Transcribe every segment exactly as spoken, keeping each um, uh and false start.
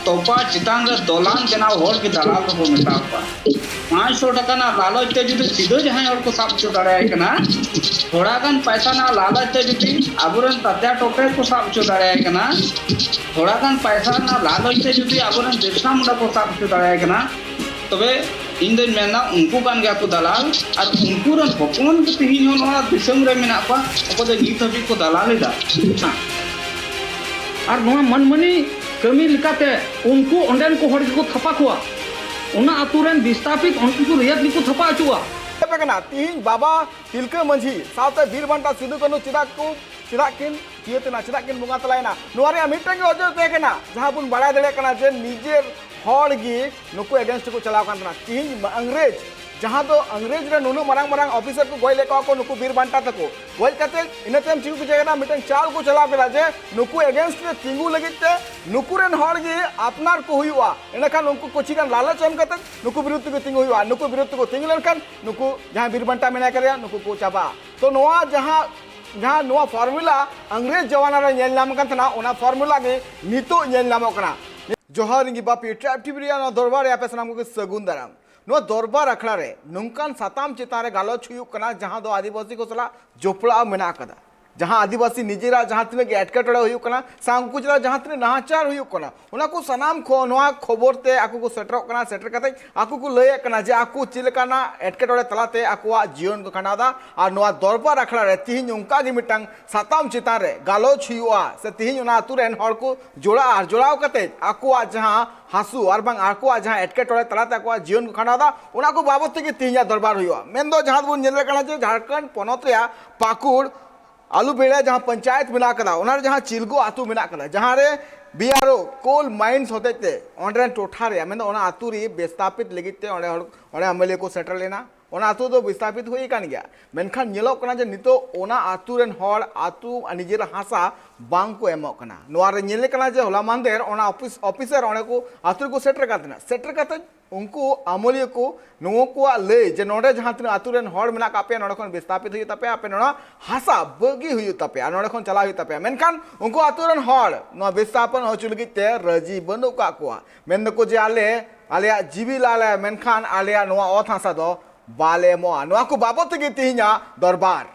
ᱛᱚᱯᱟ ᱪᱮᱛᱟᱱ ᱨᱮ ᱫᱚᱞᱟᱱ ᱵᱮᱱᱟᱣ ᱦᱚᱲ ᱜᱮ ᱫᱟᱞᱟᱞ ᱫᱚᱠᱚ ᱢᱮᱛᱟ ᱠᱚᱣᱟ᱾ ᱯᱟᱸᱪᱥᱚ ᱴᱟᱠᱟ ᱨᱮᱱᱟᱜ ᱞᱟᱞᱚᱪ ᱛᱮ ᱡᱩᱫᱤ ᱥᱤᱫᱷᱟᱹ ᱡᱟᱦᱟᱸᱭ ᱦᱚᱲ ᱠᱚ ᱥᱟᱵ ᱦᱚᱪᱚ ᱫᱟᱲᱮᱭᱟᱭ ᱠᱟᱱᱟ, ᱛᱷᱚᱲᱟ ᱜᱟᱱ ᱯᱟᱭᱥᱟ ᱨᱮᱱᱟᱜ ᱞᱟᱞᱚᱪ ᱛᱮ ᱡᱩᱫᱤ ᱟᱵᱚᱨᱮᱱ ᱛᱟᱛᱭᱟ ᱴᱚᱯᱮ ᱠᱚ ᱥᱟᱵ ᱦᱚᱪᱚ ᱫᱟᱲᱮᱭᱟᱭ ᱠᱟᱱᱟ, ᱛᱷᱚᱲᱟ ᱜᱟᱱ ᱯᱟᱭᱥᱟ ᱨᱮᱱᱟᱜ ᱞᱟᱞᱚᱪ ᱛᱮ ᱡᱩᱫᱤ ᱟᱵᱚᱨᱮᱱ ᱵᱤᱨᱥᱟ ᱢᱩᱱᱰᱟ ᱠᱚ ᱥᱟᱵ ᱦᱚᱪᱚ ᱫᱟᱲᱮᱭᱟᱭ ᱠᱟᱱᱟ, ᱛᱚᱵᱮ ᱤᱧ ᱫᱚᱧ ᱢᱮᱱᱟ ᱩᱱᱠᱩ ᱠᱟᱱ ᱜᱮᱭᱟ ᱠᱚ ᱫᱟᱞᱟᱞ᱾ ᱟᱨ ᱩᱱᱠᱩ ᱨᱮᱱ ᱦᱚᱯᱚᱱ ᱜᱮ ᱛᱮᱦᱮᱧ ᱦᱚᱸ ᱱᱚᱣᱟ ᱫᱤᱥᱚᱢ ᱨᱮ ᱢᱮᱱᱟᱜ ᱠᱚᱣᱟ, ᱚᱠᱚᱭ ᱫᱚ ᱱᱤᱛ ᱦᱟᱹᱵᱤᱡ ᱠᱚ ᱫᱟᱞᱟᱞ ᱮᱫᱟ᱾ ᱟᱨ ᱱᱚᱣᱟ ᱢᱟᱹᱱᱢᱟᱹᱱᱤ ᱠᱟᱹᱢᱤ ᱞᱮᱠᱟᱛᱮ ᱩᱱᱠᱩ ᱚᱸᱰᱮᱱ ᱠᱚ ᱦᱚᱲ ᱜᱮᱠᱚ ᱛᱷᱟᱯᱟ ᱠᱚᱣᱟ, ᱚᱱᱟ ᱟᱛᱳ ᱨᱮᱱ ᱵᱤᱥᱛᱟᱯᱤᱛ ᱚᱸᱰᱮᱱ ᱠᱚ ᱨᱮᱭᱟᱛ ᱜᱮᱠᱚ ᱛᱷᱟᱯᱟ ᱦᱚᱪᱚᱣᱟ᱾ ᱛᱤᱦᱤᱧ ᱵᱟᱵᱟ ᱛᱤᱞᱠᱟᱹ ᱢᱟᱹᱡᱷᱤ ᱥᱟᱶᱛᱮ ᱵᱤᱨ ᱵᱟᱱᱴᱟ ᱥᱤᱫᱩ ᱠᱟᱹᱱᱦᱩ ᱪᱮᱫᱟᱜ ᱠᱚ ᱪᱮᱫᱟᱜ ᱠᱤᱱ ᱛᱷᱤᱭᱟᱹᱛ ᱮᱱᱟ, ᱪᱮᱫᱟᱜ ᱠᱤᱱ ᱵᱚᱸᱜᱟ ᱛᱟᱞᱟᱭᱮᱱᱟ? ᱱᱚᱣᱟ ᱨᱮᱭᱟᱜ ᱢᱤᱫᱴᱟᱝ ᱜᱮ ᱚᱡᱮ ᱛᱟᱦᱮᱸ ᱠᱟᱱᱟ, ᱡᱟᱦᱟᱸ ᱵᱚᱱ ᱵᱟᱲᱟᱭ ᱫᱟᱲᱮᱭᱟᱜ ᱠᱟᱱᱟ ᱡᱮ ᱱᱤᱡᱮᱨ ᱦᱚᱲ ᱜᱮ ᱱᱩᱠᱩ against ᱠᱚ ᱪᱟᱞᱟᱣ ᱠᱟᱱ ᱛᱟᱦᱮᱱᱟ᱾ ᱛᱤᱦᱤᱧ ᱢᱟ ᱤᱝᱨᱮᱡᱽ ᱡᱟᱦᱟᱸ ᱫᱚ ᱤᱝᱨᱮᱡᱽ ᱨᱮ ᱱᱩᱱᱟᱹᱜ ᱢᱟᱨᱟᱝ ᱢᱟᱨᱟᱝ ᱚᱯᱷᱤᱥᱟᱨ ᱠᱚ ᱜᱚᱡ ᱞᱮᱫ ᱠᱚᱣᱟ ᱠᱚ ᱱᱩᱠᱩ ᱵᱤᱨ ᱵᱟᱱᱴᱟ ᱛᱟᱠᱚ, ᱜᱚᱡ ᱠᱟᱛᱮ ᱤᱱᱟᱹ ᱛᱟᱭᱚᱢ ᱪᱮᱫ ᱠᱚ ᱪᱤᱠᱟᱹ ᱠᱮᱫᱟ? ᱢᱤᱫᱴᱟᱝ ᱪᱟᱞ ᱠᱚ ᱪᱟᱞᱟᱣ ᱠᱮᱫᱟ ᱡᱮ ᱱᱩᱠᱩ against ᱨᱮ ᱛᱤᱸᱜᱩ ᱞᱟᱹᱜᱤᱫ ᱛᱮ ᱱᱩᱠᱩ ᱨᱮᱱ ᱦᱚᱲ ᱜᱮ ᱟᱯᱱᱟᱨ ᱠᱚ ᱦᱩᱭᱩᱜᱼᱟ᱾ ᱮᱸᱰᱮᱠᱷᱟᱱ ᱩᱱᱠᱩ ᱠᱤᱪᱷᱤ ᱜᱟᱱ ᱞᱟᱞᱚᱪ ᱮᱢ ᱠᱟᱛᱮ ᱱᱩᱠᱩ ᱵᱤᱨᱩᱫᱷ ᱛᱮᱠᱚ ᱛᱤᱸᱜᱩ ᱦᱩᱭᱩᱜᱼᱟ᱾ ᱱᱩᱠᱩ ᱵᱤᱨᱩᱫᱷ ᱛᱮᱠᱚ ᱛᱤᱸᱜᱩ ᱞᱮᱱᱠᱷᱟᱱ ᱱᱩᱠᱩ ᱡᱟᱦᱟᱸᱭ ᱵᱤᱨ ᱵᱟᱱᱴᱟ ᱢᱮᱱᱟᱭ ᱠᱟᱫᱮᱭᱟ ᱱᱩᱠᱩ ᱠᱚ ᱪᱟᱵᱟᱜᱼᱟ᱾ ᱛᱚ ᱱᱚᱣᱟ ᱡᱟᱦᱟᱸ ᱡᱟᱦᱟᱸ ᱱᱚᱣᱟ ᱯᱷᱚᱨᱢᱩᱞᱟ ᱤᱝᱨᱮᱡᱽ ᱡᱚᱢᱟᱱᱟ ᱨᱮ ᱧᱮᱞ ᱧᱟᱢ ᱠᱟᱱ ᱛᱟᱦᱮᱱᱟ, ᱚᱱᱟ ᱯᱷᱚᱨᱢᱩᱞᱟ ᱜᱮ ᱱᱤᱛᱚᱜ ᱧᱮᱞ ᱧᱟᱢᱚᱜ ᱠᱟᱱᱟ᱾ ᱡᱚᱦᱟᱨ, ᱤᱧ ᱜᱮ ᱵᱟᱯᱤ᱾ ᱴᱨᱟᱭᱤᱵᱽ ᱴᱤᱵᱷᱤ ᱨᱮᱭᱟᱜ ᱱᱚᱣᱟ ᱫᱚᱨᱵᱟᱨ ᱨᱮ ᱟᱯᱮ ᱥᱟᱱᱟᱢ ᱠᱚᱜᱮ ᱥᱟᱹᱜᱩᱱ ᱫᱟᱨᱟᱢ᱾ ᱱᱚᱣᱟ ᱫᱚᱨᱵᱟᱨ ᱟᱠᱷᱲᱟ ᱨᱮ ᱱᱚᱝᱠᱟᱱ ᱥᱟᱛᱟᱢ ᱪᱮᱛᱟᱱ ᱨᱮ ᱜᱟᱞᱚᱪ ᱦᱩᱭᱩᱜ ᱠᱟᱱᱟ, ᱡᱟᱦᱟᱸ ᱫᱚ ᱟᱹᱫᱤᱵᱟᱹᱥᱤ ᱠᱚ ᱥᱟᱞᱟᱜ ᱡᱚᱯᱲᱟᱣ ᱢᱮᱱᱟᱜ ᱟᱠᱟᱫᱟ, ᱡᱟᱦᱟᱸ ᱟᱹᱫᱤᱵᱟᱹᱥᱤ ᱱᱤᱡᱮᱨᱟᱜ ᱡᱟᱦᱟᱸ ᱛᱤᱱᱟᱹᱜ ᱜᱮ ᱮᱴᱠᱮᱴᱚᱬᱮ ᱦᱩᱭᱩᱜ ᱠᱟᱱᱟ ᱥᱮ ᱩᱱᱠᱩ ᱪᱮᱛᱟᱱ ᱡᱟᱦᱟᱸ ᱛᱤᱱᱟᱹᱜ ᱱᱟᱦᱟᱪᱟᱨ ᱦᱩᱭᱩᱜ ᱠᱟᱱᱟ, ᱚᱱᱟ ᱠᱚ ᱥᱟᱱᱟᱢ ᱠᱷᱚ-, ᱱᱚᱣᱟ ᱠᱷᱚᱵᱚᱨ ᱛᱮ ᱟᱠᱚ ᱠᱚ ᱥᱮᱴᱮᱨᱚᱜ ᱠᱟᱱᱟ᱾ ᱥᱮᱴᱮᱨ ᱠᱟᱛᱮ ᱟᱠᱚ ᱠᱚ ᱞᱟᱹᱭᱮᱫ ᱠᱟᱱᱟ ᱡᱮ ᱟᱠᱚ ᱪᱮᱫ ᱞᱮᱠᱟᱱᱟᱜ ᱮᱴᱠᱮᱴᱚᱬᱮ ᱛᱟᱞᱟᱛᱮ ᱟᱠᱚᱣᱟᱜ ᱡᱤᱭᱚᱱ ᱠᱚ ᱠᱷᱟᱸᱰᱟᱣ ᱮᱫᱟ᱾ ᱟᱨ ᱱᱚᱣᱟ ᱫᱚᱨᱵᱟᱨ ᱟᱠᱷᱲᱟ ᱨᱮ ᱛᱤᱦᱤᱧ ᱚᱱᱠᱟ ᱜᱮ ᱢᱤᱫᱴᱟᱝ ᱥᱟᱛᱟᱢ ᱪᱮᱛᱟᱱ ᱨᱮ ᱜᱟᱞᱚᱪ ᱦᱩᱭᱩᱜᱼᱟ, ᱥᱮ ᱛᱤᱦᱤᱧ ᱚᱱᱟ ᱟᱛᱳ ᱨᱮᱱ ᱦᱚᱲ ᱠᱚ ᱡᱚᱲᱟᱜᱼᱟ ᱟᱨ ᱡᱚᱲᱟᱣ ᱠᱟᱛᱮ ᱟᱠᱚᱣᱟᱜ ᱡᱟᱦᱟᱸ ᱦᱟᱹᱥᱩ ᱟᱨ ᱵᱟᱝ ᱟᱠᱚᱣᱟᱜ ᱡᱟᱦᱟᱸ ᱮᱴᱠᱮᱴᱚᱬᱮ ᱛᱟᱞᱟᱛᱮ ᱟᱠᱚᱣᱟᱜ ᱡᱤᱭᱚᱱ ᱠᱚ ᱠᱷᱟᱸᱰᱟᱣ ᱮᱫᱟ, ᱚᱱᱟ ᱠᱚ ᱵᱟᱵᱚᱛ ᱛᱮᱜᱮ ᱛᱤᱦᱤᱧᱟᱜ ᱫᱚᱨᱵᱟᱨ ᱦᱩᱭᱩᱜᱼᱟ᱾ ᱢᱮᱱᱫᱚ ᱡᱟᱦᱟᱸ ᱫᱚᱵᱚᱱ ᱧᱮᱞ ᱫᱟᱲᱮᱭᱟᱜ ᱠᱟᱱᱟ ᱡᱮ ᱡᱷᱟᱲᱠᱷᱚᱸᱰ ᱯᱚᱱᱚᱛ ᱨᱮᱭᱟᱜ ᱯᱟᱹᱠᱩᱲ ᱟᱞᱩᱵᱮᱲᱟ ᱡᱟᱦᱟᱸ ᱯᱚᱧᱪᱟᱭᱮᱛ ᱢᱮᱱᱟᱜ ᱟᱠᱟᱫᱟ, ᱚᱱᱟ ᱨᱮ ᱡᱟᱦᱟᱸ ᱪᱤᱞᱜᱳ ᱟᱹᱛᱩ ᱢᱮᱱᱟᱜ ᱟᱠᱟᱫᱟ, ᱡᱟᱦᱟᱸ ᱨᱮ ᱵᱤ ᱟᱨ ᱳ ᱠᱳᱞ ᱢᱟᱭᱤᱱᱥ ᱦᱚᱛᱮᱡ ᱛᱮ ᱚᱸᱰᱮ ᱨᱮᱱ ᱴᱚᱴᱷᱟ ᱨᱮᱭᱟᱜ, ᱢᱮᱱᱫᱚ ᱚᱱᱟ ᱟᱹᱛᱩ ᱨᱮ ᱵᱮᱥᱛᱟᱯᱤᱛ ᱞᱟᱹᱜᱤᱫ ᱛᱮ ᱚᱸᱰᱮ ᱦᱚᱲ, ᱚᱸᱰᱮ ᱮᱢ ᱮᱞ ᱮ ᱠᱚ ᱥᱮᱴᱮᱨ ᱞᱮᱱᱟ᱾ ᱚᱱᱟ ᱟᱹᱛᱩ ᱫᱚ ᱵᱤᱥᱛᱷᱟᱯᱤᱛ ᱦᱩᱭ ᱟᱠᱟᱱ ᱜᱮᱭᱟ᱾ ᱢᱮᱱᱠᱷᱟᱱ ᱧᱮᱞᱚᱜ ᱠᱟᱱᱟ ᱡᱮ ᱱᱤᱛᱚᱜ ᱚᱱᱟ ᱟᱹᱛᱩ ᱨᱮᱱ ᱦᱚᱲ ᱟᱹᱛᱩ ᱱᱤᱡᱮᱨᱟᱜ ᱦᱟᱥᱟ ᱵᱟᱝ ᱠᱚ ᱮᱢᱚᱜ ᱠᱟᱱᱟ᱾ ᱱᱚᱣᱟ ᱨᱮ ᱧᱮᱞ ᱠᱟᱱᱟ ᱡᱮ ᱦᱚᱞᱟ ᱢᱟᱦᱫᱮᱨ ᱚᱱᱟ ᱚᱯᱷᱤᱥ, ᱚᱯᱷᱤᱥᱟᱨ ᱚᱸᱰᱮ ᱠᱚ ᱟᱹᱛᱩ ᱨᱮᱠᱚ ᱥᱮᱴᱮᱨ ᱟᱠᱟᱫ ᱛᱟᱦᱮᱱᱟ᱾ ᱥᱮᱴᱮᱨ ᱠᱟᱛᱮ ᱩᱱᱠᱩ ᱟᱹᱢᱟᱹᱞᱤᱭᱟᱹ ᱠᱚ ᱱᱚᱣᱟ ᱠᱚᱣᱟᱜ ᱞᱟᱹᱭ ᱡᱮ ᱱᱚᱰᱮ ᱡᱟᱦᱟᱸ ᱛᱤᱱᱟᱹᱜ ᱟᱹᱛᱩ ᱨᱮᱱ ᱦᱚᱲ ᱢᱮᱱᱟᱜ ᱠᱟᱜ ᱯᱮᱭᱟ, ᱱᱚᱰᱮ ᱠᱷᱚᱱ ᱵᱤᱥᱛᱷᱟᱯᱤᱛ ᱦᱩᱭᱩᱜ ᱛᱟᱯᱮᱭᱟ, ᱟᱯᱮ ᱱᱚᱣᱟ ᱦᱟᱥᱟ ᱵᱟᱹᱜᱤ ᱦᱩᱭᱩᱜ ᱛᱟᱯᱮᱭᱟ, ᱱᱚᱰᱮ ᱠᱷᱚᱱ ᱪᱟᱞᱟᱜ ᱦᱩᱭᱩᱜ ᱛᱟᱯᱮᱭᱟ᱾ ᱢᱮᱱᱠᱷᱟᱱ ᱩᱱᱠᱩ ᱟᱹᱛᱩ ᱨᱮᱱ ᱦᱚᱲ ᱱᱚᱣᱟ ᱵᱤᱥᱛᱷᱟᱯᱚᱱ ᱦᱚᱪᱚ ᱞᱟᱹᱜᱤᱫ ᱛᱮ ᱨᱟᱹᱡᱤ ᱵᱟᱹᱱᱩᱜ ᱠᱟᱜ ᱠᱚᱣᱟ᱾ ᱢᱮᱱ ᱫᱟᱠᱚ ᱡᱮ ᱟᱞᱮ, ᱟᱞᱮᱭᱟᱜ ᱡᱤᱣᱤ ᱞᱮ ᱟᱞᱟᱭᱟ, ᱢᱮᱱᱠᱷᱟᱱ ᱟᱞᱮᱭᱟᱜ ᱱᱚᱣᱟ ᱚᱛ ᱦᱟᱥᱟ ᱫᱚ ᱵᱟᱞᱮ ᱮᱢᱚᱜᱼᱟ᱾ ᱱᱚᱣᱟ ᱠᱚ ᱵᱟᱵᱚᱫ ᱛᱮᱜᱮ ᱛᱮᱦᱮᱧᱟᱜ ᱫᱚᱨᱵᱟᱨ᱾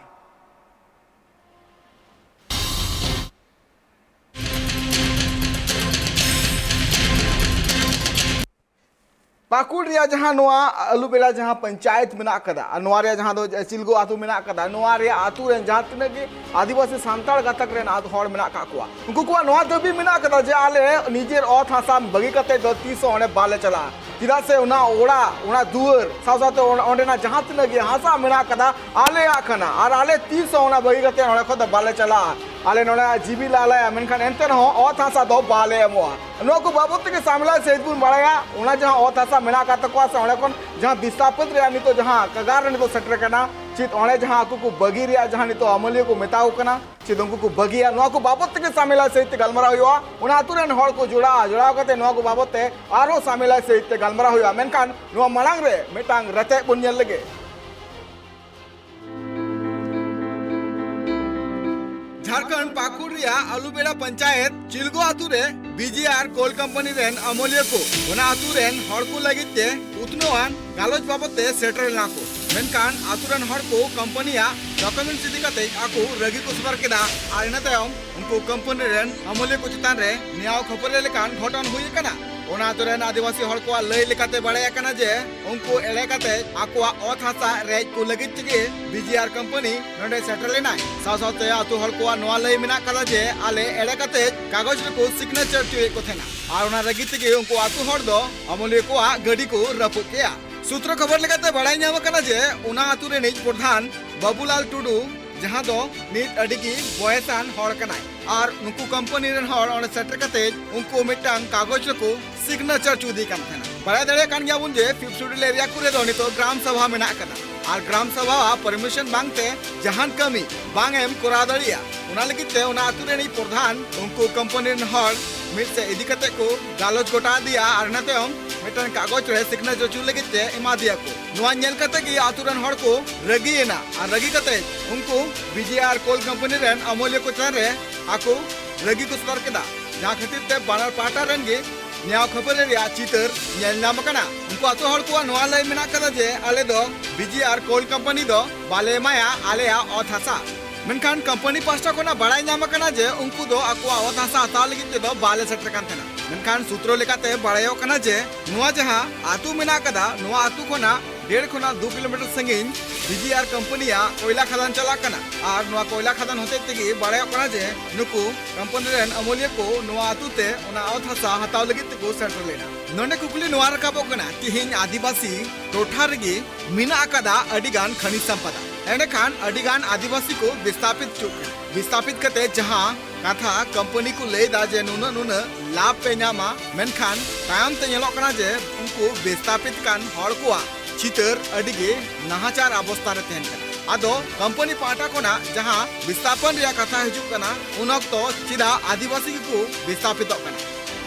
ᱯᱟᱹᱠᱩᱲ ᱨᱮᱭᱟᱜ ᱡᱟᱦᱟᱸ ᱱᱚᱣᱟ ᱟᱞᱩᱵᱮᱲᱟ ᱡᱟᱦᱟᱸ ᱯᱚᱧᱪᱟᱭᱮᱛ ᱢᱮᱱᱟᱜ ᱟᱠᱟᱫᱟ, ᱟᱨ ᱱᱚᱣᱟ ᱨᱮᱭᱟᱜ ᱡᱟᱦᱟᱸ ᱫᱚ ᱪᱤᱞᱜᱳ ᱟᱹᱛᱩ ᱢᱮᱱᱟᱜ ᱟᱠᱟᱫᱟ, ᱱᱚᱣᱟ ᱨᱮᱭᱟᱜ ᱟᱹᱛᱩ ᱨᱮᱱ ᱡᱟᱦᱟᱸ ᱛᱤᱱᱟᱹᱜ ᱜᱮ ᱟᱹᱫᱤᱵᱟᱹᱥᱤ ᱥᱟᱱᱛᱟᱲ ᱜᱟᱛᱟᱠ ᱨᱮᱱ ᱟᱫ ᱦᱚᱲ ᱢᱮᱱᱟᱜ ᱟᱠᱟᱫ ᱠᱚᱣᱟ, ᱩᱱᱠᱩ ᱠᱚᱣᱟᱜ ᱱᱚᱣᱟ ᱫᱟᱹᱵᱤ ᱢᱮᱱᱟᱜ ᱟᱠᱟᱫᱟ ᱡᱮ ᱟᱞᱮ ᱱᱤᱡᱮᱨ ᱚᱛ ᱦᱟᱥᱟ ᱵᱟᱹᱜᱤ ᱠᱟᱛᱮ ᱫᱚ ᱛᱤᱥ ᱦᱚᱸ ᱚᱸᱰᱮ ᱵᱟᱞᱮ ᱪᱟᱞᱟᱜᱼᱟ᱾ ᱪᱮᱫᱟᱜ ᱥᱮ ᱚᱱᱟ ᱚᱲᱟᱜ, ᱚᱱᱟ ᱫᱩᱣᱟᱹᱨ, ᱥᱟᱶ ᱥᱟᱶᱛᱮ ᱚᱸᱰᱮ-, ᱚᱸᱰᱮᱱᱟᱜ ᱡᱟᱦᱟᱸ ᱛᱤᱱᱟᱹᱜ ᱜᱮ ᱦᱟᱥᱟ ᱢᱮᱱᱟᱜ ᱟᱠᱟᱫᱟ, ᱟᱞᱮᱭᱟᱜ ᱠᱟᱱᱟ, ᱟᱨ ᱟᱞᱮ ᱛᱤᱥ ᱦᱚᱸ ᱚᱱᱟ ᱵᱟᱹᱜᱤ ᱠᱟᱛᱮ ᱚᱸᱰᱮ ᱠᱷᱚᱱ ᱫᱚ ᱵᱟᱞᱮ ᱪᱟᱞᱟᱜᱼᱟ᱾ ᱟᱞᱮ ᱱᱚᱰᱮ ᱡᱤᱣᱤ ᱞᱮ ᱟᱞᱟᱭᱟ, ᱢᱮᱱᱠᱷᱟᱱ ᱮᱱᱛᱮ ᱨᱮᱦᱚᱸ ᱚᱛ ᱦᱟᱥᱟ ᱫᱚ ᱵᱟᱞᱮ ᱮᱢᱚᱜᱼᱟ᱾ ᱱᱚᱣᱟ ᱠᱚ ᱵᱟᱵᱚᱫ ᱛᱮᱜᱮ ᱥᱟᱢᱮᱞᱟᱭ ᱥᱟᱹᱦᱤᱡ ᱵᱚᱱ ᱵᱟᱲᱟᱭᱟ᱾ ᱚᱱᱟ ᱡᱟᱦᱟᱸ ᱚᱛ ᱦᱟᱥᱟ ᱢᱮᱱᱟᱜ ᱟᱠᱟᱫ ᱛᱟᱠᱚᱣᱟ ᱥᱮ ᱚᱸᱰᱮ ᱠᱷᱚᱱ ᱡᱟᱦᱟᱸ ᱵᱤᱥᱛᱷᱟᱯᱤᱛ ᱨᱮᱭᱟᱜ ᱱᱤᱛᱚᱜ ᱡᱟᱦᱟᱸ ᱠᱟᱜᱟᱨ ᱨᱮ ᱱᱤᱛᱚᱜ ᱥᱮᱴᱮᱨ ᱟᱠᱟᱱᱟ, ᱪᱮᱫ ᱚᱸᱰᱮ ᱡᱟᱦᱟᱸ ᱟᱠᱚ ᱠᱚ ᱵᱟᱹᱜᱤ ᱨᱮᱭᱟᱜ ᱡᱟᱦᱟᱸ ᱱᱤᱛᱚᱜ ᱟᱹᱢᱟᱹᱞᱤᱭᱟᱹ ᱠᱚ ᱢᱮᱛᱟ ᱠᱚ ᱠᱟᱱᱟ, ᱪᱮᱫ ᱩᱱᱠᱩ ᱠᱚ ᱵᱟᱹᱜᱤᱭᱟ, ᱱᱚᱣᱟ ᱠᱚ ᱵᱟᱵᱚᱫ ᱛᱮᱜᱮ ᱥᱟᱢᱮᱞᱟᱭ ᱥᱟᱹᱦᱤᱡ ᱛᱮ ᱜᱟᱞᱢᱟᱨᱟᱣ ᱦᱩᱭᱩᱜᱼᱟ᱾ ᱚᱱᱟ ᱟᱹᱛᱩ ᱨᱮᱱ ᱦᱚᱲ ᱠᱚ ᱡᱚᱲᱟᱜᱼᱟ, ᱡᱚᱲᱟᱣ ᱠᱟᱛᱮ ᱱᱚᱣᱟ ᱠᱚ ᱵᱟᱵᱚᱫ ᱛᱮ ᱟᱨᱦᱚᱸ ᱥᱟᱢᱮᱞᱟᱭ ᱥᱟᱹᱦᱤᱡ ᱛᱮ ᱜᱟᱞᱢᱟᱨᱟᱣ ᱦᱩᱭᱩᱜᱼᱟ᱾ ᱢᱮᱱᱠᱷᱟᱱ ᱱᱚᱣᱟ ᱢᱟᱲᱟᱝ ᱨᱮ ᱢᱤᱫᱴᱟᱝ ᱨᱮᱛᱮᱫ ᱵᱚᱱ ᱧᱮᱞ ᱞᱮᱜᱮ᱾ ᱡᱷᱟᱲᱠᱷᱚᱸᱰ ᱯᱟᱹᱠᱩᱲ ᱨᱮᱭᱟᱜ ᱟᱞᱩᱵᱮᱲᱟ ᱯᱚᱧᱪᱟᱭᱮᱛ ᱪᱤᱞᱜᱳ ᱟᱛᱩ ᱨᱮ ᱵᱤᱡᱤᱟᱨ ᱠᱳᱞ ᱠᱚᱢᱯᱟᱱᱤ ᱨᱮᱱ ᱟᱹᱢᱟᱹᱞᱤᱭᱟᱹ ᱠᱚ ᱚᱱᱟ ᱟᱛᱩ ᱨᱮᱱ ᱦᱚᱲ ᱠᱚ ᱞᱟᱹᱜᱤᱫ ᱛᱮ ᱩᱛᱱᱟᱹᱣᱟᱱ ᱜᱟᱞᱚᱪ ᱵᱟᱵᱚᱛ ᱛᱮ ᱥᱮᱴᱮᱨ ᱞᱮᱱᱟ ᱠᱚ᱾ ᱢᱮᱱᱠᱷᱟᱱ ᱟᱛᱩ ᱨᱮᱱ ᱦᱚᱲ ᱠᱚ ᱠᱚᱢᱯᱟᱱᱤᱭᱟᱜ ᱰᱚᱠᱩᱢᱮᱱᱴᱥ ᱤᱫᱤ ᱠᱟᱛᱮ ᱟᱠᱚ ᱨᱟᱹᱜᱤ ᱠᱚ ᱥᱚᱫᱚᱨ ᱠᱮᱫᱟ ᱟᱨ ᱤᱱᱟᱹ ᱛᱟᱭᱚᱢ ᱩᱱᱠᱩ ᱠᱚᱢᱯᱟᱱᱤ ᱨᱮᱱ ᱟᱹᱢᱟᱹᱞᱤᱭᱟᱹ ᱠᱚ ᱪᱮᱛᱟᱱ ᱨᱮ ᱱᱮᱭᱟᱣ ᱠᱷᱟᱹᱯᱟᱹᱨᱤ ᱞᱮᱠᱟᱱ ᱜᱷᱚᱴᱚᱱ ᱦᱩᱭ ᱟᱠᱟᱱᱟ᱾ ᱚᱱᱟ ᱟᱛᱳ ᱨᱮᱱ ᱟᱹᱫᱤᱵᱟᱹᱥᱤ ᱦᱚᱲ ᱠᱚᱣᱟᱜ ᱞᱟᱹᱭ ᱞᱮᱠᱟᱛᱮ ᱵᱟᱲᱟᱭ ᱟᱠᱟᱱᱟ ᱡᱮ ᱩᱱᱠᱩ ᱮᱲᱮ ᱠᱟᱛᱮ ᱟᱠᱚᱣᱟᱜ ᱚᱛ ᱦᱟᱥᱟ ᱨᱮᱡ ᱠᱚ ᱞᱟᱹᱜᱤᱫ ᱛᱮᱜᱮ ᱵᱤᱡᱤᱟᱨ ᱠᱚᱢᱯᱟᱱᱤ ᱱᱚᱰᱮ ᱥᱮᱴᱮᱨ ᱞᱮᱱᱟᱭ᱾ ᱥᱟᱶ ᱥᱟᱶᱛᱮ ᱟᱛᱳ ᱦᱚᱲ ᱠᱚᱣᱟᱜ ᱱᱚᱣᱟ ᱞᱟᱹᱭ ᱢᱮᱱᱟᱜ ᱟᱠᱟᱫᱟ ᱡᱮ ᱟᱞᱮ ᱮᱲᱮ ᱠᱟᱛᱮ ᱠᱟᱜᱚᱡᱽ ᱨᱮᱠᱚ ᱥᱤᱜᱽᱱᱮᱪᱟᱨ ᱦᱚᱪᱚᱭᱮᱫ ᱠᱚ ᱛᱟᱦᱮᱱᱟ ᱟᱨ ᱚᱱᱟ ᱨᱟᱹᱜᱤ ᱛᱮᱜᱮ ᱩᱱᱠᱩ ᱟᱛᱳ ᱦᱚᱲ ᱫᱚ ᱟᱹᱢᱟᱹᱞᱤᱭᱟᱹ ᱠᱚᱣᱟᱜ ᱜᱟᱹᱰᱤ ᱠᱚ ᱨᱟᱹᱯᱩᱫ ᱠᱮᱜᱼᱟ᱾ ᱥᱩᱛᱨᱚ ᱠᱷᱚᱵᱚᱨ ᱞᱮᱠᱟᱛᱮ ᱵᱟᱲᱟᱭ ᱧᱟᱢ ᱟᱠᱟᱱᱟ ᱡᱮ ᱚᱱᱟ ᱟᱛᱳ ᱨᱤᱱᱤᱡ ᱯᱨᱚᱫᱷᱟᱱ ᱵᱟᱵᱩᱞᱟᱞ ᱴᱩᱰᱩ, ᱡᱟᱦᱟᱸ ᱫᱚ ᱱᱤᱛ ᱟᱹᱰᱤ ᱜᱮ ᱵᱚᱭᱮᱥᱟᱱ ᱦᱚᱲ ᱠᱟᱱᱟᱭ, ᱟᱨ ᱱᱩᱠᱩ ᱠᱚᱢᱯᱟᱱᱤ ᱨᱮᱱ ᱦᱚᱲ ᱚᱸᱰᱮ ᱥᱮᱴᱮᱨ ᱠᱟᱛᱮ ᱩᱱᱠᱩ ᱢᱤᱫᱴᱟᱝ ᱠᱟᱜᱚᱡᱽ ᱨᱮᱠᱚ ᱥᱤᱜᱽᱱᱮᱪᱟᱨ ᱦᱚᱪᱚ ᱤᱫᱤ ᱠᱟᱱ ᱛᱟᱦᱮᱱᱟ᱾ ᱵᱟᱲᱟᱭ ᱫᱟᱲᱮᱭᱟᱜ ᱠᱟᱱ ᱜᱮᱭᱟᱵᱚᱱ ᱡᱮ ᱯᱷᱤᱯᱛᱷ ᱥᱤᱰᱩᱞ ᱮᱨᱤᱭᱟ ᱠᱚᱨᱮ ᱫᱚ ᱱᱤᱛᱚᱜ ᱜᱨᱟᱢ ᱥᱚᱵᱷᱟ ᱢᱮᱱᱟᱜ ᱠᱟᱫᱟ, ᱟᱨ ᱜᱨᱟᱢ ᱥᱚᱵᱷᱟ ᱯᱟᱨᱢᱤᱥᱚᱱ ᱵᱟᱝᱛᱮ ᱡᱟᱦᱟᱱ ᱠᱟᱹᱢᱤ ᱵᱟᱝ ᱮᱢ ᱠᱚᱨᱟᱣ ᱫᱟᱲᱮᱭᱟᱜᱼᱟ᱾ ᱚᱱᱟ ᱞᱟᱹᱜᱤᱫ ᱛᱮ ᱚᱱᱟ ᱟᱹᱛᱩ ᱨᱮᱱᱤᱡ ᱯᱨᱚᱫᱷᱟᱱ ᱩᱱᱠᱩ ᱠᱚᱢᱯᱟᱱᱤ ᱨᱮᱱ ᱦᱚᱲ ᱢᱤᱫ ᱥᱮᱫ ᱤᱫᱤ ᱠᱟᱛᱮ ᱠᱚ ᱜᱟᱞᱚᱪ ᱜᱚᱴᱟ ᱟᱫᱮᱭᱟ, ᱟᱨ ᱤᱱᱟᱹ ᱛᱟᱭᱚᱢ ᱢᱤᱫᱴᱟᱝ ᱠᱟᱜᱚᱡᱽ ᱨᱮ ᱥᱤᱜᱽᱱᱮᱪᱟᱨ ᱦᱚᱪᱚ ᱞᱟᱹᱜᱤᱫ ᱛᱮ ᱮᱢᱟ ᱫᱮᱭᱟ ᱠᱚ᱾ ᱱᱚᱣᱟ ᱧᱮᱞ ᱠᱟᱛᱮ ᱜᱮ ᱟᱹᱛᱩ ᱨᱮᱱ ᱦᱚᱲ ᱠᱚ ᱨᱟᱹᱜᱤᱭᱮᱱᱟ, ᱟᱨ ᱨᱟᱹᱜᱤ ᱠᱟᱛᱮ ᱩᱱᱠᱩ ᱵᱤᱡᱤ ᱟᱨ ᱠᱳᱞ ᱠᱚᱢᱯᱟᱱᱤ ᱨᱮᱱ ᱟᱹᱢᱟᱹᱞᱤᱭᱟᱹ ᱠᱚ ᱪᱮᱛᱟᱱ ᱨᱮ ᱟᱠᱚ ᱨᱟᱹᱜᱤ ᱠᱚ ᱥᱚᱫᱚᱨ ᱠᱮᱫᱟ, ᱡᱟᱦᱟᱸ ᱠᱷᱟᱹᱛᱤᱨ ᱛᱮ ᱵᱟᱱᱟᱨ ᱯᱟᱦᱴᱟ ᱨᱮᱱ ᱜᱮ ᱱᱮᱭᱟᱣ ᱠᱷᱟᱹᱯᱟᱹᱨᱤ ᱨᱮᱭᱟᱜ ᱪᱤᱛᱟᱹᱨ ᱧᱮᱞ ᱧᱟᱢ ᱟᱠᱟᱱᱟ᱾ ᱩᱱᱠᱩ ᱟᱹᱛᱩ ᱦᱚᱲ ᱠᱚᱣᱟᱜ ᱱᱚᱣᱟ ᱞᱟᱹᱭ ᱢᱮᱱᱟᱜ ᱠᱟᱫᱟ ᱡᱮ ᱟᱞᱮ ᱫᱚ ᱵᱤᱡᱤ ᱟᱨ ᱠᱳᱞ ᱠᱚᱢᱯᱟᱱᱤ ᱫᱚ ᱵᱟᱞᱮ ᱮᱢᱟᱭᱟ ᱟᱞᱮᱭᱟᱜ ᱚᱛ ᱦᱟᱥᱟ᱾ ᱢᱮᱱᱠᱷᱟᱱ ᱠᱚᱢᱯᱟᱱᱤ ᱯᱟᱦᱴᱟ ᱠᱷᱚᱱᱟᱜ ᱵᱟᱲᱟᱭ ᱧᱟᱢ ᱟᱠᱟᱱᱟ ᱡᱮ ᱩᱱᱠᱩ ᱫᱚ ᱟᱠᱚᱣᱟᱜ ᱚᱛ ᱦᱟᱥᱟ ᱦᱟᱛᱟᱣ ᱞᱟᱹᱜᱤᱫ ᱛᱮᱫᱚ ᱵᱟᱞᱮ ᱥᱮᱴᱮᱨ ᱠᱟᱱ ᱛᱟᱦᱮᱱᱟ᱾ ᱢᱮᱱᱠᱷᱟᱱ ᱥᱩᱛᱨᱚ ᱞᱮᱠᱟᱛᱮ ᱵᱟᱲᱟᱭᱚᱜ ᱠᱟᱱᱟ ᱡᱮ ᱱᱚᱣᱟ ᱡᱟᱦᱟᱸ ᱟᱹᱛᱩ ᱢᱮᱱᱟᱜ ᱟᱠᱟᱫᱟ, ᱱᱚᱣᱟ ᱟᱹᱛᱩ ᱠᱷᱚᱱᱟᱜ ᱰᱮᱲ ᱠᱷᱚᱱᱟᱜ ᱫᱩ ᱠᱤᱞᱳᱢᱤᱴᱟᱨ ᱥᱟᱺᱜᱤᱧ ᱵᱤᱡᱤ ᱟᱨ ᱠᱚᱢᱯᱟᱱᱤᱭᱟᱜ ᱠᱚᱭᱞᱟ ᱠᱷᱟᱫᱟᱱ ᱪᱟᱞᱟᱜ ᱠᱟᱱᱟ, ᱟᱨ ᱱᱚᱣᱟ ᱠᱚᱭᱞᱟ ᱠᱷᱟᱫᱟᱱ ᱦᱚᱛᱮᱡ ᱛᱮᱜᱮ ᱵᱟᱲᱟᱭᱚᱜ ᱠᱟᱱᱟ ᱡᱮ ᱱᱩᱠᱩ ᱠᱚᱢᱯᱟᱱᱤ ᱨᱮᱱ ᱟᱹᱢᱟᱹᱞᱤᱭᱟᱹ ᱠᱚ ᱱᱚᱣᱟ ᱟᱹᱛᱩ ᱛᱮ ᱚᱱᱟ ᱚᱛ ᱦᱟᱥᱟ ᱦᱟᱛᱟᱣ ᱞᱟᱹᱜᱤᱫ ᱛᱮᱠᱚ ᱥᱮᱴᱮᱨ ᱞᱮᱱᱟ᱾ ᱱᱚᱰᱮ ᱠᱩᱠᱞᱤ ᱱᱚᱣᱟ ᱨᱟᱠᱟᱵᱚᱜ ᱠᱟᱱᱟ, ᱛᱤᱦᱤᱧ ᱟᱹᱫᱤᱵᱟᱹᱥᱤ ᱴᱚᱴᱷᱟ ᱨᱮᱜᱮ ᱢᱮᱱᱟᱜ ᱟᱠᱟᱫᱟ ᱟᱹᱰᱤ ᱜᱟᱱ ᱠᱷᱟᱱᱤᱡ ᱥᱟᱢᱯᱟᱫᱟ, ᱮᱸᱰᱮᱠᱷᱟᱱ ᱟᱹᱰᱤ ᱜᱟᱱ ᱟᱹᱫᱤᱵᱟᱹᱥᱤ ᱠᱚ ᱵᱤᱥᱛᱟᱯᱤᱛ ᱦᱚᱪᱚᱜ ᱠᱟᱱᱟ᱾ ᱵᱤᱥᱛᱟᱯᱤᱛ ᱠᱟᱛᱮ ᱡᱟᱦᱟᱸ ᱠᱟᱛᱷᱟ ᱠᱚᱢᱯᱟᱱᱤ ᱠᱚ ᱞᱟᱹᱭ ᱮᱫᱟ ᱡᱮ ᱱᱩᱱᱟᱹᱜ ᱱᱩᱱᱟᱹᱜ ᱞᱟᱵᱷ ᱯᱮ ᱧᱟᱢᱟ, ᱢᱮᱱᱠᱷᱟᱱ ᱛᱟᱭᱚᱢ ᱛᱮ ᱧᱮᱞᱚᱜ ᱠᱟᱱᱟ ᱡᱮ ᱩᱱᱠᱩ ᱵᱤᱥᱛᱟᱯᱤᱛ ᱠᱟᱱ ᱦᱚᱲ ᱠᱚᱣᱟᱜ ᱪᱤᱛᱟᱹᱨ ᱟᱹᱰᱤ ᱜᱮ ᱱᱟᱦᱟᱪᱟᱨ ᱚᱵᱚᱥᱛᱟ ᱨᱮ ᱛᱟᱦᱮᱱ ᱠᱟᱱᱟ᱾ ᱟᱫᱚ ᱠᱚᱢᱯᱟᱱᱤ ᱯᱟᱦᱴᱟ ᱠᱷᱚᱱᱟᱜ ᱡᱟᱦᱟᱸ ᱵᱤᱥᱛᱟᱯᱚᱱ ᱨᱮᱭᱟᱜ ᱠᱟᱛᱷᱟ ᱦᱤᱡᱩᱜ ᱠᱟᱱᱟ, ᱩᱱ ᱚᱠᱛᱚ ᱪᱮᱫᱟᱜ ᱟᱹᱫᱤᱵᱟᱹᱥᱤ ᱜᱮᱠᱚ ᱵᱤᱥᱛᱟᱯᱤᱛᱚᱜ ᱠᱟᱱᱟ?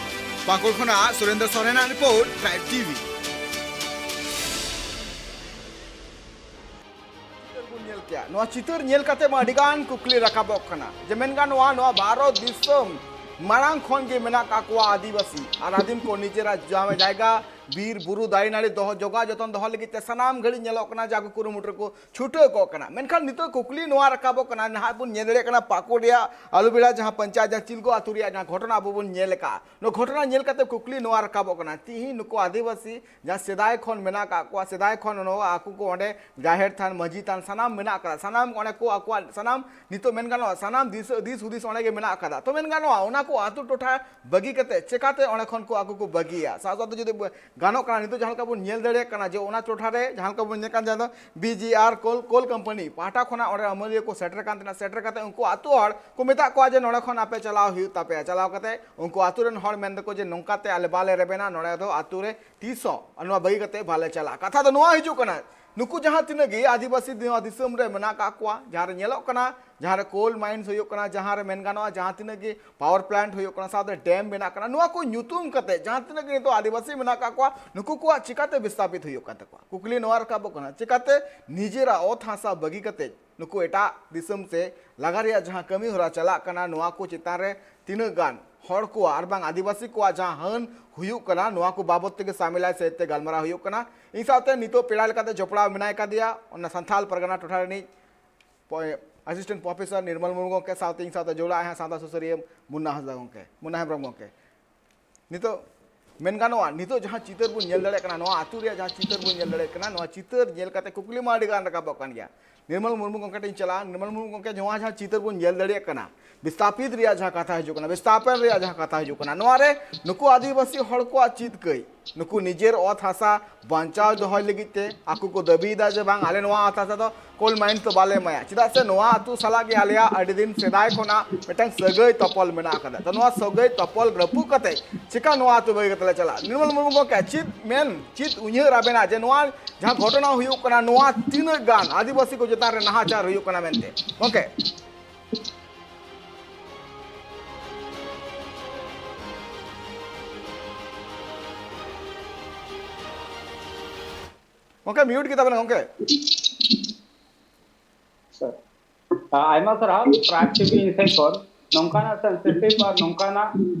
ᱯᱟᱹᱠᱩᱲ ᱠᱷᱚᱱᱟᱜ ᱥᱩᱨᱮᱱᱫᱨᱚ ᱥᱚᱨᱮᱱᱟᱜ ᱨᱤᱯᱳᱨᱴ, ᱴᱨᱟᱭᱤᱵᱽ ᱴᱤᱵᱷᱤ᱾ ᱪᱤᱛᱟᱹᱨ ᱵᱚᱱ ᱧᱮᱞ ᱠᱮᱜᱼᱟ᱾ ᱱᱚᱣᱟ ᱪᱤᱛᱟᱹᱨ ᱧᱮᱞ ᱠᱟᱛᱮ ᱢᱟ ᱟᱹᱰᱤ ᱜᱟᱱ ᱠᱩᱠᱞᱤ ᱨᱟᱠᱟᱵᱚᱜ ᱠᱟᱱᱟ, ᱡᱮ ᱢᱮᱱ ᱜᱟᱱᱚᱜᱼᱟ, ᱱᱚᱣᱟ ᱵᱷᱟᱨᱚᱛ ᱫᱤᱥᱚᱢ ᱢᱟᱲᱟᱝ ᱠᱷᱚᱱ ᱜᱮ ᱢᱮᱱᱟᱜ ᱠᱟᱜ ᱠᱚᱣᱟ ᱟᱹᱫᱤᱵᱟᱹᱥᱤ ᱟᱨ ᱟᱹᱫᱤᱢ ᱠᱚ ᱱᱤᱡᱮᱨᱟᱜ ᱡᱟᱭᱜᱟ, ᱵᱤᱨ ᱵᱩᱨᱩ, ᱫᱟᱨᱮ ᱱᱟᱹᱲᱤ ᱫᱚᱦᱚ, ᱡᱚᱜᱟᱣ ᱡᱚᱛᱚᱱ ᱫᱚᱦᱚ ᱞᱟᱹᱜᱤᱫ ᱛᱮ ᱥᱟᱱᱟᱢ ᱜᱷᱟᱹᱲᱤᱡ ᱧᱮᱞᱚᱜ ᱠᱟᱱᱟ ᱡᱮ ᱟᱠᱚ ᱠᱩᱨᱩᱢᱩᱴᱩ ᱨᱮᱠᱚ ᱪᱷᱩᱴᱟᱹᱣ ᱠᱚᱜ ᱠᱟᱱᱟ᱾ ᱢᱮᱱᱠᱷᱟᱱ ᱱᱤᱛᱚᱜ ᱠᱩᱠᱞᱤ ᱱᱚᱣᱟ ᱨᱟᱠᱟᱵᱚᱜ ᱠᱟᱱᱟ, ᱱᱟᱦᱟᱜ ᱵᱚᱱ ᱧᱮᱞ ᱫᱟᱲᱮᱭᱟᱜ ᱠᱟᱱᱟ ᱯᱟᱹᱠᱩᱲ ᱨᱮᱭᱟᱜ ᱟᱞᱩᱵᱮᱲᱟ ᱡᱟᱦᱟᱸ ᱯᱚᱧᱪᱟᱭᱮᱛ ᱡᱟᱦᱟᱸ ᱪᱤᱞᱜᱚ ᱟᱹᱛᱩ ᱨᱮᱭᱟᱜ ᱡᱟᱦᱟᱸ ᱜᱷᱚᱴᱚᱱᱟ ᱟᱵᱚ ᱵᱚᱱ ᱧᱮᱞ ᱟᱠᱟᱫᱼᱟ, ᱱᱚᱣᱟ ᱜᱷᱚᱴᱚᱱᱟ ᱧᱮᱞ ᱠᱟᱛᱮ ᱠᱩᱠᱞᱤ ᱱᱚᱣᱟ ᱨᱟᱠᱟᱵᱚᱜ ᱠᱟᱱᱟ, ᱛᱤᱦᱤᱧ ᱱᱩᱠᱩ ᱟᱹᱫᱤᱵᱟᱹᱥᱤ ᱡᱟᱦᱟᱸ ᱥᱮᱫᱟᱭ ᱠᱷᱚᱱ ᱢᱮᱱᱟᱜ ᱟᱠᱟᱫ ᱠᱚᱣᱟ, ᱥᱮᱫᱟᱭ ᱠᱷᱚᱱ ᱱᱚᱣᱟ ᱟᱠᱚ ᱠᱚ ᱚᱸᱰᱮ ᱡᱟᱦᱮᱨ ᱛᱷᱟᱱ, ᱢᱟᱹᱡᱷᱤ ᱛᱷᱟᱱ ᱥᱟᱱᱟᱢ ᱢᱮᱱᱟᱜ ᱟᱠᱟᱫᱟ, ᱥᱟᱱᱟᱢ ᱚᱸᱰᱮ ᱠᱚ ᱟᱠᱚᱣᱟᱜ ᱥᱟᱱᱟᱢ ᱱᱤᱛᱚᱜ ᱢᱮᱱ ᱜᱟᱱᱚᱜᱼᱟ ᱥᱟᱱᱟᱢ ᱫᱤᱥ ᱫᱤᱥ ᱦᱩᱫᱤᱥ ᱚᱸᱰᱮ ᱜᱮ ᱢᱮᱱᱟᱜ ᱟᱠᱟᱫᱟ᱾ ᱛᱚ ᱢᱮᱱ ᱜᱟᱱᱚᱜᱼᱟ ᱚᱱᱟ ᱠᱚ ᱟᱹᱛᱩ ᱴᱚᱴᱷᱟ ᱵᱟᱹᱜᱤ ᱠᱟᱛᱮ ᱪᱮᱠᱟᱛᱮ ᱚᱸᱰᱮ ᱠᱷᱚᱱ ᱠᱚ ᱟᱠᱚ ᱠᱚ ᱵᱟᱹᱜᱤᱭᱟ? ᱥᱟᱶ ᱥᱟᱶᱛᱮ ᱡᱩᱫᱤ ᱵᱚ- ᱜᱟᱱᱚᱜ ᱠᱟᱱᱟ᱾ ᱱᱤᱛᱚᱜ ᱡᱟᱦᱟᱸ ᱞᱮᱠᱟ ᱵᱚᱱ ᱧᱮᱞ ᱫᱟᱲᱮᱭᱟᱜ ᱠᱟᱱᱟ ᱡᱮ ᱚᱱᱟ ᱴᱚᱴᱷᱟ ᱨᱮ ᱡᱟᱦᱟᱸ ᱞᱮᱠᱟ ᱵᱚᱱ ᱧᱮᱞ ᱠᱟᱱ, ᱡᱟᱦᱟᱸ ᱫᱚ ᱵᱤ ᱡᱤ ᱟᱨ ᱠᱳᱞ, ᱠᱳᱞ ᱠᱳᱢᱯᱟᱱᱤ ᱯᱟᱦᱴᱟ ᱠᱷᱚᱱᱟᱜ ᱚᱸᱰᱮ ᱟᱹᱢᱟᱹᱞᱤᱭᱟᱹ ᱠᱚ ᱥᱮᱴᱮᱨ ᱠᱟᱱ ᱛᱟᱦᱮᱱᱟ᱾ ᱥᱮᱴᱮᱨ ᱠᱟᱛᱮ ᱩᱱᱠᱩ ᱟᱹᱛᱩ ᱦᱚᱲ ᱠᱚ ᱢᱮᱛᱟᱜ ᱠᱚᱣᱟ ᱡᱮ ᱱᱚᱰᱮ ᱠᱷᱚᱱ ᱟᱯᱮ ᱪᱟᱞᱟᱣ ᱦᱩᱭᱩᱜ ᱛᱟᱯᱮᱭᱟ᱾ ᱪᱟᱞᱟᱣ ᱠᱟᱛᱮ ᱩᱱᱠᱩ ᱟᱹᱛᱩ ᱨᱮᱱ ᱦᱚᱲ ᱢᱮᱱ ᱫᱟᱠᱚ ᱡᱮ ᱱᱚᱝᱠᱟ ᱛᱮ ᱟᱞᱮ ᱵᱟᱞᱮ ᱨᱮᱵᱮᱱᱟ, ᱱᱚᱰᱮ ᱫᱚ ᱟᱹᱛᱩ ᱨᱮ ᱛᱤᱥ ᱦᱚᱸ ᱱᱚᱣᱟ ᱵᱟᱹᱜᱤ ᱠᱟᱛᱮ ᱵᱟᱞᱮ ᱪᱟᱞᱟᱜᱼᱟ᱾ ᱠᱟᱛᱷᱟ ᱫᱚ ᱱᱚᱣᱟ ᱦᱤᱡᱩᱜ ᱠᱟᱱᱟ, ᱱᱩᱠᱩ ᱡᱟᱦᱟᱸ ᱛᱤᱱᱟᱹᱜ ᱜᱮ ᱟᱹᱫᱤᱵᱟᱹᱥᱤ ᱱᱚᱣᱟ ᱫᱤᱥᱚᱢ ᱨᱮ ᱢᱮᱱᱟᱜ ᱠᱟᱜ ᱠᱚᱣᱟ, ᱡᱟᱦᱟᱸ ᱨᱮ ᱧᱮᱞᱚᱜ ᱠᱟᱱᱟ, ᱡᱟᱦᱟᱸ ᱨᱮ ᱠᱳᱞ ᱢᱟᱭᱤᱱᱥ ᱦᱩᱭᱩᱜ ᱠᱟᱱᱟ, ᱡᱟᱦᱟᱸ ᱨᱮ ᱢᱮᱱ ᱜᱟᱱᱚᱜᱼᱟ ᱡᱟᱦᱟᱸ ᱛᱤᱱᱟᱹᱜ ᱜᱮ ᱯᱟᱣᱟᱨ ᱯᱞᱟᱱᱴ ᱦᱩᱭᱩᱜ ᱠᱟᱱᱟ, ᱥᱟᱶᱛᱮ ᱰᱮᱢ ᱵᱮᱱᱟᱜ ᱠᱟᱱᱟ, ᱱᱚᱣᱟ ᱠᱚ ᱧᱩᱛᱩᱢ ᱠᱟᱛᱮ ᱡᱟᱦᱟᱸ ᱛᱤᱱᱟᱹᱜ ᱜᱮ ᱱᱤᱛᱚᱜ ᱟᱹᱫᱤᱵᱟᱹᱥᱤ ᱢᱮᱱᱟᱜ ᱠᱟᱜ ᱠᱚᱣᱟ, ᱱᱩᱠᱩ ᱠᱚᱣᱟᱜ ᱪᱤᱠᱟᱛᱮ ᱵᱤᱥᱛᱟᱯᱤᱛ ᱦᱩᱭᱩᱜ ᱠᱟᱱ ᱛᱟᱠᱚᱣᱟ? ᱠᱩᱠᱞᱤ ᱱᱚᱣᱟ ᱨᱟᱠᱟᱵᱚᱜ ᱠᱟᱱᱟ, ᱪᱤᱠᱟᱛᱮ ᱱᱤᱡᱮᱨᱟᱜ ᱚᱛ ᱦᱟᱥᱟ ᱵᱟᱹᱜᱤ ᱠᱟᱛᱮ ᱱᱩᱠᱩ ᱮᱴᱟᱜ ᱫᱤᱥᱚᱢ ᱥᱮ ᱞᱟᱜᱟ ᱨᱮᱭᱟᱜ ᱡᱟᱦᱟᱸ ᱠᱟᱹᱢᱤ ᱦᱚᱨᱟ ᱪᱟᱞᱟᱜ ᱠᱟᱱᱟ, ᱱᱚᱣᱟ ᱠᱚ ᱪᱮᱛᱟᱱ ᱨᱮ ᱛᱤᱱᱟᱹᱜ ᱜᱟᱱ ᱦᱚᱲ ᱠᱚᱣᱟᱜ ᱟᱨ ᱵᱟᱝ ᱟᱹᱫᱤᱵᱟᱹᱥᱤ ᱠᱚᱣᱟᱜ ᱡᱟᱦᱟᱸ ᱦᱟᱹᱱ ᱦᱩᱭᱩᱜ ᱠᱟᱱᱟ, ᱱᱚᱣᱟ ᱠᱚ ᱵᱟᱵᱚᱛ ᱛᱮᱜᱮ ᱥᱟᱢᱮᱞᱟᱭ ᱥᱮᱫ ᱛᱮ ᱜᱟᱞᱢᱟᱨᱟᱣ ᱦᱩᱭᱩᱜ ᱠᱟᱱᱟ᱾ ᱤᱧ ᱥᱟᱶᱛᱮ ᱱᱤᱛᱚᱜ ᱯᱮᱲᱟ ᱞᱮᱠᱟᱛᱮ ᱡᱚᱯᱲᱟᱣ ᱢᱮᱱᱟᱭ ᱠᱟᱫᱮᱭᱟ ᱚᱱᱟ ᱥᱟᱱᱛᱷᱟᱞ ᱯᱟᱨᱜᱟᱱᱟ ᱴᱚᱴᱷᱟ ᱨᱤᱱᱤᱡ ᱯᱚ-, ᱟᱥᱤᱥᱴᱮᱱᱴ ᱯᱨᱚᱯᱷᱮᱥᱚᱨ ᱱᱤᱨᱢᱚᱞ ᱢᱩᱨᱢᱩ ᱜᱚᱢᱠᱮ, ᱥᱟᱶᱛᱮ ᱤᱧ ᱥᱟᱶᱛᱮ ᱡᱚᱲᱟᱜ ᱟᱭ ᱦᱟᱸᱜ ᱥᱟᱶᱛᱟ ᱥᱩᱥᱟᱹᱨᱤᱭᱟᱹ ᱢᱩᱱᱱᱟ ᱦᱟᱸᱥᱫᱟ ᱜᱚᱢᱠᱮ, ᱢᱩᱱᱱᱟ ᱦᱮᱢᱵᱨᱚᱢ ᱜᱚᱢᱠᱮ᱾ ᱱᱤᱛᱚᱜ ᱢᱮᱱ ᱜᱟᱱᱚᱜᱼᱟ, ᱱᱤᱛᱚᱜ ᱡᱟᱦᱟᱸ ᱪᱤᱛᱟᱹᱨ ᱵᱚᱱ ᱧᱮᱞ ᱫᱟᱲᱮᱭᱟᱜ ᱠᱟᱱᱟ, ᱱᱚᱣᱟ ᱟᱹᱛᱩ ᱨᱮᱭᱟᱜ ᱡᱟᱦᱟᱸ ᱪᱤᱛᱟᱹᱨ ᱵᱚᱱ ᱧᱮᱞ ᱫᱟᱲᱮᱭᱟᱜ ᱠᱟᱱᱟ, ᱱᱚᱣᱟ ᱪᱤᱛᱟᱹᱨ ᱧᱮᱞ ᱠᱟᱛᱮ ᱠᱩᱠᱞᱤ ᱢᱟ ᱟᱹᱰᱤ ᱜᱟᱱ ᱨᱟᱠᱟᱵᱚᱜ ᱠᱟᱱ ᱜᱮᱭᱟ᱾ ᱱᱤᱨᱢᱚᱞ ᱢᱩᱨᱢᱩ ᱜᱚᱢᱠᱮ ᱴᱷᱮᱱ ᱤᱧ ᱪᱟᱞᱟᱜᱼᱟ᱾ ᱱᱤᱨᱢᱚᱞ ᱢᱩᱨᱢᱩ ᱜᱚᱢᱠᱮ, ᱱᱚᱣᱟ ᱡᱟᱦᱟᱸ ᱪᱤᱛᱟᱹᱨ ᱵᱚᱱ ᱧᱮᱞ ᱫᱟᱲᱮᱭᱟᱜ ᱠᱟᱱᱟ, ᱵᱤᱥᱛᱟᱯᱤᱛ ᱨᱮᱭᱟᱜ ᱡᱟᱦᱟᱸ ᱠᱟᱛᱷᱟ ᱦᱤᱡᱩᱜ ᱠᱟᱱᱟ, ᱵᱤᱥᱛᱟᱯᱚᱱ ᱨᱮᱭᱟᱜ ᱡᱟᱦᱟᱸ ᱠᱟᱛᱷᱟ ᱦᱤᱡᱩᱜ ᱠᱟᱱᱟ, ᱱᱚᱣᱟ ᱨᱮ ᱱᱩᱠᱩ ᱟᱹᱫᱤᱵᱟᱹᱥᱤ ᱦᱚᱲ ᱠᱚᱣᱟᱜ ᱪᱮᱫ ᱠᱟᱹᱭ? ᱱᱩᱠᱩ ᱱᱤᱡᱮᱨ ᱚᱛ ᱦᱟᱥᱟ ᱵᱟᱧᱪᱟᱣ ᱫᱚᱦᱚᱭ ᱞᱟᱹᱜᱤᱫ ᱛᱮ ᱟᱠᱚ ᱠᱚ ᱫᱟᱹᱵᱤᱭᱮᱫᱟ ᱡᱮ ᱵᱟᱝ, ᱟᱞᱮ ᱱᱚᱣᱟ ᱚᱛ ᱦᱟᱥᱟ ᱫᱚ ᱠᱳᱞ ᱢᱟᱭᱤᱱᱥ ᱫᱚ ᱵᱟᱞᱮ ᱮᱢᱟᱭᱟ, ᱪᱮᱫᱟᱜ ᱥᱮ ᱱᱚᱣᱟ ᱟᱹᱛᱩ ᱥᱟᱞᱟᱜ ᱜᱮ ᱟᱞᱮᱭᱟᱜ ᱟᱹᱰᱤ ᱫᱤᱱ ᱥᱮᱫᱟᱭ ᱠᱷᱚᱱᱟᱜ ᱢᱤᱫᱴᱟᱝ ᱥᱟᱹᱜᱟᱹᱭ ᱛᱚᱯᱚᱞ ᱢᱮᱱᱟᱜ ᱟᱠᱟᱫᱟ᱾ ᱛᱚ ᱱᱚᱣᱟ ᱥᱟᱹᱜᱟᱹᱭ ᱛᱚᱯᱚᱞ ᱨᱟᱹᱯᱩᱫ ᱠᱟᱛᱮ ᱪᱮᱠᱟ ᱱᱚᱣᱟ ᱟᱹᱛᱩ ᱵᱟᱹᱜᱤ ᱠᱟᱛᱮ ᱞᱮ ᱪᱟᱞᱟᱜᱼᱟ? ᱱᱤᱨᱢᱚᱞ ᱢᱩᱨᱢᱩ ᱜᱚᱢᱠᱮ, ᱪᱮᱫ ᱢᱮᱱ, ᱪᱮᱫ ᱩᱭᱦᱟᱹᱨ ᱟᱵᱮᱱᱟᱜ ᱡᱮ ᱱᱚᱣᱟ ᱡᱟᱦᱟᱸ ᱜᱷᱚᱴᱚᱱᱟ ᱦᱩᱭᱩᱜ ᱠᱟᱱᱟ, ᱱᱚᱣᱟ ᱛᱤᱱᱟᱹᱜ ᱜᱟᱱ ᱟᱹᱫᱤᱵᱟᱹᱥᱤ ᱠᱚ ᱪᱮᱛᱟᱱ ᱨᱮ ᱱᱟᱦᱟᱪᱟᱨ ᱦᱩᱭᱩᱜ ᱠᱟᱱᱟ ᱢᱮᱱᱛᱮ? ᱜᱚᱢᱠᱮ᱾ ᱜᱚᱢᱠᱮ, ᱢᱤᱭᱩᱴ ᱜᱮᱛᱟ ᱵᱮᱱᱟ ᱜᱚᱢᱠᱮ᱾ ᱟᱭᱢᱟ ᱥᱟᱨᱦᱟᱣ ᱴᱨᱟᱭᱤᱵᱽ ᱴᱤᱵᱷᱤ ᱤᱧ ᱥᱮᱫ ᱠᱷᱚᱱ ᱱᱚᱝᱠᱟᱱᱟᱜ ᱥᱮᱱᱥᱤᱴᱤᱵᱷ ᱟᱨ ᱱᱚᱝᱠᱟᱱᱟᱜ,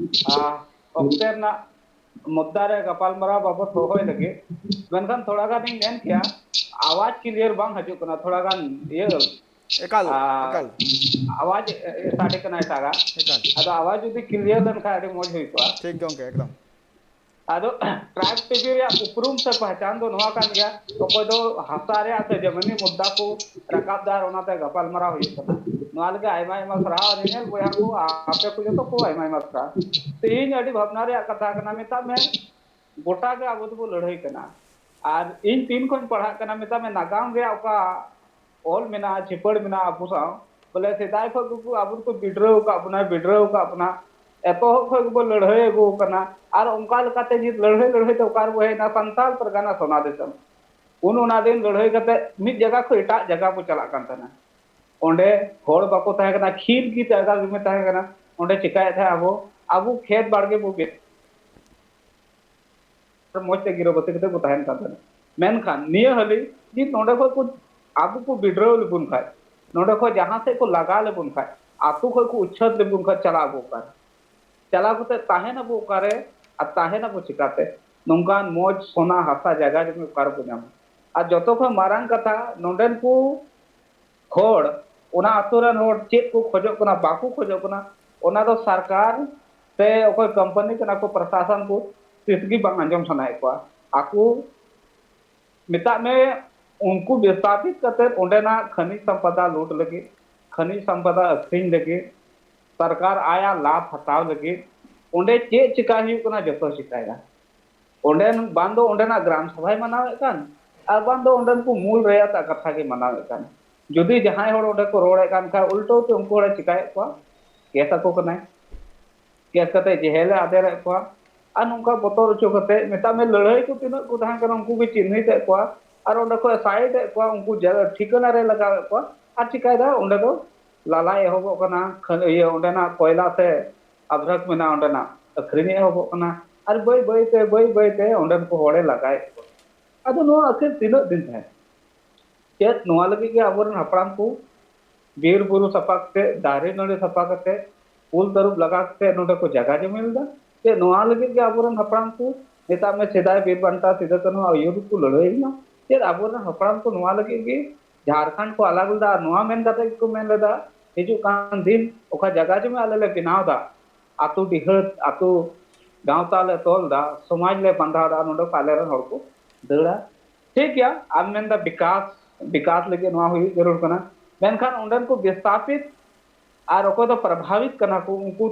ᱟ, ᱚᱠᱛᱮ ᱨᱮᱱᱟᱜ ᱢᱩᱫᱽᱫᱟ ᱨᱮ ᱜᱟᱯᱟᱞᱢᱟᱨᱟᱣ ᱵᱟᱵᱚᱛ ᱦᱚᱦᱚᱭ ᱞᱟᱹᱜᱤᱫ᱾ ᱢᱮᱱᱠᱷᱟᱱ ᱛᱷᱚᱲᱟ ᱜᱟᱱ ᱤᱧ ᱢᱮᱱ ᱠᱮᱭᱟ, ᱟᱣᱟᱡᱽ ᱠᱞᱤᱭᱟᱨ ᱵᱟᱝ ᱦᱤᱡᱩᱜ ᱠᱟᱱᱟ, ᱛᱷᱚᱲᱟ ᱜᱟᱱ ᱤᱭᱟᱹ, ᱮᱠᱟᱞ, ᱟ, ᱮᱠᱟᱞ᱾ ᱟᱣᱟᱡᱽ, ᱮ, ᱮ, ᱥᱟᱰᱮ ᱠᱟᱱᱟ ᱮᱴᱟᱜᱟᱜ᱾ ᱮᱠᱟᱞ᱾ ᱟᱫᱚ ᱟᱣᱟᱡᱽ ᱡᱩᱫᱤ ᱠᱞᱤᱭᱟᱨ ᱞᱮᱱᱠᱷᱟᱱ ᱟᱹᱰᱤ ᱢᱚᱡᱽ ᱦᱩᱭ ᱠᱚᱜᱼᱟ᱾ ᱴᱷᱤᱠ ᱜᱚᱢᱠᱮ, ᱮᱠᱫᱚᱢ᱾ ᱟᱫᱚ ᱴᱨᱟᱭᱤᱵᱽ ᱴᱤᱵᱷᱤ ᱨᱮᱭᱟᱜ ᱩᱯᱨᱩᱢ ᱥᱮ ᱯᱟᱦᱪᱟᱱ ᱫᱚ ᱱᱚᱣᱟ ᱠᱟᱱ ᱜᱮᱭᱟ, ᱚᱠᱚᱭ ᱫᱚ ᱦᱟᱥᱟ ᱨᱮᱭᱟᱜ ᱥᱮ ᱡᱟᱹᱢᱤᱱᱤ ᱢᱩᱫᱽᱫᱟ ᱠᱚ ᱨᱟᱠᱟᱵ ᱫᱟ ᱟᱨ ᱚᱱᱟᱛᱮ ᱜᱟᱯᱟᱞᱢᱟᱨᱟᱣ ᱦᱩᱭᱩᱜ ᱠᱟᱱᱟ᱾ ᱱᱚᱣᱟ ᱞᱟᱹᱜᱤᱫ ᱟᱭᱢᱟ ᱟᱭᱢᱟ ᱥᱟᱨᱦᱟᱣ ᱧᱮᱧᱮᱞ ᱵᱚᱭᱦᱟ ᱠᱚ, ᱟᱯᱮ ᱠᱚ ᱡᱚᱛᱚ ᱠᱚ ᱟᱭᱢᱟ ᱟᱭᱢᱟ ᱥᱟᱨᱦᱟᱣ᱾ ᱛᱮᱦᱮᱧ ᱟᱹᱰᱤ ᱵᱷᱟᱵᱽᱱᱟ ᱨᱮᱭᱟᱜ ᱠᱟᱛᱷᱟ ᱠᱟᱱᱟ, ᱢᱮᱛᱟᱜ ᱢᱮ ᱜᱚᱴᱟ ᱜᱮ ᱟᱵᱚ ᱫᱚᱵᱚ ᱞᱟᱹᱲᱦᱟᱹᱭ ᱠᱟᱱᱟ᱾ ᱟᱨ ᱤᱧ ᱛᱤᱱ ᱠᱷᱚᱱ ᱯᱟᱲᱦᱟᱜ ᱠᱟᱱᱟ, ᱢᱮᱛᱟᱜ ᱢᱮ, ᱱᱟᱜᱟᱢ ᱨᱮᱭᱟᱜ ᱚᱠᱟ ᱚᱞ ᱢᱮᱱᱟᱜᱼᱟ, ᱪᱷᱤᱯᱟᱹᱲ ᱢᱮᱱᱟᱜᱼᱟ ᱟᱵᱚ ᱥᱟᱶ, ᱵᱚᱞᱮ ᱥᱮᱫᱟᱭ ᱠᱷᱚᱱ ᱜᱮᱠᱚ ᱟᱵᱚ ᱫᱚᱠᱚ ᱵᱤᱰᱨᱟᱹᱣ ᱟᱠᱟᱫ ᱵᱚᱱᱟ, ᱵᱤᱰᱨᱟᱹᱣ ᱟᱠᱟᱫ ᱵᱚᱱᱟ, ᱮᱛᱚᱦᱚᱵ ᱠᱷᱚᱱ ᱜᱮᱵᱚ ᱞᱟᱹᱲᱦᱟᱹᱭ ᱟᱹᱜᱩ ᱟᱠᱟᱱᱟ᱾ ᱟᱨ ᱚᱱᱠᱟ ᱞᱮᱠᱟᱛᱮ ᱱᱤᱛ ᱞᱟᱹᱲᱦᱟᱹᱭ ᱞᱟᱹᱲᱦᱟᱹᱭ ᱛᱮ ᱚᱠᱟ ᱨᱮᱵᱚ ᱦᱮᱡ ᱮᱱᱟ? ᱥᱟᱱᱛᱟᱲ ᱯᱟᱨᱜᱟᱱᱟ ᱥᱚᱱᱟ ᱫᱤᱥᱚᱢ᱾ ᱩᱱ ᱚᱱᱟ ᱫᱤᱱ ᱞᱟᱹᱲᱦᱟᱹᱭ ᱠᱟᱛᱮ ᱢᱤᱫ ᱡᱟᱭᱜᱟ ᱠᱷᱚᱱ ᱮᱴᱟᱜ ᱡᱟᱭᱜᱟ ᱵᱚ ᱪᱟᱞᱟᱜ ᱠᱟᱱ ᱛᱟᱦᱮᱱᱟ᱾ ᱚᱸᱰᱮ ᱦᱚᱲ ᱵᱟᱠᱚ ᱛᱟᱦᱮᱸ ᱠᱟᱱᱟ, ᱠᱷᱤᱨ ᱜᱮ ᱡᱟᱭᱜᱟ ᱡᱩᱢᱤ ᱛᱟᱦᱮᱸ ᱠᱟᱱᱟ᱾ ᱚᱸᱰᱮ ᱪᱤᱠᱟᱭᱮᱫ ᱛᱟᱦᱮᱸᱫ ᱟᱵᱚ? ᱟᱵᱚ ᱠᱷᱮᱛ ᱵᱟᱲᱜᱮ ᱵᱚ ᱵᱮ-, ᱢᱚᱡᱽ ᱛᱮ ᱜᱤᱨᱟᱹᱵᱟᱹᱥᱤ ᱠᱟᱛᱮ ᱵᱚ ᱛᱟᱦᱮᱱ ᱠᱟᱱ ᱛᱟᱦᱮᱱᱟ᱾ ᱢᱮᱱᱠᱷᱟᱱ ᱱᱤᱭᱟᱹ ᱦᱟᱹᱞᱤ ᱡᱩᱫᱤ ᱱᱚᱸᱰᱮ ᱠᱷᱚᱱ ᱠᱚ, ᱟᱵᱚ ᱠᱚ ᱵᱤᱰᱨᱟᱹᱣ ᱞᱮᱵᱚᱱ ᱠᱷᱟᱡ, ᱱᱚᱸᱰᱮ ᱠᱷᱚᱱ ᱡᱟᱦᱟᱸ ᱥᱮᱫ ᱠᱚ ᱞᱟᱜᱟ ᱞᱮᱵᱚᱱ ᱠᱷᱟᱡ, ᱟᱛᱳ ᱠᱷᱚᱱ ᱠᱚ ᱩᱪᱷᱟᱹᱛ ᱞᱮᱵᱚᱱ ᱠᱷᱟᱡ, ᱪᱟᱞᱟᱜ ᱟᱵᱚ ᱚᱠᱟᱨᱮ? ᱪᱟᱞᱟᱣ ᱠᱟᱛᱮ ᱛᱟᱦᱮᱱ ᱟᱵᱚ ᱚᱠᱟᱨᱮ? ᱟᱨ ᱛᱟᱦᱮᱱ ᱟᱵᱚ ᱪᱤᱠᱟᱛᱮ? ᱱᱚᱝᱠᱟᱱ ᱢᱚᱡᱽ ᱥᱚᱱᱟ ᱦᱟᱥᱟ ᱡᱟᱭᱜᱟ ᱡᱩᱢᱤ ᱚᱠᱟ ᱨᱮᱵᱚ ᱧᱟᱢᱟ? ᱟᱨ ᱡᱚᱛᱚ ᱠᱷᱚᱱ ᱢᱟᱨᱟᱝ ᱠᱟᱛᱷᱟ, ᱱᱚᱸᱰᱮᱱ ᱠᱚ ᱦᱚᱲ, ᱚᱱᱟ ᱟᱛᱳ ᱨᱮᱱ ᱦᱚᱲ ᱪᱮᱫ ᱠᱚ ᱠᱷᱚᱡᱚᱜ ᱠᱟᱱᱟ, ᱵᱟᱠᱚ ᱠᱷᱚᱡᱚᱜ ᱠᱟᱱᱟ, ᱚᱱᱟ ᱫᱚ ᱥᱚᱨᱠᱟᱨ ᱥᱮ ᱚᱠᱚᱭ ᱠᱳᱢᱯᱟᱱᱤ ᱠᱟᱱᱟ ᱠᱚ, ᱯᱨᱚᱥᱟᱥᱚᱱ ᱠᱚ, ᱛᱤᱥ ᱜᱮ ᱵᱟᱝ ᱟᱸᱡᱚᱢ ᱥᱟᱱᱟᱭᱮᱫ ᱠᱚᱣᱟ᱾ ᱟᱠᱚ, ᱢᱮᱛᱟᱜ ᱢᱮ, ᱩᱱᱠᱩ ᱵᱤᱥᱛᱟᱯᱤᱛ ᱠᱟᱛᱮ ᱚᱸᱰᱮᱱᱟᱜ ᱠᱷᱟᱹᱱᱤᱡ ᱥᱚᱢᱯᱚᱫᱟ ᱞᱩᱴ ᱞᱟᱹᱜᱤᱫ, ᱠᱷᱟᱹᱱᱤᱡ ᱥᱚᱢᱯᱚᱫᱟ ᱟᱹᱠᱷᱨᱤᱧ ᱞᱟᱹᱜᱤᱫ, ᱥᱚᱨᱠᱟᱨ ᱟᱭᱟᱜ ᱞᱟᱵᱷ ᱦᱟᱛᱟᱣ ᱞᱟᱹᱜᱤᱫ ᱚᱸᱰᱮ ᱪᱮᱫ ᱪᱤᱠᱟ ᱦᱩᱭᱩᱜ ᱠᱟᱱᱟ, ᱡᱚᱛᱚ ᱪᱤᱠᱟᱭᱟ᱾ ᱚᱸᱰᱮᱱ ᱵᱟᱝ ᱫᱚ ᱚᱸᱰᱮᱱᱟᱜ ᱜᱨᱟᱢ ᱥᱚᱵᱷᱟᱭ ᱢᱟᱱᱟᱣᱮᱫ ᱠᱟᱱ, ᱟᱨ ᱵᱟᱝ ᱫᱚ ᱚᱸᱰᱮᱱ ᱠᱚ ᱢᱩᱞ ᱨᱮᱭᱟᱛᱟᱜ ᱠᱟᱛᱷᱟ ᱜᱮ ᱢᱟᱱᱟᱣᱮᱫ ᱠᱟᱱ᱾ ᱡᱩᱫᱤ ᱡᱟᱦᱟᱸᱭ ᱦᱚᱲ ᱚᱸᱰᱮ ᱠᱚ ᱨᱚᱲᱮᱫ ᱠᱟᱱ ᱠᱷᱟᱱ, ᱩᱞᱴᱟᱹᱣ ᱛᱮ ᱩᱱᱠᱩ ᱦᱚᱲᱮ ᱪᱤᱠᱟᱭᱮᱫ ᱠᱚᱣᱟ, ᱠᱮᱥ ᱟᱠᱚ ᱠᱟᱱᱟᱭ, ᱠᱮᱥ ᱠᱟᱛᱮ ᱡᱮᱦᱮᱞᱮ ᱟᱫᱮᱨᱮᱫ ᱠᱚᱣᱟ᱾ ᱟᱨ ᱱᱚᱝᱠᱟ ᱵᱚᱛᱚᱨ ᱦᱚᱪᱚ ᱠᱟᱛᱮ, ᱢᱮᱛᱟᱜ ᱢᱮ, ᱞᱟᱹᱲᱦᱟᱹᱭ ᱠᱚ ᱛᱤᱱᱟᱹᱜ ᱠᱚ ᱛᱟᱦᱮᱸ ᱠᱟᱱᱟ, ᱩᱱᱠᱩ ᱜᱮ ᱪᱤᱱᱦᱤᱛ ᱮᱫ ᱠᱚᱣᱟ, ᱟᱨ ᱚᱸᱰᱮ ᱠᱷᱚᱱ ᱥᱟᱭᱤᱰ ᱮᱫ ᱠᱚᱣᱟ, ᱩᱱᱠᱩ ᱡᱟ-, ᱴᱷᱤᱠᱟᱹᱱᱟ ᱨᱮ ᱞᱟᱜᱟᱣᱮᱫ ᱠᱚᱣᱟ᱾ ᱟᱨ ᱪᱤᱠᱟᱭᱮᱫᱟ, ᱚᱸᱰᱮ ᱫᱚ ᱞᱟᱞᱟᱭ ᱮᱦᱚᱵᱚᱜ ᱠᱟᱱᱟ, ᱠᱷᱟᱹ-, ᱤᱭᱟᱹ, ᱚᱸᱰᱮᱱᱟᱜ ᱠᱚᱭᱞᱟ ᱥᱮ ᱟᱵᱷᱨᱟᱠ ᱢᱮᱱᱟᱜᱼᱟ, ᱚᱸᱰᱮᱱᱟᱜ ᱟᱹᱠᱷᱨᱤᱧ ᱮᱦᱚᱵᱚᱜ ᱠᱟᱱᱟ᱾ ᱟᱨ ᱵᱟᱹᱭ ᱵᱟᱹᱭ ᱛᱮ, ᱵᱟᱹᱭ ᱵᱟᱹᱭ ᱛᱮ ᱚᱸᱰᱮᱱ ᱠᱚ ᱦᱚᱲᱮ ᱞᱟᱜᱟᱭᱮᱫ ᱠᱚᱣᱟ᱾ ᱟᱫᱚ ᱱᱚᱣᱟ ᱟᱹᱠᱷᱤᱨ ᱛᱤᱱᱟᱹᱜ ᱫᱤᱱ ᱛᱟᱦᱮᱸ? ᱪᱮᱫ ᱱᱚᱣᱟ ᱞᱟᱹᱜᱤᱫ ᱜᱮ ᱟᱵᱚᱨᱮᱱ ᱦᱟᱯᱲᱟᱢ ᱠᱚ ᱵᱤᱨ ᱵᱩᱨᱩ ᱥᱟᱯᱷᱟ ᱠᱟᱛᱮ, ᱫᱟᱨᱮ ᱱᱟᱹᱲᱤ ᱥᱟᱯᱷᱟ ᱠᱟᱛᱮ, ᱠᱩᱞ ᱛᱟᱹᱨᱩᱵ ᱞᱟᱜᱟ ᱠᱟᱛᱮ ᱱᱚᱰᱮ ᱠᱚ ᱡᱟᱭᱜᱟ ᱡᱚᱢᱤ ᱞᱮᱫᱟ? ᱪᱮᱫ ᱱᱚᱣᱟ ᱞᱟᱹᱜᱤᱫ ᱜᱮ ᱟᱵᱚᱨᱮᱱ ᱦᱟᱯᱲᱟᱢ ᱠᱚ, ᱢᱮᱛᱟᱜ ᱢᱮ, ᱥᱮᱫᱟᱭ ᱵᱤᱨ ᱵᱟᱱᱴᱟ ᱥᱤᱫᱩ ᱠᱟᱹᱱᱦᱩ ᱟᱹᱭᱩᱨ ᱠᱚ ᱞᱟᱹᱲᱦᱟᱹᱭ ᱞᱮᱱᱟ? ᱪᱮᱫ ᱟᱵᱚᱨᱮᱱ ᱦᱟᱯᱲᱟᱢ ᱠᱚ ᱱᱚᱣᱟ ᱞᱟᱹᱜᱤᱫ ᱜᱮ ᱡᱷᱟᱲᱠᱷᱚᱸᱰ ᱠᱚ ᱟᱞᱟᱜᱽ ᱞᱮᱫᱟ? ᱟᱨ ᱱᱚᱣᱟ ᱢᱮᱱ ᱠᱟᱛᱮ ᱜᱮᱠᱚ ᱢᱮᱱ ᱞᱮᱫᱟ, ᱦᱤᱡᱩᱜ ᱠᱟᱱ ᱫᱤᱱ ᱚᱠᱟ ᱡᱟᱭᱜᱟ ᱡᱚᱢᱤ ᱟᱞᱮ ᱞᱮ ᱵᱮᱱᱟᱣ ᱮᱫᱟ, ᱟᱛᱳ ᱰᱤᱦᱟᱹᱛ, ᱟᱛᱳ ᱜᱟᱶᱛᱟ ᱞᱮ ᱛᱚᱞ ᱮᱫᱟ, ᱥᱚᱢᱟᱡᱽ ᱞᱮ ᱵᱟᱸᱫᱷᱟᱣ ᱮᱫᱟ, ᱱᱚᱰᱮ ᱠᱷᱚᱱ ᱟᱞᱮᱨᱮᱱ ᱦᱚᱲ ᱠᱚ ᱫᱟᱹᱲᱟ᱾ ᱴᱷᱤᱠ ᱜᱮᱭᱟ, ᱟᱢ ᱢᱮᱱᱫᱟ ᱵᱤᱠᱟᱥ, ᱵᱤᱠᱟᱥ ᱞᱟᱹᱜᱤᱫ ᱱᱚᱣᱟ ᱦᱩᱭᱩᱜ ᱡᱟᱹᱨᱩᱲ ᱠᱟᱱᱟ, ᱢᱮᱱᱠᱷᱟᱱ ᱚᱸᱰᱮᱱ ᱠᱚ ᱵᱤᱥᱛᱟᱯᱤᱛ ᱟᱨ ᱚᱠᱚᱭ ᱫᱚ ᱯᱨᱚᱵᱷᱟᱵᱤᱛ ᱠᱟᱱᱟ ᱠᱚ, ᱩᱱᱠᱩ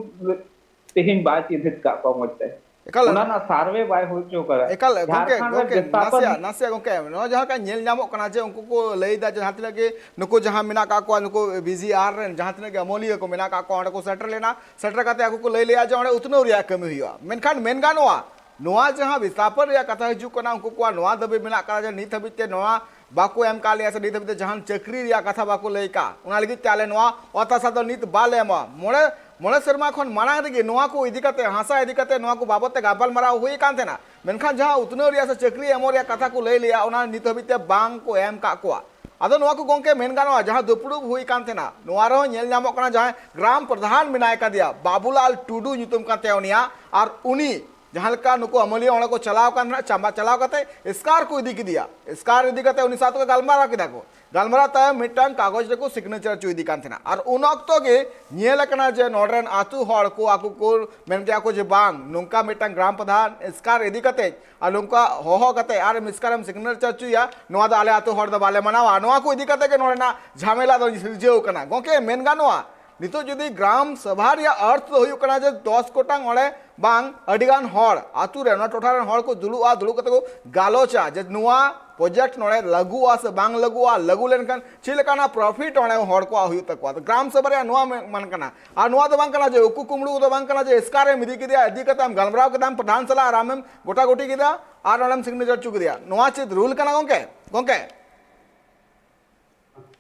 ᱛᱮᱦᱮᱧ ᱵᱟᱭ ᱪᱤᱱᱦᱤᱛ ᱠᱟᱜ ᱠᱚᱣᱟ ᱢᱚᱡᱽ ᱛᱮ᱾ ᱮᱠᱟᱞ᱾ ᱚᱱᱟ ᱨᱮᱱᱟᱜ survey ᱵᱟᱭ ᱦᱩᱭ ᱦᱚᱪᱚ ᱠᱟᱫᱟ᱾ ᱮᱠᱟᱞ ᱜᱚᱝᱠᱮ, ᱡᱷᱟᱲᱠᱷᱚᱸᱰ ᱨᱮ ᱜᱚᱝᱠᱮ, ᱵᱤᱥᱛᱷᱟᱯᱚᱱ ᱱᱟᱥᱮᱭᱟᱜ, ᱱᱟᱥᱮᱭᱟᱜ ᱜᱚᱝᱠᱮ, ᱱᱚᱣᱟ ᱡᱟᱦᱟᱸ ᱞᱮᱠᱟ ᱧᱮᱞ ᱧᱟᱢᱚᱜ ᱠᱟᱱᱟ ᱡᱮ ᱩᱱᱠᱩ ᱠᱚ ᱞᱟᱹᱭ ᱮᱫᱟ ᱡᱮ ᱡᱟᱦᱟᱸ ᱛᱤᱱᱟᱹᱜ ᱜᱮ ᱱᱩᱠᱩ ᱡᱟᱦᱟᱸ ᱢᱮᱱᱟᱜ ᱠᱟᱜ ᱠᱚᱣᱟ, ᱱᱩᱠᱩ ᱵᱤ ᱡᱤ ᱟᱨ ᱨᱮᱱ ᱡᱟᱦᱟᱸ ᱛᱤᱱᱟᱹᱜ ᱜᱮ ᱟᱹᱢᱟᱹᱞᱤᱭᱟᱹ ᱠᱚ ᱢᱮᱱᱟᱜ ᱠᱟᱜ ᱠᱚᱣᱟ, ᱚᱸᱰᱮ ᱠᱚ ᱥᱮᱴᱮᱨ ᱞᱮᱱᱟ, ᱥᱮᱴᱮᱨ ᱠᱟᱛᱮ ᱟᱠᱚ ᱠᱚ ᱞᱟᱹᱭ ᱞᱮᱜᱼᱟ ᱡᱮ ᱚᱸᱰᱮ ᱩᱛᱱᱟᱹᱣ ᱨᱮᱭᱟᱜ ᱠᱟᱹᱢᱤ ᱦᱩᱭᱩᱜᱼᱟ᱾ ᱢᱮᱱᱠᱷᱟᱱ ᱢᱮᱱ ᱜᱟᱱᱚᱜᱼᱟ, ᱱᱚᱣᱟ ᱡᱟᱦᱟᱸ ᱵᱤᱥᱛᱷᱟᱯᱚᱱ ᱨᱮᱭᱟᱜ ᱠᱟᱛᱷᱟ ᱦᱤᱡᱩᱜ ᱠᱟᱱᱟ, ᱩᱱᱠᱩ ᱠᱚᱣᱟᱜ ᱱᱚᱣᱟ ᱫᱟᱹᱵᱤ ᱢᱮᱱᱟᱜ ᱠᱟᱫᱟ ᱡᱮ ᱱᱤᱛ ᱦᱟᱹᱵᱤᱡ ᱛᱮ ᱱᱚᱣᱟ ᱵᱟᱠᱚ ᱮᱢ ᱠᱟᱜ ᱞᱮᱭᱟ ᱥᱮ ᱱᱤᱛ ᱦᱟᱹᱵᱤᱡ ᱛᱮ ᱡᱟᱦᱟᱱ ᱪᱟᱹᱠᱨᱤ ᱨᱮᱭᱟᱜ ᱠᱟᱛᱷᱟ ᱵᱟᱠᱚ ᱞᱟᱹᱭ ᱠᱟᱜ, ᱚᱱᱟ ᱞᱟᱹᱜᱤᱫ ᱛᱮ ᱟᱞᱮ ᱱᱚᱣᱟ ᱚᱛ ᱦᱟᱥᱟ ᱫᱚ ᱱᱤᱛ ᱵᱟᱞᱮ ᱮᱢᱟ᱾ ᱢᱚᱬᱮ, ᱢᱚᱬᱮ ᱥᱮᱨᱢᱟ ᱠᱷᱚᱱ ᱢᱟᱲᱟᱝ ᱨᱮᱜᱮ ᱱᱚᱣᱟ ᱠᱚ ᱤᱫᱤ ᱠᱟᱛᱮ, ᱦᱟᱥᱟ ᱤᱫᱤ ᱠᱟᱛᱮ ᱱᱚᱣᱟ ᱠᱚ ᱵᱟᱵᱚᱛ ᱛᱮ ᱜᱟᱯᱟᱞᱢᱟᱨᱟᱣ ᱦᱩᱭ ᱟᱠᱟᱱ ᱛᱟᱦᱮᱱᱟ, ᱢᱮᱱᱠᱷᱟᱱ ᱡᱟᱦᱟᱸ ᱩᱛᱱᱟᱹᱣ ᱨᱮᱭᱟᱜ ᱥᱮ ᱪᱟᱹᱠᱨᱤ ᱮᱢᱚᱜ ᱨᱮᱭᱟᱜ ᱠᱟᱛᱷᱟ ᱠᱚ ᱞᱟᱹᱭ ᱞᱮᱜᱼᱟ, ᱚᱱᱟ ᱱᱤᱛ ᱦᱟᱹᱵᱤᱡ ᱛᱮ ᱵᱟᱝ ᱠᱚ ᱮᱢ ᱠᱟᱜ ᱠᱚᱣᱟ᱾ ᱟᱫᱚ ᱱᱚᱣᱟ ᱠᱚ ᱜᱚᱝᱠᱮ ᱢᱮᱱ ᱜᱟᱱᱚᱜᱼᱟ, ᱡᱟᱦᱟᱸ ᱫᱩᱯᱲᱩᱵ ᱦᱩᱭ ᱠᱟᱱ ᱛᱟᱦᱮᱱᱟ, ᱱᱚᱣᱟ ᱨᱮᱦᱚᱸ ᱧᱮᱞ ᱧᱟᱢᱚᱜ ᱠᱟᱱᱟ, ᱡᱟᱦᱟᱸᱭ ᱜᱨᱟᱢ ᱯᱨᱚᱫᱷᱟᱱ ᱢᱮᱱᱟᱭ ᱠᱟᱫᱮᱭᱟ, ᱵᱟᱵᱩᱞᱟᱞ ᱴᱩᱰᱩ ᱧᱩᱛᱩᱢ ᱠᱟᱱ ᱛᱟᱭᱟ ᱩᱱᱤᱭᱟᱜ, ᱟᱨ ᱩᱱᱤ ᱡᱟᱦᱟᱸ ᱞᱮᱠᱟ ᱱᱩᱠᱩ ᱟᱹᱢᱟᱹᱞᱤᱭᱟᱹ ᱚᱸᱰᱮ ᱠᱚ ᱪᱟᱞᱟᱣ ᱠᱟᱱ ᱛᱟᱦᱮᱱᱟ, ᱪᱟᱢᱵᱟ ᱪᱟᱞᱟᱣ ᱠᱟᱛᱮ ᱮᱥᱠᱟᱨ ᱠᱚ ᱤᱫᱤ ᱠᱮᱫᱮᱭᱟ᱾ ᱮᱥᱠᱟᱨ ᱤᱫᱤ ᱠᱟᱛᱮ ᱩᱱᱤ ᱥᱟᱶ ᱛᱮᱠᱚ ᱜᱟᱞᱢᱟᱨᱟᱣ ᱠᱮᱫᱟ ᱠᱚ᱾ ᱜᱟᱞᱢᱟᱨᱟᱣ ᱛᱟᱭᱚᱢ ᱢᱤᱫᱴᱟᱝ ᱠᱟᱜᱚᱡᱽ ᱨᱮᱠᱚ signature ᱦᱚᱪᱚ ᱤᱫᱤ ᱠᱟᱱ ᱛᱟᱦᱮᱱᱟ᱾ ᱟᱨ ᱩᱱ ᱚᱠᱛᱚ ᱜᱮ ᱧᱮᱞ ᱟᱠᱟᱱᱟ ᱡᱮ ᱱᱚᱰᱮ ᱨᱮᱱ ᱟᱹᱛᱩ ᱦᱚᱲ ᱠᱚ ᱟᱠᱚ ᱠᱚ ᱢᱮᱱ ᱠᱮᱜᱼᱟ ᱠᱚ ᱡᱮ ᱵᱟᱝ, ᱱᱚᱝᱠᱟ ᱢᱤᱫᱴᱟᱝ ᱜᱨᱟᱢ ᱯᱨᱚᱫᱷᱟᱱ ᱮᱥᱠᱟᱨ ᱤᱫᱤ ᱠᱟᱛᱮ ᱟᱨ ᱱᱚᱝᱠᱟ ᱦᱚᱦᱚ ᱠᱟᱛᱮ ᱟᱨ ᱮᱥᱠᱟᱨ ᱮᱢ signature ᱦᱚᱪᱚᱭᱟ, ᱱᱚᱣᱟ ᱫᱚ ᱟᱞᱮ ᱟᱹᱛᱩ ᱦᱚᱲ ᱫᱚ ᱵᱟᱞᱮ ᱢᱟᱱᱟᱣᱟ᱾ ᱱᱚᱣᱟ ᱠᱚ ᱤᱫᱤ ᱠᱟᱛᱮ ᱜᱮ ᱱᱚᱰᱮᱱᱟᱜ ᱡᱷᱟᱢᱮᱞᱟ ᱫᱚ ᱥᱤᱨᱡᱟᱹᱣ ᱠᱟᱱᱟ᱾ ᱜᱚᱝᱠᱮ, ᱢᱮᱱ ᱜᱟᱱᱚᱜᱼᱟ, ᱱᱤᱛᱚᱜ ᱡᱩᱫᱤ ᱜᱨᱟᱢ ᱥᱚᱵᱷᱟ ᱨᱮᱭᱟᱜ ᱚᱨᱛᱷ ᱫᱚ ᱦᱩᱭᱩᱜ ᱠᱟᱱᱟ ᱡᱮ ᱫᱚᱥ ᱜᱚᱴᱟᱝ ᱚᱸᱰᱮ ᱵᱟᱝ, ᱟᱹᱰᱤᱜᱟᱱ ᱦᱚᱲ ᱟᱹᱛᱩ ᱨᱮ, ᱚᱱᱟ ᱴᱚᱴᱷᱟ ᱨᱮᱱ ᱦᱚᱲ ᱠᱚ ᱫᱩᱲᱩᱵᱼᱟ, ᱫᱩᱲᱩᱵ ᱠᱟᱛᱮ ᱠᱚ ᱜᱟᱞᱚᱪᱟ ᱡᱮ ᱱᱚᱣᱟ project ᱱᱚᱰᱮ ᱞᱟᱹᱜᱩᱜᱼᱟ ᱥᱮ ᱵᱟᱝ ᱞᱟᱹᱜᱩᱜᱼᱟ, ᱞᱟᱹᱜᱩ ᱞᱮᱱᱠᱷᱟᱱ ᱪᱮᱫ ᱞᱮᱠᱟᱱᱟᱜ profit ᱚᱸᱰᱮ ᱦᱚᱲ ᱠᱚᱣᱟᱜ ᱦᱩᱭᱩᱜ ᱛᱟᱠᱚᱣᱟ᱾ ᱛᱚ ᱜᱨᱟᱢ ᱥᱚᱵᱷᱟ ᱨᱮᱭᱟᱜ ᱱᱚᱣᱟ ᱢᱮ-, ᱢᱟᱱ ᱠᱟᱱᱟ᱾ ᱟᱨ ᱱᱚᱣᱟ ᱫᱚ ᱵᱟᱝ ᱠᱟᱱᱟ ᱡᱮ ᱩᱠᱩ ᱠᱩᱢᱲᱩ ᱫᱚ ᱵᱟᱝ ᱠᱟᱱᱟ ᱡᱮ ᱮᱥᱠᱟᱨ ᱮᱢ ᱤᱫᱤ ᱠᱮᱫᱮᱭᱟ, ᱤᱫᱤ ᱠᱟᱛᱮ ᱟᱢ ᱜᱟᱞᱢᱟᱨᱟᱣ ᱠᱮᱫᱟᱢ ᱯᱨᱚᱫᱷᱟᱱ ᱥᱟᱞᱟᱜ ᱟᱨ ᱟᱢᱮᱢ ᱜᱚᱴᱟ ᱜᱚᱴᱤ ᱠᱮᱫᱟ ᱟᱨ ᱚᱸᱰᱮᱢ signature ᱦᱚᱪᱚ ᱠᱮᱫᱮᱭᱟ᱾ ᱱᱚᱣᱟ ᱪᱮᱫ rule ᱠᱟᱱᱟ ᱜᱚᱝᱠᱮ? ᱜᱚᱝᱠᱮ?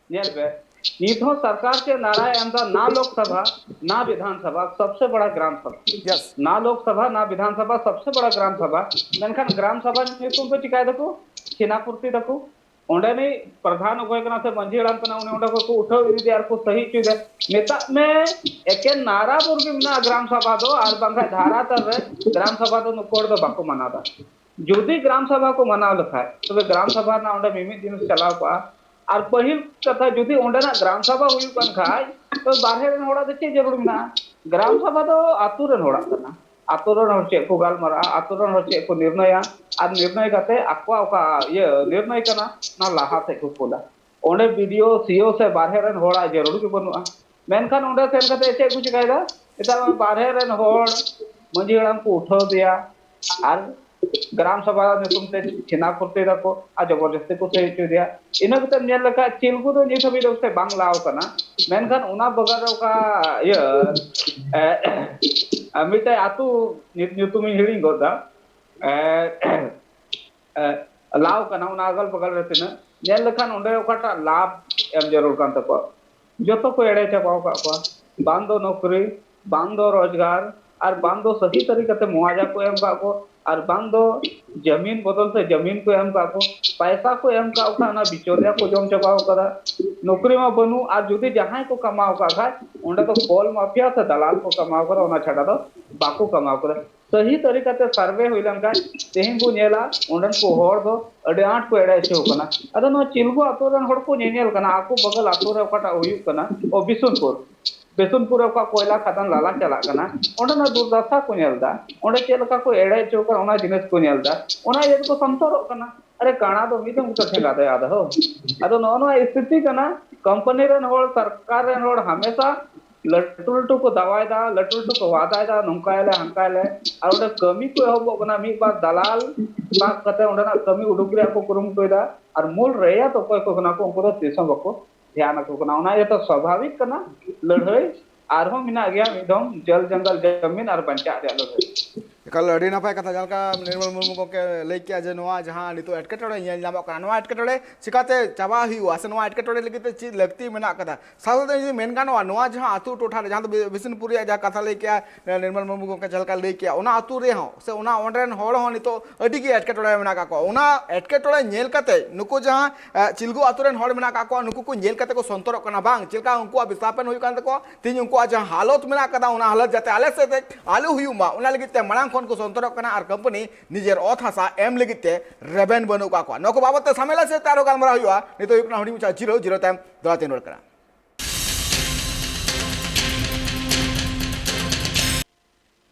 ᱧᱮᱞ ᱯᱮ, ᱱᱤᱛ ᱦᱚᱸ ᱥᱚᱨᱠᱟᱨ ᱪᱮᱫ ᱱᱟᱨᱟᱭ ᱮᱢ ᱫᱟ, ᱱᱟ ᱞᱳᱠ ᱥᱚᱵᱷᱟ, ᱱᱟ ᱵᱤᱫᱷᱟᱱ ᱥᱚᱵᱷᱟ, ᱥᱚᱵᱥᱮ ᱵᱟᱲᱟ ᱜᱨᱟᱢ ᱥᱚᱵᱷᱟ᱾ ᱱᱟ ᱞᱳᱠ ᱥᱚᱵᱷᱟ, ᱱᱟ ᱵᱤᱫᱷᱟᱱ ᱥᱚᱵᱷᱟ, ᱥᱚᱵᱥᱮ ᱵᱟᱲᱟ ᱜᱨᱟᱢ ᱥᱚᱵᱷᱟ᱾ ᱢᱮᱱᱠᱷᱟᱱ ᱜᱨᱟᱢ ᱥᱚᱵᱷᱟ ᱧᱩᱛᱩᱢ ᱯᱮ ᱪᱤᱠᱟᱭ ᱫᱟᱠᱚ? ᱪᱷᱤᱱᱟ ᱯᱩᱨᱛᱤ ᱫᱟᱠᱚ᱾ ᱚᱸᱰᱮᱱᱤᱡ ᱯᱨᱚᱫᱷᱟᱱ ᱚᱠᱚᱭ ᱠᱟᱱᱟ ᱥᱮ ᱢᱟᱹᱡᱷᱤ ᱦᱟᱲᱟᱢ ᱠᱟᱱᱟ, ᱩᱱᱤ ᱚᱸᱰᱮ ᱠᱷᱚᱱ ᱠᱚ ᱩᱴᱷᱟᱹᱣ ᱤᱫᱤᱭᱮᱫᱮᱭᱟ ᱟᱨ ᱠᱚ ᱥᱟᱹᱦᱤ ᱦᱚᱪᱚᱭᱮᱫᱟ᱾ ᱢᱮᱛᱟᱜ ᱢᱮ, ᱮᱠᱮᱱ ᱱᱟᱨᱟ ᱵᱩᱨ ᱜᱮ ᱢᱮᱱᱟᱜᱼᱟ ᱜᱨᱟᱢ ᱥᱚᱵᱷᱟ ᱫᱚ, ᱟᱨ ᱵᱟᱝᱠᱷᱟᱱ ᱫᱷᱟᱨᱟ ᱛᱟᱞ ᱨᱮ ᱜᱨᱟᱢ ᱥᱚᱵᱷᱟ ᱫᱚ ᱱᱩᱠᱩ ᱦᱚᱲ ᱫᱚ ᱵᱟᱠᱚ ᱢᱟᱱᱟᱣ ᱮᱫᱟ᱾ ᱡᱩᱫᱤ ᱜᱨᱟᱢ ᱥᱚᱵᱷᱟ ᱠᱚ ᱢᱟᱱᱟᱣ ᱞᱮᱠᱷᱟᱡ, ᱛᱚᱵᱮ ᱜᱨᱟᱢ ᱥᱚᱵᱷᱟ ᱨᱮᱱᱟᱜ ᱚᱸᱰᱮ ᱢᱤᱢᱤᱫ ᱡᱤᱱᱤᱥ ᱪᱟᱞᱟᱣ ᱠᱚᱜᱼᱟ᱾ ᱟᱨ ᱯᱟᱹᱦᱤᱞ ᱠᱟᱛᱷᱟ, ᱡᱩᱫᱤ ᱚᱸᱰᱮᱱᱟᱜ ᱜᱨᱟᱢ ᱥᱚᱵᱷᱟ ᱦᱩᱭᱩᱜ ᱠᱟᱱ ᱠᱷᱟᱡ, ᱛᱚ ᱵᱟᱨᱦᱮ ᱨᱮᱱ ᱦᱚᱲᱟᱜ ᱫᱚ ᱪᱮᱫ ᱡᱟᱹᱨᱩᱲ ᱢᱮᱱᱟᱜᱼᱟ? ᱜᱨᱟᱢ ᱥᱚᱵᱷᱟ ᱫᱚ ᱟᱛᱳ ᱨᱮᱱ ᱦᱚᱲᱟᱜ ᱠᱟᱱᱟ᱾ ᱟᱛᱳ ᱨᱮᱱ ᱦᱚᱲ ᱪᱮᱫ ᱠᱚ ᱜᱟᱞᱢᱟᱨᱟᱜᱼᱟ, ᱟᱛᱳ ᱨᱮᱱ ᱦᱚᱲ ᱪᱮᱫ ᱠᱚ ᱱᱤᱨᱱᱚᱭᱟ, ᱟᱨ ᱱᱤᱨᱱᱚᱭ ᱠᱟᱛᱮ ᱟᱠᱚᱣᱟᱜ ᱚᱠᱟ ᱤᱭᱟᱹ ᱱᱤᱨᱱᱚᱭ ᱠᱟᱱᱟ, ᱚᱱᱟ ᱞᱟᱦᱟ ᱥᱮᱫ ᱠᱚ ᱠᱩᱞᱟ᱾ ᱚᱸᱰᱮ ᱵᱤ ᱰᱤ ᱳ, ᱥᱤ ᱳ ᱥᱮ ᱵᱟᱨᱦᱮ ᱨᱮᱱ ᱦᱚᱲᱟᱜ ᱡᱟᱹᱨᱩᱲ ᱜᱮ ᱵᱟᱹᱱᱩᱜᱼᱟ᱾ ᱢᱮᱱᱠᱷᱟᱱ ᱚᱸᱰᱮ ᱥᱮᱱ ᱠᱟᱛᱮ ᱪᱮᱫ ᱠᱚ ᱪᱤᱠᱟᱭᱮᱫᱟ? ᱱᱮᱛᱟᱨ ᱢᱟ ᱵᱟᱨᱦᱮ ᱨᱮᱱ ᱦᱚᱲ ᱢᱟᱹᱡᱷᱤ ᱦᱟᱲᱟᱢ ᱠᱚ ᱩᱴᱷᱟᱹᱣ ᱫᱮᱭᱟ, ᱟᱨ ᱜᱨᱟᱢ ᱥᱚᱵᱷᱟ ᱧᱩᱛᱩᱢ ᱛᱮ ᱪᱷᱮᱱᱟ ᱯᱷᱩᱨᱛᱤ ᱫᱟᱠᱚ ᱟᱨ ᱡᱚᱵᱚᱨᱫᱚᱥᱛᱤ ᱠᱚ ᱥᱟᱹᱦᱤ ᱦᱚᱪᱚᱭᱮᱫᱮᱭᱟ᱾ ᱤᱱᱟᱹ ᱠᱟᱛᱮ ᱧᱮᱞ ᱞᱮᱠᱷᱟᱡ ᱪᱤᱞᱜᱩ ᱫᱚ ᱱᱤᱛ ᱦᱟᱹᱵᱤᱡ ᱫᱚ ᱥᱮ ᱵᱟᱝ ᱞᱟᱣ ᱠᱟᱱᱟ᱾ ᱢᱮᱱᱠᱷᱟᱱ ᱚᱱᱟ ᱵᱟᱜᱟᱱ ᱨᱮ ᱚᱠᱟ ᱤᱭᱟᱹ, ᱮ, ᱢᱤᱫᱴᱮᱡ ᱟᱹᱛᱩ ᱧᱩᱛᱩᱢᱤᱧ ᱦᱤᱲᱤᱧ ᱜᱚᱫ ᱫᱟ, ᱮ, ᱮ, ᱞᱟᱣ ᱠᱟᱱᱟ, ᱚᱱᱟ ᱟᱜᱟᱞ ᱵᱟᱜᱟᱞ ᱨᱮ ᱛᱤᱱᱟᱹᱜ ᱧᱮᱞ ᱞᱮᱠᱷᱟᱱ ᱚᱸᱰᱮ ᱚᱠᱟᱴᱟᱜ ᱞᱟᱵᱷ ᱮᱢ ᱡᱟᱹᱨᱩᱲ ᱠᱟᱱ ᱛᱟᱠᱚᱣᱟ, ᱡᱚᱛᱚ ᱠᱚ ᱮᱲᱮ ᱪᱟᱵᱟᱣ ᱟᱠᱟᱫ ᱠᱚᱣᱟ᱾ ᱵᱟᱝ ᱫᱚ ᱱᱚᱠᱨᱤ, ᱵᱟᱝ ᱫᱚ ᱨᱳᱡᱽᱜᱟᱨ, ᱟᱨ ᱵᱟᱝ ᱫᱚ ᱥᱟᱹᱦᱤ ᱛᱟᱹᱨᱤᱠᱟᱛᱮ ᱢᱩᱣᱟᱡᱟ ᱠᱚ ᱮᱢ ᱠᱟᱜ ᱠᱚ, ᱟᱨ ᱵᱟᱝ ᱫᱚ ᱡᱟᱹᱢᱤᱱ ᱵᱚᱫᱚᱞ ᱛᱮ ᱡᱟᱹᱢᱤᱱ ᱠᱚ ᱮᱢ ᱠᱟᱜ ᱠᱚ, ᱯᱟᱭᱥᱟ ᱠᱚ ᱮᱢ ᱠᱟᱜ ᱠᱚ ᱠᱷᱟᱱ ᱚᱱᱟ ᱵᱤᱪᱚᱞᱤᱭᱟ ᱠᱚ ᱡᱚᱢ ᱪᱟᱵᱟᱣ ᱠᱟᱫᱟ᱾ ᱱᱚᱠᱨᱤ ᱢᱟ ᱵᱟᱹᱱᱩᱜ, ᱟᱨ ᱡᱩᱫᱤ ᱡᱟᱦᱟᱸᱭ ᱠᱚ ᱠᱟᱢᱟᱣ ᱠᱟᱜ ᱠᱷᱟᱡ ᱚᱸᱰᱮ ᱫᱚ ᱠᱚᱞ ᱢᱟᱯᱷᱤᱭᱟ ᱥᱮ ᱫᱟᱞᱟᱞ ᱠᱚ ᱠᱟᱢᱟᱣ ᱠᱟᱫᱟ, ᱚᱱᱟ ᱪᱷᱟᱰᱟ ᱫᱚ ᱵᱟᱠᱚ ᱠᱟᱢᱟᱣ ᱠᱟᱫᱟ᱾ ᱥᱟᱹᱦᱤ ᱛᱟᱹᱨᱤᱠᱟᱛᱮ ᱥᱟᱨᱵᱷᱮ ᱦᱩᱭ ᱞᱮᱱᱠᱷᱟᱱ ᱛᱮᱦᱮᱧ ᱵᱚ ᱧᱮᱞᱟ ᱚᱸᱰᱮᱱ ᱠᱚ ᱦᱚᱲ ᱫᱚ ᱟᱹᱰᱤ ᱟᱸᱴ ᱠᱚ ᱮᱲᱮ ᱦᱚᱪᱚ ᱠᱟᱱᱟ᱾ ᱟᱫᱚ ᱱᱚᱣᱟ ᱪᱤᱞᱜᱩ ᱟᱛᱳ ᱨᱮᱱ ᱦᱚᱲ ᱠᱚ ᱧᱮᱧᱮᱞ ᱠᱟᱱᱟ, ᱟᱠᱚ ᱵᱟᱜᱟᱞ ᱟᱛᱳ ᱨᱮ ᱚᱠᱟᱴᱟᱜ ᱦᱩᱭᱩᱜ ᱠᱟᱱᱟ, ᱚ, ᱵᱤᱥᱩᱱᱯᱩᱨ, ᱵᱤᱥᱩᱱᱯᱩᱨ ᱨᱮ ᱚᱠᱟ ᱠᱚᱭᱞᱟ ᱠᱷᱟᱫᱟᱱ ᱞᱟᱞᱟ ᱪᱟᱞᱟᱜ ᱠᱟᱱᱟ, ᱚᱸᱰᱮᱱᱟᱜ ᱫᱩᱨᱫᱟᱥᱟ ᱠᱚ ᱧᱮᱞ ᱮᱫᱟ, ᱚᱸᱰᱮ ᱪᱮᱫ ᱞᱮᱠᱟ ᱠᱚ ᱮᱲᱮ ᱦᱚᱪᱚ ᱠᱟᱱᱟ, ᱚᱱᱟ ᱡᱤᱱᱤᱥ ᱠᱚ ᱧᱮᱞ ᱮᱫᱟ, ᱚᱱᱟ ᱤᱭᱟᱹ ᱛᱮᱠᱚ ᱥᱚᱱᱛᱚᱨᱚᱜ ᱠᱟᱱᱟ᱾ ᱟᱨᱮ, ᱠᱟᱬᱟ ᱫᱚ ᱢᱤᱫ ᱫᱚᱢ ᱜᱮᱛᱚ ᱴᱷᱮᱸᱜᱟ ᱫᱚᱭ ᱟᱫᱟ ᱦᱳ᱾ ᱟᱫᱚ ᱱᱚᱜᱼᱚ ᱱᱚᱣᱟ ᱥᱛᱷᱤᱛᱤ ᱠᱟᱱᱟ, ᱠᱳᱢᱯᱟᱱᱤ ᱨᱮᱱ ᱦᱚᱲ, ᱥᱚᱨᱠᱟᱨ ᱨᱮᱱ ᱦᱚᱲ ᱦᱟᱢᱮᱥᱟ ᱞᱟᱹᱴᱩ ᱞᱟᱹᱴᱩ ᱠᱚ ᱫᱟᱣᱟᱭᱮᱫᱟ, ᱞᱟᱹᱴᱩ ᱞᱟᱹᱴᱩ ᱠᱚ ᱣᱟᱫᱟᱭᱮᱫᱟ, ᱱᱚᱝᱠᱟᱭᱟᱞᱮ, ᱦᱟᱱᱠᱟᱭᱟᱞᱮ, ᱟᱨ ᱚᱸᱰᱮ ᱠᱟᱹᱢᱤ ᱠᱚ ᱮᱦᱚᱵᱚᱜ ᱠᱟᱱᱟ᱾ ᱢᱤᱫ ᱵᱟᱨ ᱫᱟᱞᱟᱞ ᱥᱟᱵ ᱠᱟᱛᱮ ᱚᱸᱰᱮᱱᱟᱜ ᱠᱟᱹᱢᱤ ᱩᱰᱩᱠ ᱨᱮᱭᱟᱜ ᱠᱚ ᱠᱩᱨᱩᱢᱩᱴᱩᱭᱮᱫᱟ, ᱟᱨ ᱢᱩᱞ ᱨᱮᱭᱟᱛ ᱚᱠᱚᱭ ᱠᱚ ᱠᱟᱱᱟ ᱠᱚ, ᱩᱱᱠᱩ ᱫᱚ ᱛᱤᱥ ᱦᱚᱸ ᱵᱟᱠᱚ ᱫᱷᱮᱭᱟᱱ ᱟᱠᱚ ᱠᱟᱱᱟ᱾ ᱚᱱᱟ ᱤᱭᱟᱹᱛᱮ ᱥᱟᱵᱷᱟᱵᱤᱠ ᱠᱟᱱᱟ, ᱞᱟᱹᱲᱦᱟᱹᱭ ᱟᱨᱦᱚᱸ ᱢᱮᱱᱟᱜ ᱜᱮᱭᱟ, ᱢᱤᱫ ᱫᱷᱚᱢ ᱡᱚᱞ ᱡᱚᱝᱜᱚᱞ ᱡᱟᱢᱤᱱ ᱟᱨ ᱵᱟᱧᱪᱟᱜ ᱨᱮᱭᱟᱜ ᱞᱟᱹᱲᱦᱟᱹᱭ᱾ ᱮᱠᱟᱞ ᱟᱹᱰᱤ ᱱᱟᱯᱟᱭ ᱠᱟᱛᱷᱟ, ᱡᱟᱦᱟᱸ ᱞᱮᱠᱟ ᱱᱤᱨᱢᱚᱞ ᱢᱩᱨᱢᱩ ᱜᱚᱢᱠᱮ ᱞᱟᱹᱭ ᱠᱮᱜᱼᱟ ᱡᱮ ᱱᱚᱣᱟ ᱡᱟᱦᱟᱸ ᱱᱤᱛᱚᱜ ᱮᱴᱠᱮᱴᱚᱬᱮ ᱧᱮᱞ ᱧᱟᱢᱚᱜ ᱠᱟᱱᱟ, ᱱᱚᱣᱟ ᱮᱴᱠᱮᱴᱚᱬᱮ ᱪᱤᱠᱟᱛᱮ ᱪᱟᱵᱟ ᱦᱩᱭᱩᱜᱼᱟ ᱥᱮ ᱱᱚᱣᱟ ᱮᱴᱠᱮᱴᱚᱬᱮ ᱞᱟᱹᱜᱤᱫ ᱛᱮ ᱪᱮᱫ ᱞᱟᱹᱠᱛᱤ ᱢᱮᱱᱟᱜ ᱟᱠᱟᱫᱟ? ᱥᱟᱶᱛᱮ ᱡᱩᱫᱤ ᱢᱮᱱ ᱜᱟᱱᱚᱜᱼᱟ, ᱱᱚᱣᱟ ᱡᱟᱦᱟᱸ ᱟᱹᱛᱩ ᱴᱚᱴᱷᱟ ᱨᱮ, ᱡᱟᱦᱟᱸ ᱫᱚ ᱵᱤ-, ᱵᱤᱥᱱᱩᱯᱩᱨ ᱨᱮᱭᱟᱜ ᱡᱟᱦᱟᱸ ᱠᱟᱛᱷᱟ ᱞᱟᱹᱭ ᱠᱮᱜᱼᱟ, ᱱᱤᱨᱢᱚᱞ ᱢᱩᱨᱢᱩ ᱜᱚᱢᱠᱮ ᱡᱟᱦᱟᱸ ᱞᱮᱠᱟ ᱞᱟᱹᱭ ᱠᱮᱜᱼᱟ, ᱚᱱᱟ ᱟᱹᱛᱩ ᱨᱮᱦᱚᱸ ᱥᱮ ᱚᱱᱟ ᱚᱸᱰᱮ ᱨᱮᱱ ᱦᱚᱲ ᱦᱚᱸ ᱱᱤᱛᱚᱜ ᱟᱹᱰᱤ ᱜᱮ ᱮᱴᱠᱮᱴᱚᱬᱮ ᱨᱮ ᱢᱮᱱᱟᱜ ᱟᱠᱟᱫ ᱠᱚᱣᱟ᱾ ᱚᱱᱟ ᱮᱴᱠᱮᱴᱚᱬᱮ ᱧᱮᱞ ᱠᱟᱛᱮ ᱱᱩᱠᱩ ᱡᱟᱦᱟᱸ, ᱮ, ᱪᱤᱞᱜᱩ ᱟᱹᱛᱩ ᱨᱮᱱ ᱦᱚᱲ ᱢᱮᱱᱟᱜ ᱟᱠᱟᱫ ᱠᱚᱣᱟ, ᱱᱩᱠᱩ ᱠᱚ ᱧᱮᱞ ᱠᱟᱛᱮ ᱠᱚ ᱥᱚᱱᱛᱚᱨᱚᱜ ᱠᱟᱱᱟ, ᱵᱟᱝ ᱪᱮᱫ ᱞᱮᱠᱟ ᱩᱱᱠᱩᱣᱟᱜ ᱵᱤᱥᱛᱷᱟᱯᱚᱱ ᱦᱩᱭᱩᱜ ᱠᱟᱱ ᱛᱟᱠᱚᱣᱟ, ᱛᱮᱦᱮᱧ ᱩᱱᱠᱩᱣᱟᱜ ᱡᱟᱦᱟᱸ ᱦᱟᱞᱚᱛ ᱢᱮᱱᱟᱜ ᱟᱠᱟᱫᱟ, ᱚᱱᱟ ᱦᱟᱞᱚᱛ ᱡᱟᱛᱮ ᱟᱞᱮ ᱥᱮᱫ ᱛᱮ ᱟᱞᱚ ᱦᱩᱭᱩᱜ ᱢᱟ, ᱚᱱᱟ ᱞᱟᱹᱜᱤᱫ ᱛᱮ ᱢᱟᱲᱟᱝ ᱠᱷᱚᱱ ᱠᱚ ᱥᱚᱱᱛᱚᱨᱚᱜ ᱠᱟᱱᱟ ᱟᱨ ᱠᱳᱢᱯᱟᱱᱤ ᱱᱤᱡᱮᱨ ᱚᱛ ᱦᱟᱥᱟ ᱮᱢ ᱞᱟᱹᱜᱤᱫ ᱛᱮ ᱨᱮᱵᱮᱱ ᱵᱟᱹᱱᱩᱜ ᱟᱠᱟᱫ ᱠᱚᱣᱟ᱾ ᱱᱚᱣᱟ ᱠᱚ ᱵᱟᱵᱚᱛ ᱛᱮ ᱥᱟᱢᱮᱞᱟ ᱥᱮᱫ ᱛᱮ ᱟᱨᱦᱚᱸ ᱜᱟᱞᱢᱟᱨᱟᱣ ᱦᱩᱭᱩᱜᱼᱟ᱾ ᱱᱤᱛᱚᱜ ᱦᱩᱭᱩᱜ ᱠᱟᱱᱟ ᱦᱩᱰᱤᱧ ᱢᱟᱪᱷᱟ ᱡᱤᱨᱟᱹᱣ, ᱡᱤᱨᱟᱹᱣ ᱛᱟᱭᱚᱢ ᱫᱚᱦᱲᱟ ᱛᱮ ᱨᱩᱣᱟᱹᱲ ᱠᱟᱱᱟ᱾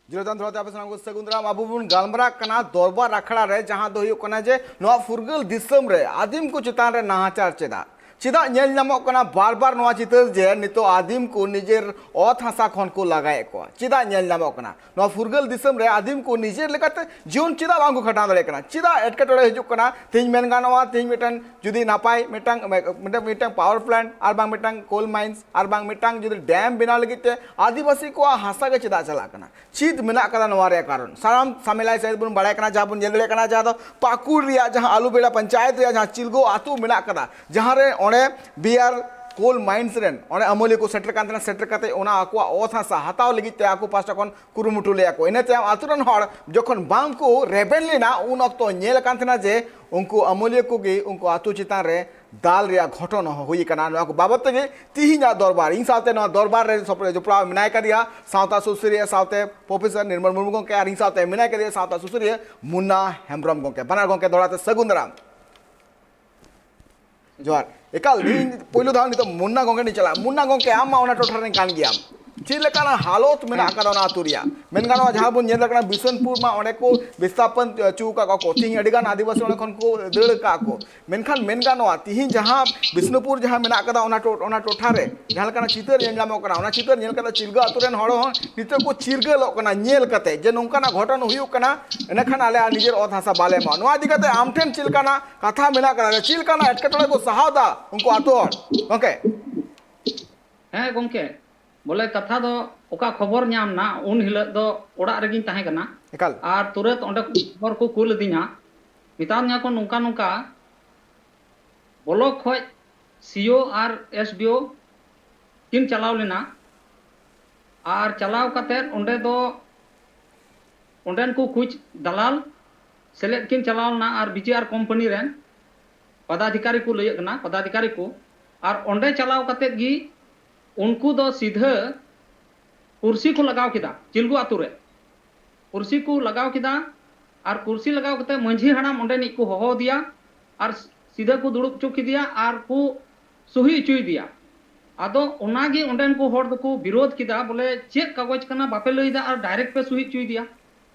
ᱡᱤᱨᱟᱹᱣ ᱛᱟᱭᱚᱢ ᱫᱚᱦᱲᱟ ᱛᱮ ᱟᱯᱮ ᱥᱟᱱᱟᱢ ᱠᱚ ᱥᱟᱹᱜᱩᱱ ᱫᱟᱨᱟᱢ᱾ ᱟᱵᱚ ᱵᱚᱱ ᱜᱟᱞᱢᱟᱨᱟᱜ ᱠᱟᱱᱟ ᱫᱚᱨᱵᱟᱨ ᱟᱠᱷᱲᱟ ᱨᱮ, ᱡᱟᱦᱟᱸ ᱫᱚ ᱦᱩᱭᱩᱜ ᱠᱟᱱᱟ ᱡᱮ ᱱᱚᱣᱟ ᱯᱷᱩᱨᱜᱟᱹᱞ ᱫᱤᱥᱚᱢ ᱨᱮ ᱟᱹᱫᱤᱢ ᱠᱚ ᱪᱮᱛᱟᱱ ᱨᱮ ᱱᱟᱦᱟᱪᱟᱨ ᱪᱮᱫᱟᱜ? ᱪᱮᱫᱟᱜ ᱧᱮᱞ ᱧᱟᱢᱚᱜ ᱠᱟᱱᱟ ᱵᱟᱨ ᱵᱟᱨ ᱱᱚᱣᱟ ᱪᱤᱛᱟᱹᱨ ᱡᱮ ᱱᱤᱛᱚᱜ ᱟᱹᱫᱤᱢ ᱠᱚ ᱱᱤᱡᱮᱨ ᱚᱛ ᱦᱟᱥᱟ ᱠᱷᱚᱱ ᱠᱚ ᱞᱟᱜᱟᱭᱮᱫ ᱠᱚᱣᱟ? ᱪᱮᱫᱟᱜ ᱧᱮᱞ ᱧᱟᱢᱚᱜ ᱠᱟᱱᱟ ᱱᱚᱣᱟ ᱯᱷᱩᱨᱜᱟᱹᱞ ᱫᱤᱥᱚᱢ ᱨᱮ ᱟᱹᱫᱤᱢ ᱠᱚ ᱱᱤᱡᱮᱨ ᱞᱮᱠᱟᱛᱮ ᱡᱤᱭᱚᱱ ᱪᱮᱫᱟᱜ ᱵᱟᱝ ᱠᱚ ᱠᱷᱟᱴᱟᱣ ᱫᱟᱲᱮᱭᱟᱜ ᱠᱟᱱᱟ? ᱪᱮᱫᱟᱜ ᱮᱴᱠᱮᱴᱚᱬᱮ ᱦᱤᱡᱩᱜ ᱠᱟᱱᱟ? ᱛᱮᱦᱮᱧ ᱢᱮᱱ ᱜᱟᱱᱚᱜᱼᱟ, ᱛᱮᱦᱮᱧ ᱢᱤᱫᱴᱟᱝ ᱡᱩᱫᱤ ᱱᱟᱯᱟᱭ ᱢᱤᱫᱴᱟᱝ, ᱢᱤᱫᱴᱟᱝ, ᱢᱤᱫᱴᱟᱝ power plant ᱟᱨ ᱵᱟᱝ ᱢᱤᱫᱴᱟᱝ coal mines ᱟᱨ ᱵᱟᱝ ᱢᱤᱫᱴᱟᱝ ᱡᱩᱫᱤ dam ᱵᱮᱱᱟᱣ ᱞᱟᱹᱜᱤᱫ ᱛᱮ ᱟᱹᱫᱤᱵᱟᱹᱥᱤ ᱠᱚᱣᱟᱜ ᱦᱟᱥᱟ ᱜᱮ ᱪᱮᱫᱟᱜ ᱪᱟᱞᱟᱜ ᱠᱟᱱᱟ? ᱪᱮᱫ ᱢᱮᱱᱟᱜ ᱠᱟᱫᱟ ᱱᱚᱣᱟ ᱨᱮᱭᱟᱜ ᱠᱟᱨᱚᱱ? ᱥᱟᱱᱟᱢ ᱥᱟᱢᱮᱞᱟᱭ ᱥᱟᱹᱦᱤᱡ ᱵᱚᱱ ᱵᱟᱲᱟᱭ ᱠᱟᱱᱟ, ᱡᱟᱦᱟᱸ ᱵᱚᱱ ᱧᱮᱞ ᱫᱟᱲᱮᱭᱟᱜ ᱠᱟᱱᱟ, ᱡᱟᱦᱟᱸ ᱫᱚ ᱯᱟᱹᱠᱩᱲ ᱨᱮᱭᱟᱜ ᱡᱟᱦᱟᱸ ᱟᱞᱩᱵᱮᱲᱟ ᱯᱚᱧᱪᱟᱭᱮᱛ ᱨᱮᱭᱟᱜ ᱡᱟᱦᱟᱸ ᱪᱤᱞᱜᱳ ᱟᱹᱛᱩ ᱢᱮᱱᱟᱜ ᱠᱟᱫᱟ, ᱡᱟᱦᱟᱸ ᱨᱮ ᱚᱸᱰᱮ ᱵᱤᱭᱟᱨ coal mines ᱨᱮᱱ ᱚᱸᱰᱮ ᱟᱹᱢᱟᱹᱞᱤᱭᱟᱹ ᱠᱚ ᱥᱮᱴᱮᱨ ᱠᱟᱱ ᱛᱟᱦᱮᱱᱟ, ᱥᱮᱴᱮᱨ ᱠᱟᱛᱮ ᱚᱱᱟ ᱟᱠᱚᱣᱟᱜ ᱚᱛ ᱦᱟᱥᱟ ᱦᱟᱛᱟᱣ ᱞᱟᱹᱜᱤᱫ ᱛᱮ ᱟᱠᱚ ᱯᱟᱥᱴᱟ ᱠᱷᱚᱱ ᱠᱩᱨᱩᱢᱩᱴᱩ ᱞᱮᱫᱟ ᱠᱚ᱾ ᱤᱱᱟᱹ ᱛᱟᱭᱚᱢ ᱟᱹᱛᱩ ᱨᱮᱱ ᱦᱚᱲ ᱡᱚᱠᱷᱚᱱ ᱵᱟᱝ ᱠᱚ ᱨᱮᱵᱮᱱ ᱞᱮᱱᱟ, ᱩᱱ ᱚᱠᱛᱚ ᱧᱮᱞ ᱟᱠᱟᱱ ᱛᱟᱦᱮᱱᱟ ᱡᱮ ᱩᱱᱠᱩ ᱟᱹᱢᱟᱹᱞᱤᱭᱟᱹ ᱠᱚᱜᱮ ᱩᱱᱠᱩ ᱟᱹᱛᱩ ᱪᱮᱛᱟᱱ ᱨᱮ ᱫᱟᱞ ᱨᱮᱭᱟᱜ ᱜᱷᱚᱴᱚᱱ ᱦᱚᱸ ᱦᱩᱭ ᱟᱠᱟᱱᱟ᱾ ᱱᱚᱣᱟ ᱠᱚ ᱵᱟᱵᱚᱫ ᱛᱮᱜᱮ ᱛᱤᱦᱤᱧᱟᱜ ᱫᱚᱨᱵᱟᱨ, ᱤᱧ ᱥᱟᱶᱛᱮ ᱱᱚᱣᱟ ᱫᱚᱨᱵᱟᱨ ᱨᱮ ᱥᱚᱯ-, ᱡᱚᱯᱲᱟᱣ ᱢᱮᱱᱟᱭ ᱠᱟᱫᱮᱭᱟ ᱥᱟᱶᱛᱟ ᱥᱩᱥᱟᱹᱨᱤᱭᱟᱹ ᱥᱟᱶᱛᱮ ᱯᱨᱚᱯᱷᱮᱥᱚᱨ ᱱᱤᱨᱢᱚᱞ ᱢᱩᱨᱢᱩ ᱜᱚᱢᱠᱮ, ᱟᱨ ᱤᱧ ᱥᱟᱶᱛᱮ ᱢᱮᱱᱟᱭ ᱠᱟᱫᱮᱭᱟ ᱥᱟᱶᱛᱟ ᱥᱩᱥᱟᱹᱨᱤᱭᱟᱹ ᱢᱩᱱᱱᱟ ᱦᱮᱢᱵᱨᱚᱢ ᱜᱚᱢᱠᱮ᱾ ᱵᱟᱱᱟᱨ ᱜᱚᱢᱠᱮ ᱫᱚᱦᱲᱟ ᱛᱮ ᱥᱟᱹᱜᱩᱱ ᱫᱟᱨᱟᱢ᱾ ᱡᱚᱦᱟᱨ᱾ ᱮᱠᱟᱞ, ᱤᱧ ᱯᱳᱭᱞᱳ ᱫᱷᱟᱣ ᱱᱤᱛᱚᱜ ᱢᱩᱱᱱᱟ ᱜᱚᱢᱠᱮ ᱴᱷᱮᱱ ᱪᱟᱞᱟᱜᱼᱟ᱾ ᱢᱩᱱᱱᱟ ᱜᱚᱢᱠᱮ, ᱟᱢ ᱢᱟ ᱚᱱᱟ ᱴᱚᱴᱷᱟ ᱨᱮᱱ ᱠᱟᱱ ᱜᱮᱭᱟᱢ, ᱪᱮᱫ ᱞᱮᱠᱟᱱᱟᱜ ᱦᱟᱞᱚᱛ ᱢᱮᱱᱟᱜ ᱟᱠᱟᱫᱟ ᱚᱱᱟ ᱟᱹᱛᱩ ᱨᱮᱭᱟᱜ? ᱢᱮᱱ ᱜᱟᱱᱚᱜᱼᱟ, ᱡᱟᱦᱟᱸ ᱵᱚᱱ ᱧᱮᱞ ᱫᱟᱲᱮᱭᱟᱜ ᱠᱟᱱᱟ, ᱵᱤᱥᱱᱩᱯᱩᱨ ᱢᱟ ᱚᱸᱰᱮ ᱠᱚ ᱵᱤᱥᱛᱷᱟᱯᱚᱱ ᱦᱚᱪᱚ ᱟᱠᱟᱫ ᱠᱚᱣᱟ ᱠᱚ, ᱛᱮᱦᱤᱧ ᱟᱹᱰᱤ ᱜᱟᱱ ᱟᱹᱫᱤᱵᱟᱹᱥᱤ ᱚᱸᱰᱮ ᱠᱷᱚᱱ ᱠᱚ ᱫᱟᱹᱲ ᱟᱠᱟᱫ ᱠᱚ᱾ ᱢᱮᱱᱠᱷᱟᱱ ᱢᱮᱱ ᱜᱟᱱᱚᱜᱼᱟ, ᱛᱤᱦᱤᱧ ᱡᱟᱦᱟᱸ ᱵᱤᱥᱱᱩᱯᱩᱨ ᱡᱟᱦᱟᱸ ᱢᱮᱱᱟᱜ ᱟᱠᱟᱫᱟ, ᱚᱱᱟ ᱴᱚ-, ᱚᱱᱟ ᱴᱚᱴᱷᱟ ᱨᱮ ᱡᱟᱦᱟᱸ ᱞᱮᱠᱟᱱᱟᱜ ᱪᱤᱛᱟᱹᱨ ᱧᱮᱞ ᱧᱟᱢᱚᱜ ᱠᱟᱱᱟ, ᱚᱱᱟ ᱪᱤᱛᱟᱹᱨ ᱧᱮᱞ ᱠᱟᱛᱮ ᱪᱤᱞᱜᱟᱹ ᱟᱹᱛᱩ ᱨᱮᱱ ᱦᱚᱲ ᱦᱚᱸ ᱱᱤᱛᱚᱜ ᱠᱚ ᱪᱤᱨᱜᱟᱹᱞᱚᱜ ᱠᱟᱱᱟ ᱧᱮᱞ ᱠᱟᱛᱮ ᱡᱮ ᱱᱚᱝᱠᱟᱱᱟᱜ ᱜᱷᱚᱴᱚᱱ ᱦᱩᱭᱩᱜ ᱠᱟᱱᱟ, ᱮᱸᱰᱮᱠᱷᱟᱱ ᱟᱞᱮ ᱟᱨ ᱱᱤᱡᱮᱨ ᱚᱛ ᱦᱟᱥᱟ ᱵᱟᱞᱮ ᱮᱢᱚᱜᱼᱟ᱾ ᱱᱚᱣᱟ ᱤᱫᱤ ᱠᱟᱛᱮ ᱟᱢ ᱴᱷᱮᱱ ᱪᱮᱫ ᱞᱮᱠᱟᱱᱟᱜ ᱠᱟᱛᱷᱟ ᱢᱮᱱᱟᱜ ᱟᱠᱟᱫᱟ, ᱪᱮᱫ ᱞᱮᱠᱟᱱᱟᱜ ᱮᱴᱠᱮᱴᱚᱬᱮ ᱠᱚ ᱥᱟᱦᱟᱣ ᱫᱟ ᱩᱱᱠᱩ ᱟᱹᱛᱩ ᱦᱚᱲ? ᱜᱚᱢᱠᱮ᱾ ᱦᱮᱸ ᱜᱚᱢᱠᱮ, ᱵᱚᱞᱮ ᱠᱟᱛᱷᱟ ᱫᱚ ᱚᱠᱟ ᱠᱷᱚᱵᱚᱨ ᱧᱟᱢ ᱱᱟ, ᱩᱱ ᱦᱤᱞᱳᱜ ᱫᱚ ᱚᱲᱟᱜ ᱨᱮᱜᱤᱧ ᱛᱟᱦᱮᱸ ᱠᱟᱱᱟ᱾ ᱮᱠᱟᱞ᱾ ᱟᱨ ᱛᱩᱨᱟᱹᱛ ᱚᱸᱰᱮ ᱠᱷᱚᱱ ᱠᱷᱚᱵᱚᱨ ᱠᱚ ᱠᱩᱞ ᱟᱹᱫᱤᱧᱟ, ᱢᱮᱛᱟᱣᱫᱤᱧᱟ ᱠᱚ ᱱᱚᱝᱠᱟ ᱱᱚᱝᱠᱟ ᱵᱞᱚᱠ ᱠᱷᱚᱡ ᱥᱤ ᱳ ᱟᱨ ᱮᱥ ᱰᱤ ᱳ ᱠᱤᱱ ᱪᱟᱞᱟᱣ ᱞᱮᱱᱟ᱾ ᱟᱨ ᱪᱟᱞᱟᱣ ᱠᱟᱛᱮᱫ ᱚᱸᱰᱮ ᱫᱚ ᱚᱸᱰᱮᱱ ᱠᱚ ᱠᱩᱪ ᱫᱟᱞᱟᱞ ᱥᱮᱞᱮᱫ ᱠᱤᱱ ᱪᱟᱞᱟᱣ ᱞᱮᱱᱟ ᱟᱨ ᱵᱤ ᱡᱤ ᱟᱨ ᱠᱳᱢᱯᱟᱱᱤ ᱨᱮᱱ ᱯᱚᱫᱟᱫᱷᱤᱠᱟᱨᱤ ᱠᱚ ᱞᱟᱹᱭᱟᱹᱜ ᱠᱟᱱᱟ, ᱯᱚᱫᱟᱫᱷᱤᱠᱟᱨᱤ ᱠᱚ᱾ ᱟᱨ ᱚᱸᱰᱮ ᱪᱟᱞᱟᱣ ᱠᱟᱛᱮᱫ ᱜᱮ ᱩᱱᱠᱩ ᱫᱚ ᱥᱤᱫᱷᱟᱹ ᱠᱩᱨᱥᱤ ᱠᱚ ᱞᱟᱜᱟᱣ ᱠᱮᱫᱟ ᱪᱤᱞᱜᱩ ᱟᱛᱳ ᱨᱮ᱾ ᱠᱩᱨᱥᱤ ᱠᱚ ᱞᱟᱜᱟᱣ ᱠᱮᱫᱟ ᱟᱨ ᱠᱩᱨᱥᱤ ᱞᱟᱜᱟᱣ ᱠᱟᱛᱮᱫ ᱢᱟᱹᱡᱷᱤ ᱦᱟᱲᱟᱢ ᱚᱸᱰᱮᱱᱤᱡ ᱠᱚ ᱦᱚᱦᱚ ᱟᱫᱮᱭᱟ ᱟᱨ ᱥᱤᱫᱷᱟᱹ ᱠᱚ ᱫᱩᱲᱩᱵ ᱦᱚᱪᱚ ᱠᱮᱫᱮᱭᱟ ᱟᱨ ᱠᱚ ᱥᱩᱦᱤ ᱦᱚᱪᱚᱭᱮᱫᱮᱭᱟ᱾ ᱟᱫᱚ ᱚᱱᱟᱜᱮ ᱚᱸᱰᱮᱱ ᱠᱚ ᱦᱚᱲ ᱫᱚᱠᱚ ᱵᱤᱨᱳᱫ ᱠᱮᱫᱟ, ᱵᱚᱞᱮ ᱪᱮᱫ ᱠᱟᱜᱚᱡᱽ ᱠᱟᱱᱟ ᱵᱟᱯᱮ ᱞᱟᱹᱭᱫᱟ ᱟᱨ ᱰᱟᱭᱨᱮᱠᱴ ᱯᱮ ᱥᱩᱦᱤ ᱦᱚᱪᱚᱭᱮᱫᱮᱭᱟ᱾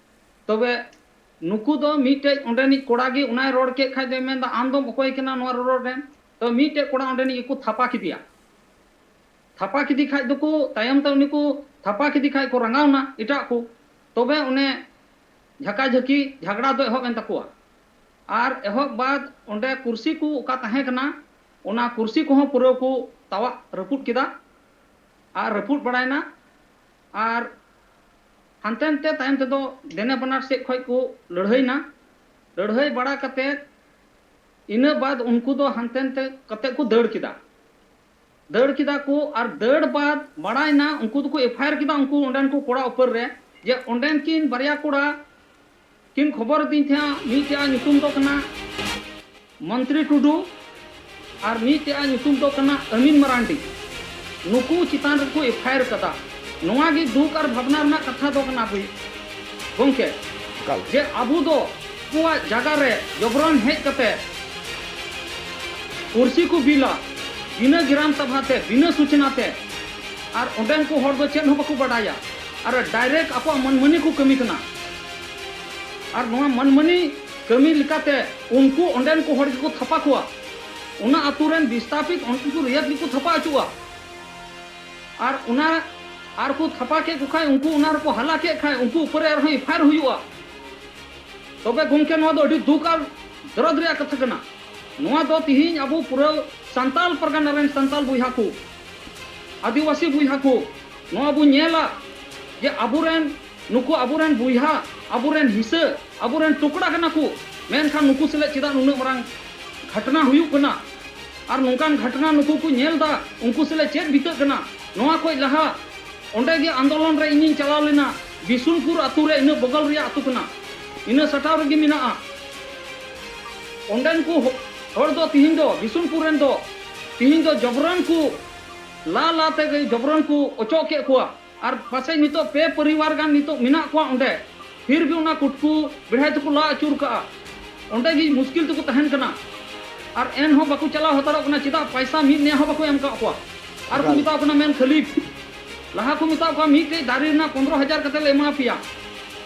ᱛᱚᱵᱮ ᱱᱩᱠᱩ ᱫᱚ ᱢᱤᱫᱴᱮᱡ ᱚᱸᱰᱮᱱᱤᱡ ᱠᱚᱲᱟ ᱜᱮ ᱚᱱᱟᱭ ᱨᱚᱲ ᱠᱮᱫ ᱠᱷᱟᱡ ᱫᱚᱭ ᱢᱮᱱᱫᱟ, "ᱟᱢ ᱫᱚᱢ ᱚᱠᱚᱭ ᱠᱟᱱᱟ ᱱᱚᱣᱟ ᱨᱚᱨᱚᱲ ᱨᱮᱱ?" ᱛᱚ ᱢᱤᱫᱴᱮᱡ ᱠᱚᱲᱟ ᱚᱸᱰᱮᱱᱤᱡ ᱜᱮᱠᱚ ᱛᱷᱟᱯᱟ ᱠᱮᱫᱮᱭᱟ᱾ ᱛᱷᱟᱯᱟ ᱠᱮᱫᱮ ᱠᱷᱟᱡ ᱫᱚᱠᱚ, ᱛᱟᱭᱚᱢ ᱛᱮ ᱩᱱᱤ ᱠᱚ ᱛᱷᱟᱯᱟ ᱠᱮᱫᱮ ᱠᱷᱟᱡ ᱠᱚ ᱨᱟᱸᱜᱟᱣᱱᱟ ᱮᱴᱟᱜ ᱠᱚ᱾ ᱛᱚᱵᱮ ᱚᱱᱮ ᱡᱷᱟᱠᱟᱡᱷᱟᱹᱠᱤ ᱡᱷᱟᱜᱽᱲᱟ ᱫᱚ ᱮᱦᱚᱵ ᱮᱱ ᱛᱟᱠᱚᱣᱟ᱾ ᱟᱨ ᱮᱦᱚᱵ ᱵᱟᱫ ᱚᱸᱰᱮ ᱠᱩᱨᱥᱤ ᱠᱚ ᱚᱠᱟ ᱛᱟᱦᱮᱸ ᱠᱟᱱᱟ, ᱚᱱᱟ ᱠᱩᱨᱥᱤ ᱠᱚᱦᱚᱸ ᱯᱩᱨᱟᱹ ᱠᱚ ᱛᱟᱣᱟᱜ ᱨᱟᱹᱯᱩᱫ ᱠᱮᱫᱟ᱾ ᱟᱨ ᱨᱟᱹᱯᱩᱫ ᱵᱟᱲᱟᱭᱮᱱᱟ᱾ ᱟᱨ ᱦᱟᱱᱛᱮ ᱱᱟᱛᱮ ᱛᱟᱭᱚᱢ ᱛᱮᱫᱚ ᱫᱮᱱᱮ ᱵᱟᱱᱟᱨ ᱥᱮᱫ ᱠᱷᱚᱡ ᱠᱚ ᱞᱟᱹᱲᱦᱟᱹᱭᱱᱟ᱾ ᱞᱟᱹᱲᱦᱟᱹᱭ ᱵᱟᱲᱟ ᱠᱟᱛᱮ ᱤᱱᱟᱹ ᱵᱟᱫ ᱩᱱᱠᱩ ᱫᱚ ᱦᱟᱱᱛᱮ ᱱᱟᱛᱮ ᱠᱟᱛᱮ ᱠᱚ ᱫᱟᱹᱲ ᱠᱮᱫᱟ᱾ ᱫᱟᱹᱲ ᱠᱮᱫᱟ ᱠᱚ ᱟᱨ ᱫᱟᱹᱲ ᱵᱟᱫ ᱵᱟᱲᱟᱭᱱᱟ, ᱩᱱᱠᱩ ᱫᱚᱠᱚ ᱮᱯᱷ ᱟᱭ ᱟᱨ ᱠᱮᱫᱟ ᱩᱱᱠᱩ ᱚᱸᱰᱮᱱ ᱠᱚ ᱠᱚᱲᱟ ᱩᱯᱚᱨ ᱨᱮ, ᱡᱮ ᱚᱸᱰᱮᱱ ᱠᱤᱱ ᱵᱟᱨᱭᱟ ᱠᱚᱲᱟ ᱠᱤᱱ ᱠᱷᱚᱵᱚᱨ ᱟᱹᱫᱤᱧ ᱛᱟᱦᱮᱸᱜᱼᱟ, ᱢᱤᱫᱴᱮᱡ ᱟᱜ ᱧᱩᱛᱩᱢ ᱫᱚ ᱠᱟᱱᱟ ᱢᱚᱱᱛᱨᱤ ᱴᱩᱰᱩ ᱟᱨ ᱢᱤᱫᱴᱮᱡ ᱟᱜ ᱧᱩᱛᱩᱢ ᱫᱚ ᱠᱟᱱᱟ ᱟᱢᱤᱱ ᱢᱟᱨᱟᱱᱰᱤ᱾ ᱱᱩᱠᱩ ᱪᱮᱛᱟᱱ ᱨᱮᱠᱚ ᱮᱯᱷ ᱟᱭ ᱟᱨ ᱠᱟᱫᱟ᱾ ᱱᱚᱣᱟ ᱜᱮ ᱫᱩᱠ ᱟᱨ ᱵᱷᱟᱵᱽᱱᱟ ᱨᱮᱱᱟᱜ ᱠᱟᱛᱷᱟ ᱫᱚ ᱠᱟᱱᱟ ᱵᱷᱟᱹᱭ, ᱜᱚᱢᱠᱮ, ᱮᱠᱟᱞ᱾ ᱡᱮ ᱟᱵᱚ ᱫᱚ ᱩᱱᱠᱩᱣᱟᱜ ᱡᱟᱭᱜᱟ ᱨᱮ ᱡᱚᱵᱨᱚᱱ ᱦᱮᱡ ᱠᱟᱛᱮ ᱠᱩᱨᱥᱤ ᱠᱚ ᱵᱤᱞᱟ, ᱵᱤᱱᱟᱹ ᱜᱨᱟᱢ ᱥᱟᱵᱷᱟ ᱛᱮ, ᱵᱤᱱᱟᱹ ᱥᱩᱪᱱᱟ ᱛᱮ, ᱟᱨ ᱚᱸᱰᱮᱱ ᱠᱚ ᱦᱚᱲ ᱫᱚ ᱪᱮᱫ ᱦᱚᱸ ᱵᱟᱠᱚ ᱵᱟᱰᱟᱭᱟ, ᱟᱨ ᱰᱟᱭᱨᱮᱠᱴ ᱟᱠᱚᱣᱟᱜ ᱢᱟᱹᱱᱢᱟᱹᱱᱤ ᱠᱚ ᱠᱟᱹᱢᱤ ᱠᱟᱱᱟ᱾ ᱟᱨ ᱱᱚᱣᱟ ᱢᱟᱹᱱᱢᱟᱹᱱᱤ ᱠᱟᱹᱢᱤ ᱞᱮᱠᱟᱛᱮ ᱩᱱᱠᱩ ᱚᱸᱰᱮᱱ ᱠᱚ ᱦᱚᱲ ᱜᱮᱠᱚ ᱛᱷᱟᱯᱟ ᱠᱚᱣᱟ, ᱚᱱᱟ ᱟᱹᱛᱩ ᱨᱮᱱ ᱵᱤᱥᱛᱷᱟᱯᱤᱛ ᱚᱸᱰᱮᱱ ᱠᱚ ᱨᱮᱭᱟᱛ ᱜᱮᱠᱚ ᱛᱷᱟᱯᱟ ᱦᱚᱪᱚᱜᱼᱟ᱾ ᱟᱨ ᱚᱱᱟ ᱟᱨ ᱠᱚ ᱛᱷᱟᱯᱟ ᱠᱮᱫ ᱠᱚ ᱠᱷᱟᱡ, ᱩᱱᱠᱩ ᱚᱱᱟ ᱨᱮᱠᱚ ᱦᱟᱞᱟ ᱠᱮᱫ ᱠᱷᱟᱡ, ᱩᱱᱠᱩ ᱩᱯᱚᱨᱮ ᱟᱨᱦᱚᱸ ᱮᱯᱷ ᱟᱭ ᱟᱨ ᱦᱩᱭᱩᱜᱼᱟ᱾ ᱛᱚᱵᱮ ᱜᱚᱢᱠᱮ, ᱱᱚᱣᱟ ᱫᱚ ᱟᱹᱰᱤ ᱫᱩᱠ ᱟᱨ ᱫᱚᱨᱚᱫ ᱨᱮᱭᱟᱜ ᱠᱟᱛᱷᱟ ᱠᱟᱱᱟ᱾ ᱱᱚᱣᱟ ᱫᱚ ᱛᱤᱦᱤᱧ ᱟᱵᱚ ᱯᱩᱨᱟᱹ ᱥᱟᱱᱛᱟᱞ ᱯᱟᱨᱜᱟᱱᱟ ᱨᱮᱱ ᱥᱟᱱᱛᱟᱞ ᱵᱚᱭᱦᱟ ᱠᱚ, ᱟᱹᱫᱤᱵᱟᱹᱥᱤ ᱵᱚᱭᱦᱟ ᱠᱚ, ᱱᱚᱣᱟ ᱵᱚ ᱧᱮᱞᱟ ᱡᱮ ᱟᱵᱚᱨᱮᱱ, ᱱᱩᱠᱩ ᱟᱵᱚᱨᱮᱱ ᱵᱚᱭᱦᱟ, ᱟᱵᱚᱨᱮᱱ ᱦᱤᱥᱟᱹ, ᱟᱵᱚᱨᱮᱱ ᱴᱩᱠᱲᱟ ᱠᱟᱱᱟ ᱠᱚ, ᱢᱮᱱᱠᱷᱟᱱ ᱱᱩᱠᱩ ᱥᱟᱞᱟᱜ ᱪᱮᱫᱟᱜ ᱱᱩᱱᱟᱹᱜ ᱢᱟᱨᱟᱝ ᱜᱷᱟᱴᱱᱟ ᱦᱩᱭᱩᱜ ᱠᱟᱱᱟ? ᱟᱨ ᱱᱚᱝᱠᱟᱱ ᱜᱷᱟᱴᱱᱟ ᱱᱩᱠᱩ ᱠᱚ ᱧᱮᱞ ᱮᱫᱟ, ᱩᱱᱠᱩ ᱥᱟᱞᱟᱜ ᱪᱮᱫ ᱵᱤᱛᱟᱹᱜ ᱠᱟᱱᱟ? ᱱᱚᱣᱟ ᱠᱷᱚᱡ ᱞᱟᱦᱟ ᱚᱸᱰᱮ ᱜᱮ ᱟᱱᱫᱳᱞᱚᱱ ᱨᱮ ᱤᱧᱤᱧ ᱪᱟᱞᱟᱣ ᱞᱮᱱᱟ᱾ ᱵᱤᱥᱩᱱᱯᱩᱨ ᱟᱹᱛᱩ ᱨᱮ, ᱤᱱᱟᱹ ᱵᱚᱜᱚᱞ ᱨᱮᱭᱟᱜ ᱟᱹᱛᱩ ᱠᱟᱱᱟ, ᱤᱱᱟᱹ ᱥᱟᱴᱟᱣ ᱨᱮᱜᱮ ᱢᱮᱱᱟᱜᱼᱟ᱾ ᱚᱸᱰᱮᱱ ᱠᱚ ᱦᱚ-, ᱦᱚᱲ ᱫᱚ ᱛᱤᱦᱤᱧ ᱫᱚ, ᱵᱤᱥᱩᱱᱯᱩᱨ ᱨᱮᱱ ᱫᱚ ᱛᱤᱦᱤᱧ ᱫᱚ ᱡᱚᱵᱨᱚᱱ ᱠᱚ ᱞᱟ ᱞᱟ ᱛᱮᱜᱮ ᱡᱚᱵᱨᱚᱱ ᱠᱚ ᱚᱪᱚᱜ ᱠᱮᱫ ᱠᱚᱣᱟ᱾ ᱟᱨ ᱯᱟᱥᱮᱡ ᱱᱤᱛᱚᱜ ᱯᱮ ᱯᱚᱨᱤᱵᱟᱨ ᱜᱟᱱ ᱱᱤᱛᱚᱜ ᱢᱮᱱᱟᱜ ᱠᱚᱣᱟ ᱚᱸᱰᱮ, ᱯᱷᱤᱨ ᱵᱷᱤ ᱚᱱᱟ ᱠᱩᱴᱠᱩ ᱵᱮᱲᱦᱟᱭ ᱛᱮᱠᱚ ᱞᱟ ᱟᱹᱪᱩᱨ ᱠᱟᱜᱼᱟ᱾ ᱚᱸᱰᱮ ᱜᱮ ᱢᱩᱥᱠᱤᱞ ᱛᱮᱠᱚ ᱛᱟᱦᱮᱱ ᱠᱟᱱᱟ᱾ ᱟᱨ ᱮᱱᱦᱚᱸ ᱵᱟᱠᱚ ᱪᱟᱞᱟᱣ ᱦᱟᱛᱟᱲᱚᱜ ᱠᱟᱱᱟ᱾ ᱪᱮᱫᱟᱜ? ᱯᱟᱭᱥᱟ ᱢᱤᱫ ᱱᱮ ᱦᱚᱸ ᱵᱟᱠᱚ ᱮᱢ ᱠᱟᱜ ᱠᱚᱣᱟ᱾ ᱟᱨ ᱠᱚ ᱮᱠᱟᱞ᱾ ᱢᱮᱛᱟᱣ ᱠᱟᱱᱟ, ᱢᱮᱱ ᱠᱷᱟᱹᱞᱤ ᱞᱟᱦᱟ ᱠᱚ ᱢᱮᱛᱟᱣ ᱠᱚᱣᱟ, ᱢᱤᱫᱴᱮᱡ ᱫᱟᱨᱮ ᱨᱮᱱᱟᱜ ᱯᱚᱱᱨᱚ ᱦᱟᱡᱟᱨ ᱠᱟᱛᱮ ᱞᱮ ᱮᱢᱟ ᱯᱮᱭᱟ᱾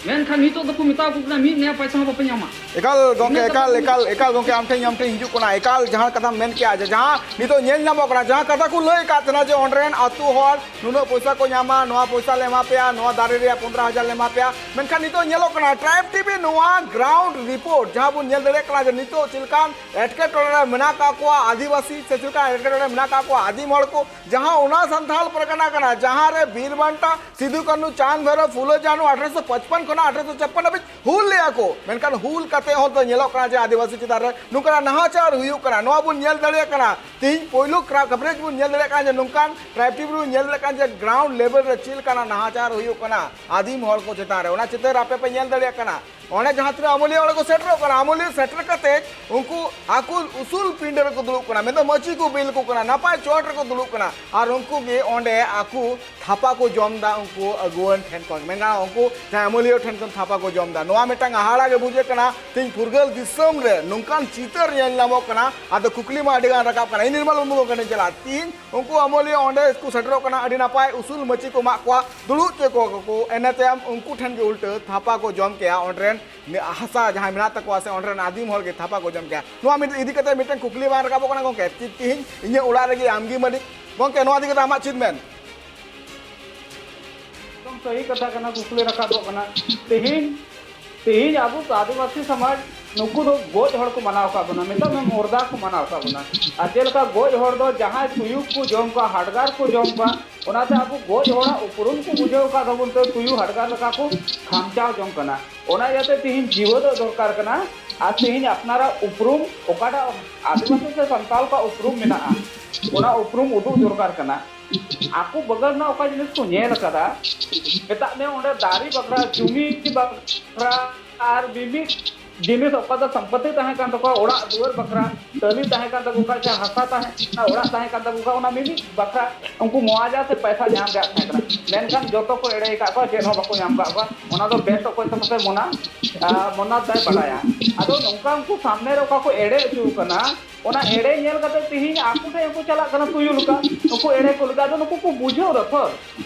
ᱢᱮᱱᱠᱷᱟᱱ ᱱᱤᱛᱚᱜ ᱫᱚᱠᱚ ᱢᱮᱛᱟ ᱠᱚ ᱠᱟᱱᱟ, ᱢᱤᱫ ᱱᱮᱭᱟ ᱯᱚᱭᱥᱟ ᱦᱚᱸ ᱵᱟᱯᱮ ᱧᱟᱢᱟ᱾ ᱮᱠᱟᱞ ᱜᱚᱝᱠᱮ, ᱤᱱᱟᱹ ᱮᱠᱟᱞ ᱠᱟᱛᱷᱟ ᱮᱠᱟᱞ ᱮᱠᱟᱞ ᱜᱚᱝᱠᱮ, ᱟᱢ ᱴᱷᱮᱱ ᱟᱢ ᱴᱷᱮᱱ ᱦᱤᱡᱩᱜ ᱠᱟᱱᱟ᱾ ᱮᱠᱟᱞ ᱡᱟᱦᱟᱸ ᱠᱟᱛᱷᱟᱢ ᱢᱮᱱ ᱠᱮᱜᱼᱟ, ᱡᱮ ᱡᱟᱦᱟᱸ ᱱᱤᱛᱚᱜ ᱧᱮᱞ ᱧᱟᱢᱚᱜ ᱠᱟᱱᱟ, ᱡᱟᱦᱟᱸ ᱠᱟᱛᱷᱟ ᱠᱚ ᱞᱟᱹᱭ ᱟᱠᱟᱫ ᱛᱟᱦᱮᱱᱟ ᱡᱮ ᱚᱸᱰᱮ ᱨᱮᱱ ᱟᱹᱛᱩ ᱦᱚᱲ ᱱᱩᱱᱟᱹᱜ ᱯᱚᱭᱥᱟ ᱠᱚ ᱧᱟᱢᱟ, ᱱᱚᱣᱟ ᱯᱚᱭᱥᱟ ᱞᱮ ᱮᱢᱟ ᱯᱮᱭᱟ, ᱱᱚᱣᱟ ᱫᱟᱨᱮ ᱨᱮᱭᱟᱜ ᱯᱚᱱᱫᱽᱨᱚ ᱦᱟᱡᱟᱨ ᱞᱮ ᱮᱢᱟ ᱯᱮᱭᱟ, ᱢᱮᱱᱠᱷᱟᱱ ᱱᱤᱛᱚᱜ ᱧᱮᱞᱚᱜ ᱠᱟᱱᱟ ᱴᱨᱟᱭᱤᱵᱽ ᱴᱤᱵᱷᱤ ᱱᱚᱣᱟ ᱜᱨᱟᱣᱩᱱᱰ ᱨᱤᱯᱳᱨᱴ ᱡᱟᱦᱟᱸ ᱵᱚᱱ ᱧᱮᱞ ᱫᱟᱲᱮᱭᱟᱜ ᱠᱟᱱᱟ ᱡᱮ ᱱᱤᱛᱚᱜ ᱪᱮᱫ ᱞᱮᱠᱟᱱ ᱮᱴᱠᱮᱴᱚᱬᱮ ᱨᱮ ᱢᱮᱱᱟᱜ ᱟᱠᱟᱫ ᱠᱚᱣᱟ ᱟᱹᱫᱤᱵᱟᱹᱥᱤ, ᱥᱮ ᱪᱮᱫ ᱞᱮᱠᱟᱱ ᱮᱴᱠᱮᱴᱚᱬᱮ ᱨᱮ ᱢᱮᱱᱟᱜ ᱟᱠᱟᱫ ᱠᱚᱣᱟ ᱟᱹᱫᱤᱢ ᱦᱚᱲ ᱠᱚ, ᱡᱟᱦᱟᱸ ᱚᱱᱟ ᱥᱟᱱᱛᱷᱟᱞ ᱯᱟᱨᱜᱟᱱᱟ ᱠᱟᱱᱟ, ᱡᱟᱦᱟᱸ ᱨᱮ ᱵᱤᱨ ᱵᱟᱱᱴᱟ, ᱥᱤᱫᱩ ᱠᱟᱹᱱᱦᱩ, ᱪᱟᱸᱫᱽ ᱵᱷᱟᱭᱨᱚ, ᱯᱷᱩᱞᱳ ᱡᱷᱟᱱᱳ ᱟᱴᱷᱨᱚᱥᱚ ᱯᱟᱸᱪᱯᱟᱱ ᱠᱷᱚᱱᱟᱜ ᱟᱴᱷᱨᱚᱥᱚ ᱪᱷᱟᱯᱯᱟᱱ ᱦᱟᱹᱵᱤᱡ ᱦᱩᱞ ᱞᱮᱜᱼᱟ ᱠᱚ, ᱢᱮᱱᱠᱷᱟᱱ ᱦᱩᱞ ᱠᱟᱛᱮ ᱦᱚᱸ ᱛᱚ ᱧᱮᱞᱚᱜ ᱠᱟᱱᱟ ᱡᱮ ᱟᱹᱫᱤᱵᱟᱹᱥᱤ ᱪᱮᱛᱟᱱ ᱨᱮ ᱱᱚᱝᱠᱟᱱᱟᱜ ᱱᱟᱦᱟᱪᱟᱨ ᱦᱩᱭᱩᱜ ᱠᱟᱱᱟ᱾ ᱱᱚᱣᱟ ᱵᱚᱱ ᱧᱮᱞ ᱫᱟᱲᱮᱭᱟᱜ ᱠᱟᱱᱟ, ᱛᱮᱦᱮᱧ ᱯᱳᱭᱞᱳ coverage ᱵᱚᱱ ᱧᱮᱞ ᱫᱟᱲᱮᱭᱟᱜ ᱠᱟᱱᱟ ᱡᱮ ᱱᱚᱝᱠᱟᱱ ᱴᱨᱟᱭᱤᱵᱽ ᱴᱤᱵᱷᱤ ᱵᱚᱱ ᱧᱮᱞ ᱫᱟᱲᱮᱭᱟᱜ ᱠᱟᱱᱟ ᱡᱮ ᱜᱨᱟᱣᱩᱱᱰ ᱞᱮᱵᱮᱞ ᱨᱮ ᱪᱮᱫ ᱞᱮᱠᱟᱱᱟᱜ ᱱᱟᱦᱟᱪᱟᱨ ᱦᱩᱭᱩᱜ ᱠᱟᱱᱟ ᱟᱹᱫᱤᱢ ᱦᱚᱲ ᱠᱚ ᱪᱮᱛᱟᱱ ᱨᱮ᱾ ᱚᱱᱟ ᱪᱤᱛᱟᱹᱨ ᱟᱯᱮ ᱯᱮ ᱧᱮᱞ ᱫᱟᱲᱮᱭᱟᱜ ᱠᱟᱱᱟ᱾ ᱚᱸᱰᱮ ᱡᱟᱦᱟᱸ ᱛᱤᱱᱟᱹᱜ ᱟᱹᱢᱟᱹᱞᱤᱭᱟᱹ ᱚᱸᱰᱮ ᱠᱚ ᱥᱮᱴᱮᱨᱚᱜ ᱠᱟᱱᱟ, ᱟᱹᱢᱟᱹᱞᱤᱭᱟᱹ ᱥᱮᱴᱮᱨ ᱠᱟᱛᱮ ᱩᱱᱠᱩ ᱟᱠᱚ ᱩᱥᱩᱞ ᱯᱤᱸᱰᱟᱹ ᱨᱮᱠᱚ ᱫᱩᱲᱩᱵ ᱠᱟᱱᱟ, ᱢᱮᱱᱫᱚ ᱢᱟᱹᱪᱤ ᱠᱚ ᱵᱤᱞ ᱟᱠᱚ ᱠᱟᱱᱟ, ᱱᱟᱯᱟᱭ ᱪᱚᱴ ᱨᱮᱠᱚ ᱫᱩᱲᱩᱵ ᱠᱟᱱᱟ, ᱟᱨ ᱩᱱᱠᱩ ᱜᱮ ᱚᱸᱰᱮ ᱟᱠᱚ ᱛᱷᱟᱯᱟ ᱠᱚ ᱡᱚᱢ ᱮᱫᱟ ᱩᱱᱠᱩ ᱟᱹᱜᱩᱣᱟᱹᱱ ᱴᱷᱮᱱ ᱠᱷᱚᱱ, ᱢᱮᱱᱠᱷᱟᱱ ᱩᱱᱠᱩ ᱡᱟᱦᱟᱸᱭ ᱟᱹᱢᱟᱹᱞᱤᱭᱟᱹ ᱴᱷᱮᱱ ᱠᱷᱚᱱ ᱛᱷᱟᱯᱟ ᱠᱚ ᱡᱚᱢ ᱮᱫᱟ᱾ ᱱᱚᱣᱟ ᱢᱤᱫᱴᱟᱝ ᱦᱟᱦᱟᱲᱟ ᱜᱮ ᱵᱩᱡᱷᱟᱹᱜ ᱠᱟᱱᱟ᱾ ᱛᱮᱦᱮᱧ ᱯᱷᱩᱨᱜᱟᱹᱞ ᱫᱤᱥᱚᱢ ᱨᱮ ᱱᱚᱝᱠᱟᱱ ᱪᱤᱛᱟᱹᱨ ᱧᱮᱞ ᱧᱟᱢᱚᱜ ᱠᱟᱱᱟ, ᱟᱫᱚ ᱠᱩᱠᱞᱤ ᱢᱟ ᱟᱹᱰᱤ ᱜᱟᱱ ᱨᱟᱠᱟᱵ ᱠᱟᱱᱟ᱾ ᱤᱧ ᱱᱤᱨᱢᱚᱞ ᱢᱩᱨᱢᱩ ᱜᱚᱢᱠᱮ ᱴᱷᱮᱱ ᱪᱟᱞᱟᱜᱼᱟ, ᱛᱮᱦᱮᱧ ᱩᱱᱠᱩ ᱟᱹᱢᱟᱹᱞᱤᱭᱟᱹ ᱚᱸᱰᱮ ᱠᱚ ᱥᱮᱴᱮᱨᱚᱜ ᱠᱟᱱᱟ, ᱟᱹᱰᱤ ᱱᱟᱯᱟᱭ ᱩᱥᱩᱞ ᱢᱟᱹᱪᱤ ᱠᱚ ᱢᱟᱜ ᱠᱚᱣᱟ, ᱫᱩᱲᱩᱵ ᱦᱚᱪᱚ ᱠᱚᱣᱟ ᱠᱚ, ᱤᱱᱟᱹ ᱛᱟᱭᱚᱢ ᱩᱱᱠᱩ ᱴᱷᱮᱱ ᱜᱮ ᱩᱞᱴᱟᱹ ᱛᱷᱟᱯᱟ ᱠᱚ ᱡᱚᱢ ᱠᱮᱜᱼᱟ, ᱚᱸᱰᱮ ᱨᱮᱱ ᱦᱟᱥᱟ ᱡᱟᱦᱟᱸᱭ ᱢᱮᱱᱟᱜ ᱛᱟᱠᱚᱣᱟ ᱥᱮ ᱚᱸᱰᱮ ᱨᱮᱱ ᱟᱹᱫᱤᱢ ᱦᱚᱲ ᱜᱮ ᱛᱷᱟᱯᱟ ᱠᱚ ᱡᱚᱢ ᱠᱮᱜᱼᱟ᱾ ᱱᱚᱣᱟ ᱢᱤᱫ ᱤᱫᱤ ᱠᱟᱛᱮ ᱢᱤᱫᱴᱟᱝ ᱠᱩᱠᱞᱤ ᱵᱟᱝ ᱨᱟᱠᱟᱵᱚᱜ ᱠᱟᱱᱟ ᱜᱚᱢᱠᱮ? ᱛᱤ- ᱛᱤᱦᱤᱧ ᱤᱧᱟᱹᱜ ᱚᱲᱟᱜ ᱨᱮᱜᱮ ᱟᱢᱜᱮ ᱢᱟᱹᱞᱤᱠ᱾ ᱜᱚᱢᱠᱮ, ᱱᱚᱣᱟ ᱤᱫᱤ ᱠᱟᱛᱮ ᱟᱢᱟᱜ ᱪᱮᱫ ᱢᱮᱱ? ᱮᱠᱫᱚᱢ ᱥᱟᱹᱦᱤ ᱠᱟᱛᱷᱟ ᱠᱟᱱᱟ, ᱠᱩᱠᱞᱤ ᱨᱟᱠᱟᱵᱚᱜ ᱠᱟᱱᱟ᱾ ᱛᱤᱦᱤᱧ ᱛᱤᱦᱤᱧ ᱟᱵᱚ ᱟᱹᱫᱤᱵᱟᱹᱥᱤ ᱥᱚᱢᱟᱡᱽ ᱱᱩᱠᱩ ᱫᱚ ᱜᱚᱡ ᱦᱚᱲ ᱠᱚ ᱢᱟᱱᱟᱣ ᱟᱠᱟᱫ ᱵᱚᱱᱟ, ᱢᱮᱛᱟᱜ ᱢᱮ ᱢᱚᱨᱫᱟ ᱠᱚ ᱢᱟᱱᱟᱣ ᱟᱠᱟᱫ ᱵᱚᱱᱟ᱾ ᱟᱨ ᱪᱮᱫ ᱞᱮᱠᱟ ᱜᱚᱡ ᱦᱚᱲ ᱫᱚ ᱡᱟᱦᱟᱸᱭ ᱛᱩᱭᱩ ᱠᱚ ᱡᱚᱢ ᱠᱚᱣᱟ, ᱦᱟᱰᱜᱟᱨ ᱠᱚ ᱡᱚᱢ ᱠᱚᱣᱟ, ᱚᱱᱟᱛᱮ ᱟᱵᱚ ᱜᱚᱡ ᱦᱚᱲᱟᱜ ᱩᱯᱨᱩᱢ ᱠᱚ ᱵᱩᱡᱷᱟᱹᱣ ᱟᱠᱟᱫ ᱛᱟᱵᱚᱱ ᱛᱮ ᱛᱩᱭᱩ ᱦᱟᱰᱜᱟᱨ ᱞᱮᱠᱟ ᱠᱚ ᱠᱷᱟᱢᱪᱟᱣ ᱡᱚᱝ ᱠᱟᱱᱟ᱾ ᱚᱱᱟ ᱤᱭᱟᱹᱛᱮ ᱛᱤᱦᱤᱧ ᱡᱤᱣᱮᱫᱚᱜ ᱫᱚᱨᱠᱟᱨ ᱠᱟᱱᱟ᱾ ᱟᱨ ᱛᱤᱦᱤᱧ ᱟᱯᱱᱟᱨᱟᱜ ᱩᱯᱨᱩᱢ ᱚᱠᱟᱴᱟᱜ ᱟᱹᱫᱤᱵᱟᱹᱥᱤ ᱥᱮ ᱥᱟᱱᱛᱟᱲ ᱠᱚᱣᱟᱜ ᱩᱯᱨᱩᱢ ᱢᱮᱱᱟᱜᱼᱟ, ᱚᱱᱟ ᱩᱯᱨᱩᱢ ᱩᱫᱩᱜ ᱫᱚᱨᱠᱟᱨ ᱠᱟᱱᱟ᱾ ᱟᱠᱚ ᱵᱟᱜᱟᱱ ᱨᱮᱱᱟᱜ ᱚᱠᱟ ᱡᱤᱱᱤᱥ ᱠᱚ ᱧᱮᱞ ᱟᱠᱟᱫᱟ, ᱢᱮᱛᱟᱜ ᱢᱮ ᱚᱸᱰᱮ ᱫᱟᱨᱮ ᱵᱟᱠᱷᱨᱟ, ᱡᱩᱢᱤ ᱵᱟᱠᱷᱨᱟ, ᱟᱨ ᱢᱤᱢᱤᱫ ᱡᱤᱱᱤᱥ ᱚᱠᱟ ᱫᱚ ᱥᱚᱢᱯᱚᱛᱤ ᱛᱟᱦᱮᱸ ᱠᱟᱱ ᱛᱟᱠᱚᱣᱟ, ᱚᱲᱟᱜ ᱫᱩᱣᱟᱹᱨ ᱵᱟᱠᱷᱨᱟ, ᱴᱟᱹᱞᱤ ᱛᱟᱦᱮᱸ ᱠᱟᱱ ᱛᱟᱠᱚ ᱠᱷᱟᱱ ᱥᱮ ᱦᱟᱥᱟ ᱛᱟᱦᱮᱸ ᱠᱟᱱᱟ, ᱚᱲᱟᱜ ᱛᱟᱦᱮᱸ ᱠᱟᱱ ᱛᱟᱠᱚ ᱠᱷᱟᱱ, ᱚᱱᱟ ᱢᱤᱢᱤᱫ ᱵᱟᱠᱷᱨᱟ ᱩᱱᱠᱩ ᱢᱚᱣᱟᱡᱟ ᱥᱮ ᱯᱚᱭᱥᱟ ᱧᱟᱢ ᱨᱮᱭᱟᱜ ᱛᱟᱦᱮᱸ ᱠᱟᱱᱟ᱾ ᱢᱮᱱᱠᱷᱟᱱ ᱡᱚᱛᱚ ᱠᱚ ᱮᱲᱮ ᱟᱠᱟᱫ ᱠᱚᱣᱟ, ᱪᱮᱫ ᱦᱚᱸ ᱵᱟᱠᱚ ᱧᱟᱢ ᱟᱠᱟᱫ ᱠᱚᱣᱟ᱾ ᱚᱱᱟ ᱫᱚ ᱵᱮᱥ ᱚᱠᱚᱡ ᱛᱮ ᱯᱟᱥᱮ ᱢᱚᱱᱟ, ᱟᱨ ᱢᱚᱱᱟ ᱫᱚᱭ ᱵᱟᱰᱟᱭᱟ᱾ ᱟᱫᱚ ᱱᱚᱝᱠᱟ ᱩᱱᱠᱩ ᱥᱟᱢᱱᱮ ᱨᱮ ᱚᱠᱟ ᱠᱚ ᱮᱲᱮ ᱦᱚᱪᱚ ᱠᱟᱱᱟ, ᱚᱱᱟ ᱮᱲᱮ ᱧᱮᱞ ᱠᱟᱛᱮ ᱛᱤᱦᱤᱧ ᱟᱠᱚ ᱴᱷᱮᱱ ᱠᱚ ᱪᱟᱞᱟᱜ ᱠᱟᱱᱟ ᱛᱩᱭᱩ ᱞᱮᱠᱟ, ᱱᱩᱠᱩ ᱮᱲᱮ ᱠᱚ ᱞᱮᱠᱟ᱾ ᱟᱫᱚ ᱱᱩᱠᱩ ᱠᱚ ᱵᱩᱡᱷᱟᱹᱣ ᱫᱟ ᱛᱷᱚᱨ,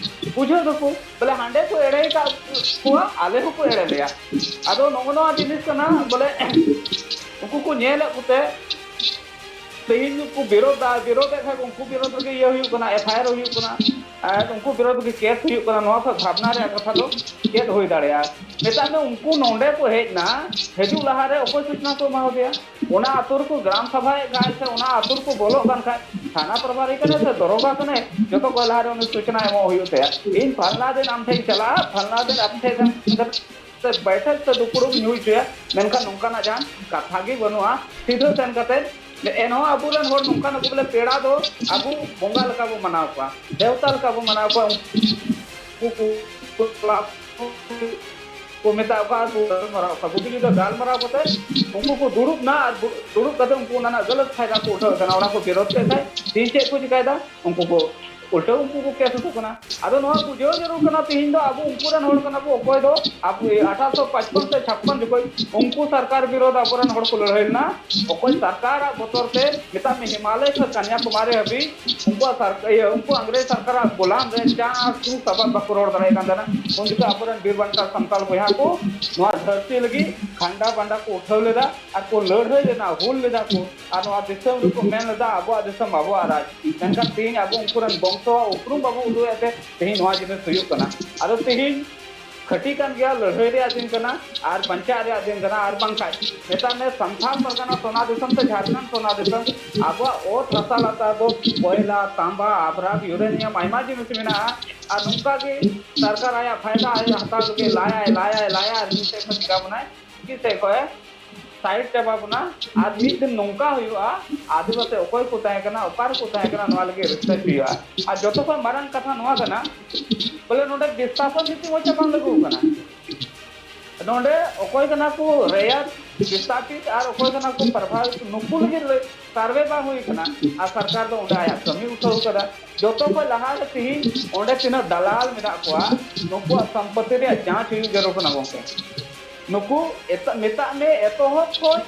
ᱵᱩᱡᱷᱟᱹᱣ ᱫᱟᱠᱚ ᱵᱚᱞᱮ ᱦᱟᱸᱰᱮ ᱠᱚ ᱮᱲᱮ ᱠᱟᱜ ᱠᱚᱣᱟ, ᱟᱞᱮ ᱦᱚᱸᱠᱚ ᱮᱲᱮ ᱞᱮᱭᱟ᱾ ᱟᱫᱚ ᱱᱚᱜᱼᱚ ᱱᱚᱣᱟ ᱡᱤᱱᱤᱥ ᱠᱟᱱᱟ ᱵᱚᱞᱮ ᱩᱱᱠᱩ ᱠᱚ ᱧᱮᱞᱮᱫ ᱠᱚᱛᱮ ᱛᱮᱦᱮᱧ ᱠᱚ ᱵᱤᱨᱳᱫᱷ ᱫᱟ, ᱵᱤᱨᱳᱫᱷ ᱮᱫ ᱠᱷᱟᱡ ᱩᱱᱠᱩ ᱵᱤᱨᱳᱫᱷ ᱨᱮᱜᱮ ᱤᱭᱟᱹ ᱦᱩᱭᱩᱜ ᱠᱟᱱᱟ, ᱮᱯᱷ ᱟᱭ ᱟᱨ ᱦᱩᱭᱩᱜ ᱠᱟᱱᱟ᱾ ᱟᱨ ᱩᱱᱠᱩ ᱵᱤᱨᱳᱫᱷ ᱨᱮᱜᱮ ᱠᱮᱥ ᱦᱩᱭᱩᱜ ᱠᱟᱱᱟ᱾ ᱱᱚᱣᱟ ᱠᱷᱚᱱ ᱵᱷᱟᱵᱽᱱᱟ ᱨᱮᱭᱟᱜ ᱠᱟᱛᱷᱟ ᱫᱚ ᱪᱮᱫ ᱦᱩᱭ ᱫᱟᱲᱮᱭᱟᱜᱼᱟ? ᱢᱮᱛᱟᱜ ᱢᱮ ᱩᱱᱠᱩ ᱱᱚᱰᱮ ᱠᱚ ᱦᱮᱡ ᱮᱱᱟ, ᱦᱤᱡᱩᱜ ᱞᱟᱦᱟᱨᱮ ᱚᱠᱚᱭ ᱥᱩᱪᱱᱟ ᱠᱚ ᱮᱢᱟ ᱫᱮᱭᱟ? ᱚᱱᱟ ᱟᱛᱳ ᱨᱮᱠᱚ ᱜᱨᱟᱢ ᱥᱟᱵᱷᱟᱭᱮᱫ ᱠᱷᱟᱡ ᱥᱮ ᱚᱱᱟ ᱟᱛᱳ ᱨᱮᱠᱚ ᱵᱚᱞᱚᱜ ᱠᱟᱱ ᱠᱷᱟᱡ, ᱛᱷᱟᱱᱟ ᱯᱨᱚᱵᱷᱟᱨᱤ ᱠᱟᱱᱟᱭ ᱥᱮ ᱫᱚᱨᱚᱜᱟ ᱠᱟᱱᱟᱭ, ᱡᱚᱛᱚ ᱠᱷᱚᱱ ᱞᱟᱦᱟᱨᱮ ᱩᱱᱤ ᱥᱩᱪᱱᱟ ᱮᱢᱚᱜ ᱦᱩᱭᱩᱜ ᱛᱟᱭᱟ᱾ ᱤᱧ ᱯᱷᱟᱞᱱᱟ ᱫᱤᱱ ᱟᱢ ᱴᱷᱮᱱ ᱤᱧ ᱪᱟᱞᱟᱜᱼᱟ, ᱯᱷᱟᱞᱱᱟ ᱫᱤᱱ ᱟᱢ ᱴᱷᱮᱱ ᱥᱮ ᱵᱟᱹᱭᱴᱷᱟᱹᱠ ᱥᱮ ᱫᱩᱯᱲᱩᱵ ᱧᱩᱭ ᱦᱚᱪᱚᱭᱟ, ᱢᱮᱱᱠᱷᱟᱱ ᱱᱚᱝᱠᱟᱱᱟᱜ ᱡᱟᱦᱟᱱ ᱠᱟᱛᱷᱟ ᱜᱮ ᱵᱟᱹᱱᱩᱜᱼᱟ᱾ ᱥᱤᱫᱷᱟᱹ ᱥᱮᱱ ᱠᱟᱛᱮ ᱮᱱᱦᱚᱸ ᱟᱵᱚᱨᱮᱱ ᱦᱚᱲ ᱱᱚᱝᱠᱟᱱ ᱟᱠᱚ ᱵᱚᱞᱮ ᱯᱮᱲᱟ ᱫᱚ ᱟᱵᱚ ᱵᱚᱸᱜᱟ ᱞᱮᱠᱟ ᱵᱚ ᱢᱟᱱᱟᱣ ᱠᱚᱣᱟ, ᱫᱮᱣᱛᱟ ᱞᱮᱠᱟ ᱵᱚ ᱢᱟᱱᱟᱣ ᱠᱚᱣᱟ᱾ ᱩᱱᱠᱩ ᱠᱚ ᱠᱚ ᱢᱮᱛᱟ ᱠᱚᱣᱟ ᱟᱨ ᱠᱚ ᱜᱟᱞᱢᱟᱨᱟᱣ ᱠᱚᱣᱟ᱾ ᱵᱩᱜᱤ ᱡᱩᱫᱟᱹ ᱜᱟᱞᱢᱟᱨᱟᱣ ᱠᱟᱛᱮ ᱩᱱᱠᱩ ᱠᱚ ᱫᱩᱲᱩᱵ ᱱᱟ ᱟᱨ ᱫᱩᱲᱩᱵ ᱠᱟᱛᱮ ᱩᱱᱠᱩ ᱚᱱᱟ ᱨᱮᱱᱟᱜ ᱜᱟᱞᱟᱛ ᱯᱷᱟᱭᱫᱟ ᱠᱚ ᱩᱴᱷᱟᱹᱣ ᱮᱫ ᱠᱟᱱᱟ, ᱚᱱᱟ ᱠᱚ ᱵᱤᱨᱳᱫ ᱛᱮ ᱠᱷᱟᱡ ᱛᱮᱦᱮᱧ ᱪᱮᱫ ᱠᱚ ᱪᱤᱠᱟᱭᱮᱫᱟ? ᱩᱱᱠᱩ ᱠᱚ ᱩᱞᱴᱟᱹᱣ ᱩᱱᱠᱩ ᱠᱚ ᱠᱮᱥ ᱟᱠᱚ ᱠᱟᱱᱟ᱾ ᱟᱫᱚ ᱱᱚᱣᱟ ᱵᱩᱡᱷᱟᱹᱣ ᱡᱟᱹᱨᱩᱲ ᱠᱟᱱᱟ, ᱛᱮᱦᱮᱧ ᱫᱚ ᱟᱵᱚ ᱩᱱᱠᱩ ᱨᱮᱱ ᱦᱚᱲ ᱠᱟᱱᱟ ᱵᱚ, ᱚᱠᱚᱭ ᱫᱚ ᱟᱵᱚ ᱟᱴᱷᱟᱨᱚᱥᱚ ᱯᱟᱸᱪᱯᱚᱱ ᱥᱮ ᱪᱷᱟᱯᱯᱚᱱ ᱡᱚᱠᱷᱚᱡ ᱩᱱᱠᱩ ᱥᱚᱨᱠᱟᱨ ᱵᱤᱨᱳᱫᱷ ᱟᱵᱚᱨᱮᱱ ᱦᱚᱲ ᱠᱚ ᱞᱟᱹᱲᱦᱟᱹᱭ ᱞᱮᱱᱟ, ᱚᱠᱚᱭ ᱥᱚᱨᱠᱟᱨᱟᱜ ᱵᱚᱛᱚᱨ ᱛᱮ ᱢᱮᱛᱟᱜ ᱢᱮ ᱦᱤᱢᱟᱞᱚᱭ ᱠᱷᱚᱱ ᱠᱚᱱᱭᱟᱠᱩᱢᱟᱨᱤ ᱦᱟᱹᱵᱤᱡ ᱩᱱᱠᱩᱣᱟᱜ ᱥᱚᱨ-, ᱤᱭᱟᱹ, ᱩᱱᱠᱩ ᱤᱝᱨᱮᱡᱽ ᱥᱚᱨᱠᱟᱨᱟᱜ ᱜᱳᱞᱟᱢ ᱨᱮ ᱪᱟ ᱥᱩ ᱥᱟᱵᱟᱫ ᱵᱟᱠᱚ ᱨᱚᱲ ᱫᱟᱲᱮᱭᱟᱜ ᱠᱟᱱ ᱛᱟᱦᱮᱱᱟ᱾ ᱩᱱ ᱡᱚᱠᱷᱚᱱ ᱟᱵᱚᱨᱮᱱ ᱵᱤᱨ ᱵᱟᱱᱴᱟ ᱥᱟᱱᱛᱟᱲ ᱵᱚᱭᱦᱟ ᱠᱚ ᱱᱚᱣᱟ ᱫᱷᱟᱹᱨᱛᱤ ᱞᱟᱹᱜᱤᱫ ᱠᱷᱟᱱᱰᱟ ᱵᱟᱱᱰᱟ ᱠᱚ ᱩᱴᱷᱟᱹᱣ ᱞᱮᱫᱟ ᱟᱨ ᱠᱚ ᱞᱟᱹᱲᱦᱟᱹᱭ ᱞᱮᱱᱟ, ᱦᱩᱞ ᱞᱮᱫᱟ ᱠᱚ᱾ ᱟᱨ ᱱᱚᱣᱟ ᱫᱤᱥᱚᱢ ᱨᱮᱠᱚ ᱢᱮᱱ ᱞᱮᱫᱟ, "ᱟᱵᱚᱣᱟᱜ ᱫᱤᱥᱚᱢ, ᱟᱵᱚᱣᱟᱜ ᱨᱟᱡᱽ", ᱢᱮᱱᱠᱷᱟᱱ ᱛᱮᱦᱮᱧ ᱟᱵᱚ ᱩᱱᱠᱩ ᱨᱮᱱ ᱵᱚᱝᱥᱚ ᱩᱯᱨᱩᱢ ᱵᱟᱵᱚ ᱩᱫᱩᱜ ᱮᱫ ᱛᱮ ᱛᱮᱦᱮᱧ ᱱᱚᱣᱟ ᱡᱤᱱᱤᱥ ᱦᱩᱭᱩᱜ ᱠᱟᱱᱟ᱾ ᱟᱫᱚ ᱛᱮᱦᱮᱧ ᱠᱷᱟᱹᱴᱤ ᱠᱟᱱ ᱜᱮᱭᱟ, ᱞᱟᱹᱲᱦᱟᱹᱭ ᱨᱮᱭᱟᱜ ᱫᱤᱱ ᱠᱟᱱᱟ ᱟᱨ ᱵᱟᱧᱪᱟᱜ ᱨᱮᱭᱟᱜ ᱫᱤᱱ ᱠᱟᱱᱟ᱾ ᱟᱨ ᱵᱟᱝᱠᱷᱟᱱ ᱢᱮᱛᱟᱜ ᱢᱮ ᱥᱟᱱᱛᱟᱲ ᱯᱟᱨᱜᱟᱱᱟ ᱥᱚᱱᱟ ᱫᱤᱥᱚᱢ ᱥᱮ ᱡᱷᱟᱲᱠᱷᱚᱸᱰ ᱥᱚᱱᱟ ᱫᱤᱥᱚᱢ, ᱟᱵᱚᱣᱟᱜ ᱚᱛ ᱦᱟᱥᱟ ᱞᱟᱛᱟᱨ ᱫᱚ ᱠᱚᱭᱞᱟ, ᱛᱟᱸᱵᱟ, ᱟᱵᱨᱟᱵ, ᱤᱭᱩᱨᱮᱱᱤᱭᱟᱢ, ᱟᱭᱢᱟ ᱡᱤᱱᱤᱥ ᱢᱮᱱᱟᱜᱼᱟ᱾ ᱟᱨ ᱱᱚᱝᱠᱟ ᱜᱮ ᱥᱚᱨᱠᱟᱨ ᱟᱭᱟᱜ ᱯᱷᱟᱭᱫᱟ ᱟᱡ ᱦᱟᱛᱟᱣ ᱞᱟᱹᱜᱤᱫ ᱞᱟᱭᱟᱭ, ᱞᱟᱭᱟᱭ, ᱞᱟᱭᱟᱭ, ᱟᱨ ᱢᱤᱫ ᱥᱮᱫ ᱠᱷᱚᱱ ᱪᱤᱠᱟ ᱵᱚᱱᱟᱭ, ᱢᱤᱫ ᱥᱮᱫ ᱠᱷᱚᱱ ᱥᱟᱭᱤᱰ ᱪᱟᱵᱟ ᱵᱚᱱᱟ᱾ ᱟᱨ ᱢᱤᱫ ᱫᱤᱱ ᱱᱚᱝᱠᱟ ᱦᱩᱭᱩᱜᱼᱟ, ᱟᱹᱫᱤᱵᱟᱹᱥᱤ ᱚᱠᱚᱭ ᱠᱚ ᱛᱟᱦᱮᱸ ᱠᱟᱱᱟ, ᱚᱠᱟ ᱨᱮᱠᱚ ᱛᱟᱦᱮᱸ ᱠᱟᱱᱟ, ᱱᱚᱣᱟ ᱞᱟᱹᱜᱤᱫ ᱨᱤᱥᱟᱨᱪ ᱦᱩᱭᱩᱜᱼᱟ᱾ ᱟᱨ ᱡᱚᱛᱚ ᱠᱷᱚᱱ ᱢᱟᱨᱟᱝ ᱠᱟᱛᱷᱟ ᱱᱚᱣᱟ ᱠᱟᱱᱟ, ᱵᱚᱞᱮ ᱱᱚᱰᱮ ᱵᱤᱥᱛᱷᱟᱯᱚᱱ ᱱᱤᱛᱤ ᱢᱚᱡᱟ ᱵᱟᱝ ᱞᱟᱹᱜᱩ ᱠᱟᱱᱟ᱾ ᱱᱚᱰᱮ ᱚᱠᱚᱭ ᱠᱟᱱᱟ ᱠᱚ ᱨᱮᱭᱟᱨ ᱵᱤᱥᱛᱷᱟᱯᱤᱛ ᱟᱨ ᱚᱠᱚᱭ ᱠᱟᱱᱟ ᱠᱚ ᱯᱨᱚᱵᱷᱟᱵᱤᱛ, ᱱᱩᱠᱩ ᱞᱟᱹᱜᱤᱫ ᱥᱟᱨᱵᱷᱮ ᱵᱟᱝ ᱦᱩᱭ ᱠᱟᱱᱟ᱾ ᱟᱨ ᱥᱚᱨᱠᱟᱨ ᱫᱚ ᱚᱸᱰᱮ ᱟᱭᱟᱜ ᱠᱟᱹᱢᱤ ᱩᱴᱷᱟᱹᱣ ᱠᱟᱫᱟ᱾ ᱡᱚᱛᱚ ᱠᱷᱚᱱ ᱞᱟᱦᱟ ᱨᱮ ᱛᱤᱦᱤᱧ ᱚᱸᱰᱮ ᱛᱤᱱᱟᱹᱜ ᱫᱟᱞᱟᱞ ᱢᱮᱱᱟᱜ ᱠᱚᱣᱟ, ᱱᱩᱠᱩᱣᱟᱜ ᱥᱚᱢᱯᱚᱛᱤ ᱨᱮᱭᱟᱜ ᱡᱟᱸᱪ ᱦᱩᱭᱩᱜ ᱡᱟᱹᱨᱩᱲ ᱠᱟᱱᱟ ᱜᱚᱢᱠᱮ᱾ ᱱᱩᱠᱩ ᱮᱛᱟ-, ᱢᱮᱛᱟᱜ ᱢᱮ ᱮᱛᱚᱦᱚᱵ ᱠᱷᱚᱱ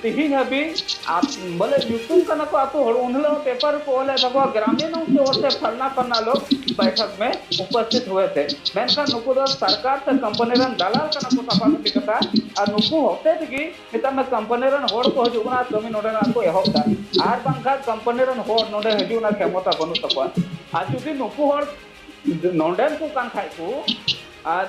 ᱛᱤᱦᱤᱧ ᱦᱟᱹᱵᱤᱡ ᱟᱯ-, ᱵᱚᱞᱮ ᱧᱩᱛᱩᱢ ᱠᱟᱱᱟ ᱠᱚ ᱟᱹᱛᱩ ᱦᱚᱲ, ᱩᱱ ᱦᱤᱞᱳᱜ ᱯᱮᱯᱟᱨ ᱨᱮᱠᱚ ᱚᱞᱮᱫ ᱛᱟᱠᱚᱣᱟ ᱜᱨᱟᱢᱤᱱ ᱚᱝᱥᱚ ᱥᱮ ᱯᱷᱟᱞᱱᱟ ᱯᱷᱟᱞᱱᱟ ᱞᱳᱠ ᱵᱟᱭᱴᱷᱚᱠ ᱢᱮ ᱩᱯᱚᱥᱛᱷᱤᱛ ᱦᱩᱭ ᱛᱮ, ᱢᱮᱱᱠᱷᱟᱱ ᱱᱩᱠᱩ ᱫᱚ ᱥᱚᱨᱠᱟᱨ ᱥᱮ ᱠᱳᱢᱯᱟᱱᱤ ᱨᱮᱱ ᱫᱟᱞᱟᱞ ᱠᱟᱱᱟ ᱠᱚ ᱥᱟᱯᱷᱟ ᱥᱟᱹᱯᱷᱤ ᱠᱟᱛᱷᱟ᱾ ᱟᱨ ᱱᱩᱠᱩ ᱦᱚᱛᱮ ᱛᱮᱜᱮ ᱢᱮᱛᱟᱜ ᱢᱮ ᱠᱳᱢᱯᱟᱱᱤ ᱨᱮᱱ ᱦᱚᱲ ᱠᱚ ᱦᱤᱡᱩᱜ ᱠᱟᱱᱟ, ᱠᱟᱹᱢᱤ ᱱᱚᱰᱮᱱᱟᱜ ᱠᱚ ᱮᱦᱚᱵ ᱮᱫᱟ, ᱟᱨ ᱵᱟᱝᱠᱷᱟᱱ ᱠᱳᱢᱯᱟᱱᱤ ᱨᱮᱱ ᱦᱚᱲ ᱱᱚᱰᱮ ᱦᱤᱡᱩᱜ ᱨᱮᱱᱟᱜ ᱠᱷᱮᱢᱚᱛᱟ ᱵᱟᱹᱱᱩᱜ ᱛᱟᱠᱚᱣᱟ᱾ ᱟᱨ ᱡᱩᱫᱤ ᱱᱩᱠᱩ ᱦᱚᱲ ᱱᱚᱰᱮᱱ ᱠᱚ ᱠᱟᱱ ᱠᱷᱟᱡ ᱠᱚ, ᱟᱨ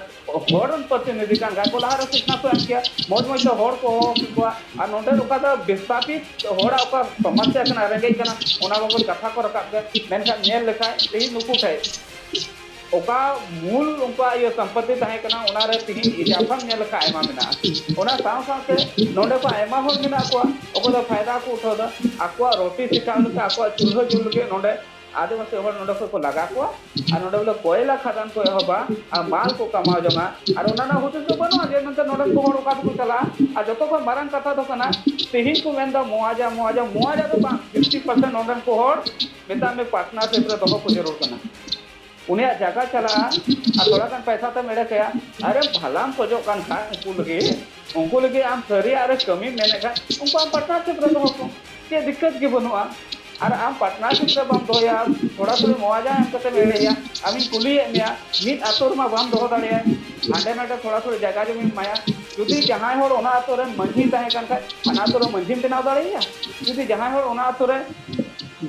ᱦᱚᱲ ᱨᱮᱱ ᱯᱨᱚᱛᱤᱱᱤᱫᱷᱤ ᱠᱟᱱ ᱠᱷᱟᱡ ᱠᱚ, ᱞᱟᱦᱟ ᱨᱮ ᱥᱤᱠᱷᱱᱟᱹᱛ ᱠᱚ ᱮᱢ ᱠᱮᱭᱟ, ᱢᱚᱡᱽ ᱢᱚᱡᱽ ᱛᱮ ᱦᱚᱲ ᱠᱚ ᱦᱚᱦᱚ ᱠᱮᱠᱚᱣᱟ᱾ ᱟᱨ ᱱᱚᱰᱮ ᱚᱠᱟ ᱫᱚ ᱵᱤᱥᱛᱷᱟᱯᱤᱛ ᱦᱚᱲᱟᱜ ᱚᱠᱟ ᱥᱚᱢᱚᱥᱥᱟ ᱠᱟᱱᱟ, ᱨᱮᱸᱜᱮᱡ ᱠᱟᱱᱟ, ᱚᱱᱟ ᱵᱟᱵᱚᱛ ᱠᱟᱛᱷᱟ ᱠᱚ ᱨᱟᱠᱟᱵ ᱠᱮᱭᱟ᱾ ᱢᱮᱱᱠᱷᱟᱱ ᱧᱮᱞ ᱞᱮᱠᱷᱟᱡ ᱛᱮᱦᱮᱧ ᱱᱩᱠᱩ ᱴᱷᱮᱡ ᱚᱠᱟ ᱢᱩᱞ ᱩᱱᱠᱩᱣᱟᱜ ᱤᱭᱟᱹ ᱥᱚᱢᱯᱚᱛᱤ ᱛᱟᱦᱮᱸ ᱠᱟᱱᱟ, ᱚᱱᱟ ᱨᱮ ᱛᱤᱦᱤᱧ ᱤᱡᱟᱯᱷᱟᱢ ᱧᱮᱞ ᱞᱮᱠᱷᱟᱡ ᱟᱭᱢᱟ ᱢᱮᱱᱟᱜᱼᱟ᱾ ᱚᱱᱟ ᱥᱟᱶ ᱥᱟᱶᱛᱮ ᱱᱚᱰᱮ ᱠᱚ ᱟᱭᱢᱟ ᱦᱚᱲ ᱢᱮᱱᱟᱜ ᱠᱚᱣᱟ, ᱚᱠᱚᱭ ᱫᱚ ᱯᱷᱟᱭᱫᱟ ᱠᱚ ᱩᱴᱷᱟᱹᱣ ᱫᱟ, ᱟᱠᱚᱣᱟᱜ ᱨᱩᱴᱤ ᱥᱮᱠᱟᱣ ᱞᱟᱹᱜᱤᱫ, ᱟᱠᱚᱣᱟᱜ ᱪᱩᱞᱦᱟᱹ ᱡᱩᱞ ᱞᱟᱹᱜᱤᱫ ᱱᱚᱰᱮ ᱟᱹᱫᱤᱵᱟᱹᱥᱤ ᱦᱚᱲ ᱱᱚᱰᱮ ᱠᱷᱚᱡ ᱠᱚ ᱞᱟᱜᱟ ᱠᱚᱣᱟ᱾ ᱟᱨ ᱱᱚᱰᱮ ᱵᱚᱞᱮ ᱠᱚᱭᱞᱟ ᱠᱷᱟᱫᱟᱱ ᱠᱚ ᱮᱦᱚᱵᱟ ᱟᱨ ᱢᱟᱞ ᱠᱚ ᱠᱟᱢᱟᱣ ᱡᱚᱝᱟ᱾ ᱟᱨ ᱚᱱᱟ ᱨᱮᱱᱟᱜ ᱦᱩᱫᱤᱥ ᱫᱚ ᱵᱟᱹᱱᱩᱜᱼᱟ ᱡᱮ ᱢᱮᱱᱛᱮ ᱱᱚᱰᱮᱱ ᱠᱚ ᱦᱚᱲ ᱚᱠᱟ ᱛᱮᱠᱚ ᱪᱟᱞᱟᱜᱼᱟ᱾ ᱟᱨ ᱡᱚᱛᱚ ᱠᱷᱚᱱ ᱢᱟᱨᱟᱝ ᱠᱟᱛᱷᱟ ᱫᱚ ᱠᱟᱱᱟ, ᱛᱮᱦᱮᱧ ᱠᱚ ᱢᱮᱱᱫᱟ ᱢᱚᱣᱟᱡᱟ, ᱢᱚᱣᱟᱡᱟ, ᱢᱚᱣᱟᱡᱟ ᱫᱚ ᱵᱟᱝ, ᱯᱷᱤᱯᱴᱤ ᱯᱟᱨᱥᱮᱱᱴ ᱱᱚᱰᱮᱱ ᱠᱚ ᱦᱚᱲ ᱢᱮᱛᱟᱜ ᱢᱮ ᱯᱟᱨᱴᱱᱟᱨᱥᱤᱯ ᱨᱮ ᱫᱚᱦᱚ ᱠᱚ ᱡᱟᱹᱨᱩᱲ ᱠᱟᱱᱟ᱾ ᱩᱱᱤᱭᱟᱜ ᱡᱟᱭᱜᱟ ᱪᱟᱞᱟᱜᱼᱟ ᱟᱨ ᱛᱷᱚᱲᱟ ᱜᱟᱱ ᱯᱚᱭᱥᱟ ᱛᱮᱢ ᱮᱲᱮ ᱠᱟᱭᱟ᱾ ᱟᱨᱮ ᱵᱷᱟᱞᱟᱢ ᱠᱷᱚᱡᱚᱜ ᱠᱟᱱ ᱠᱷᱟᱡ ᱩᱱᱠᱩ ᱞᱟᱹᱜᱤᱫ, ᱩᱱᱠᱩ ᱞᱟᱹᱜᱤᱫ ᱟᱢ ᱥᱟᱹᱨᱤᱭᱟᱜ ᱨᱮ ᱠᱟᱹᱢᱤᱢ ᱢᱮᱱᱮᱫ ᱠᱷᱟᱡ ᱩᱱᱠᱩ ᱟᱢ ᱯᱟᱨᱴᱱᱟᱨᱥᱤᱯ ᱨᱮ ᱫᱚᱦᱚ ᱠᱚᱢ᱾ ᱪᱮᱫ ᱫᱤᱠᱠᱟᱹᱛ ᱜᱮ ᱵᱟᱹᱱᱩᱜᱼᱟ᱾ ᱟᱨ ᱟᱢ ᱯᱟᱨᱴᱱᱟᱨᱥᱤᱯ ᱨᱮ ᱵᱟᱢ ᱫᱚᱦᱚᱭᱟ, ᱛᱷᱚᱲᱟ ᱛᱷᱚᱲᱤ ᱢᱚᱣᱟᱡᱟ ᱮᱢ ᱠᱟᱛᱮᱢ ᱮᱲᱮᱭᱟ᱾ ᱟᱢᱤᱧ ᱠᱩᱞᱤᱭᱮᱫ ᱢᱮᱭᱟ, ᱢᱤᱫ ᱟᱛᱳ ᱨᱮᱢᱟ ᱵᱟᱢ ᱫᱚᱦᱚ ᱫᱟᱲᱮᱭᱟᱭ, ᱦᱟᱸᱰᱮ ᱱᱟᱰᱮ ᱛᱷᱚᱲᱟ ᱛᱷᱚᱲᱤ ᱡᱟᱭᱜᱟ ᱡᱚᱢᱤᱢ ᱮᱢᱟᱭᱟ᱾ ᱡᱩᱫᱤ ᱡᱟᱦᱟᱸᱭ ᱦᱚᱲ ᱚᱱᱟ ᱟᱛᱳ ᱨᱮᱱ ᱢᱟᱺᱡᱷᱤᱭ ᱛᱟᱦᱮᱸ ᱠᱟᱱ ᱠᱷᱟᱡ, ᱚᱱᱟ ᱟᱛᱳ ᱨᱮ ᱢᱟᱺᱡᱷᱤᱢ ᱵᱮᱱᱟᱣ ᱫᱟᱲᱮᱭᱟᱭᱟ᱾ ᱡᱩᱫᱤ ᱡᱟᱦᱟᱸᱭ ᱦᱚᱲ ᱚᱱᱟ ᱟᱛᱳ ᱨᱮ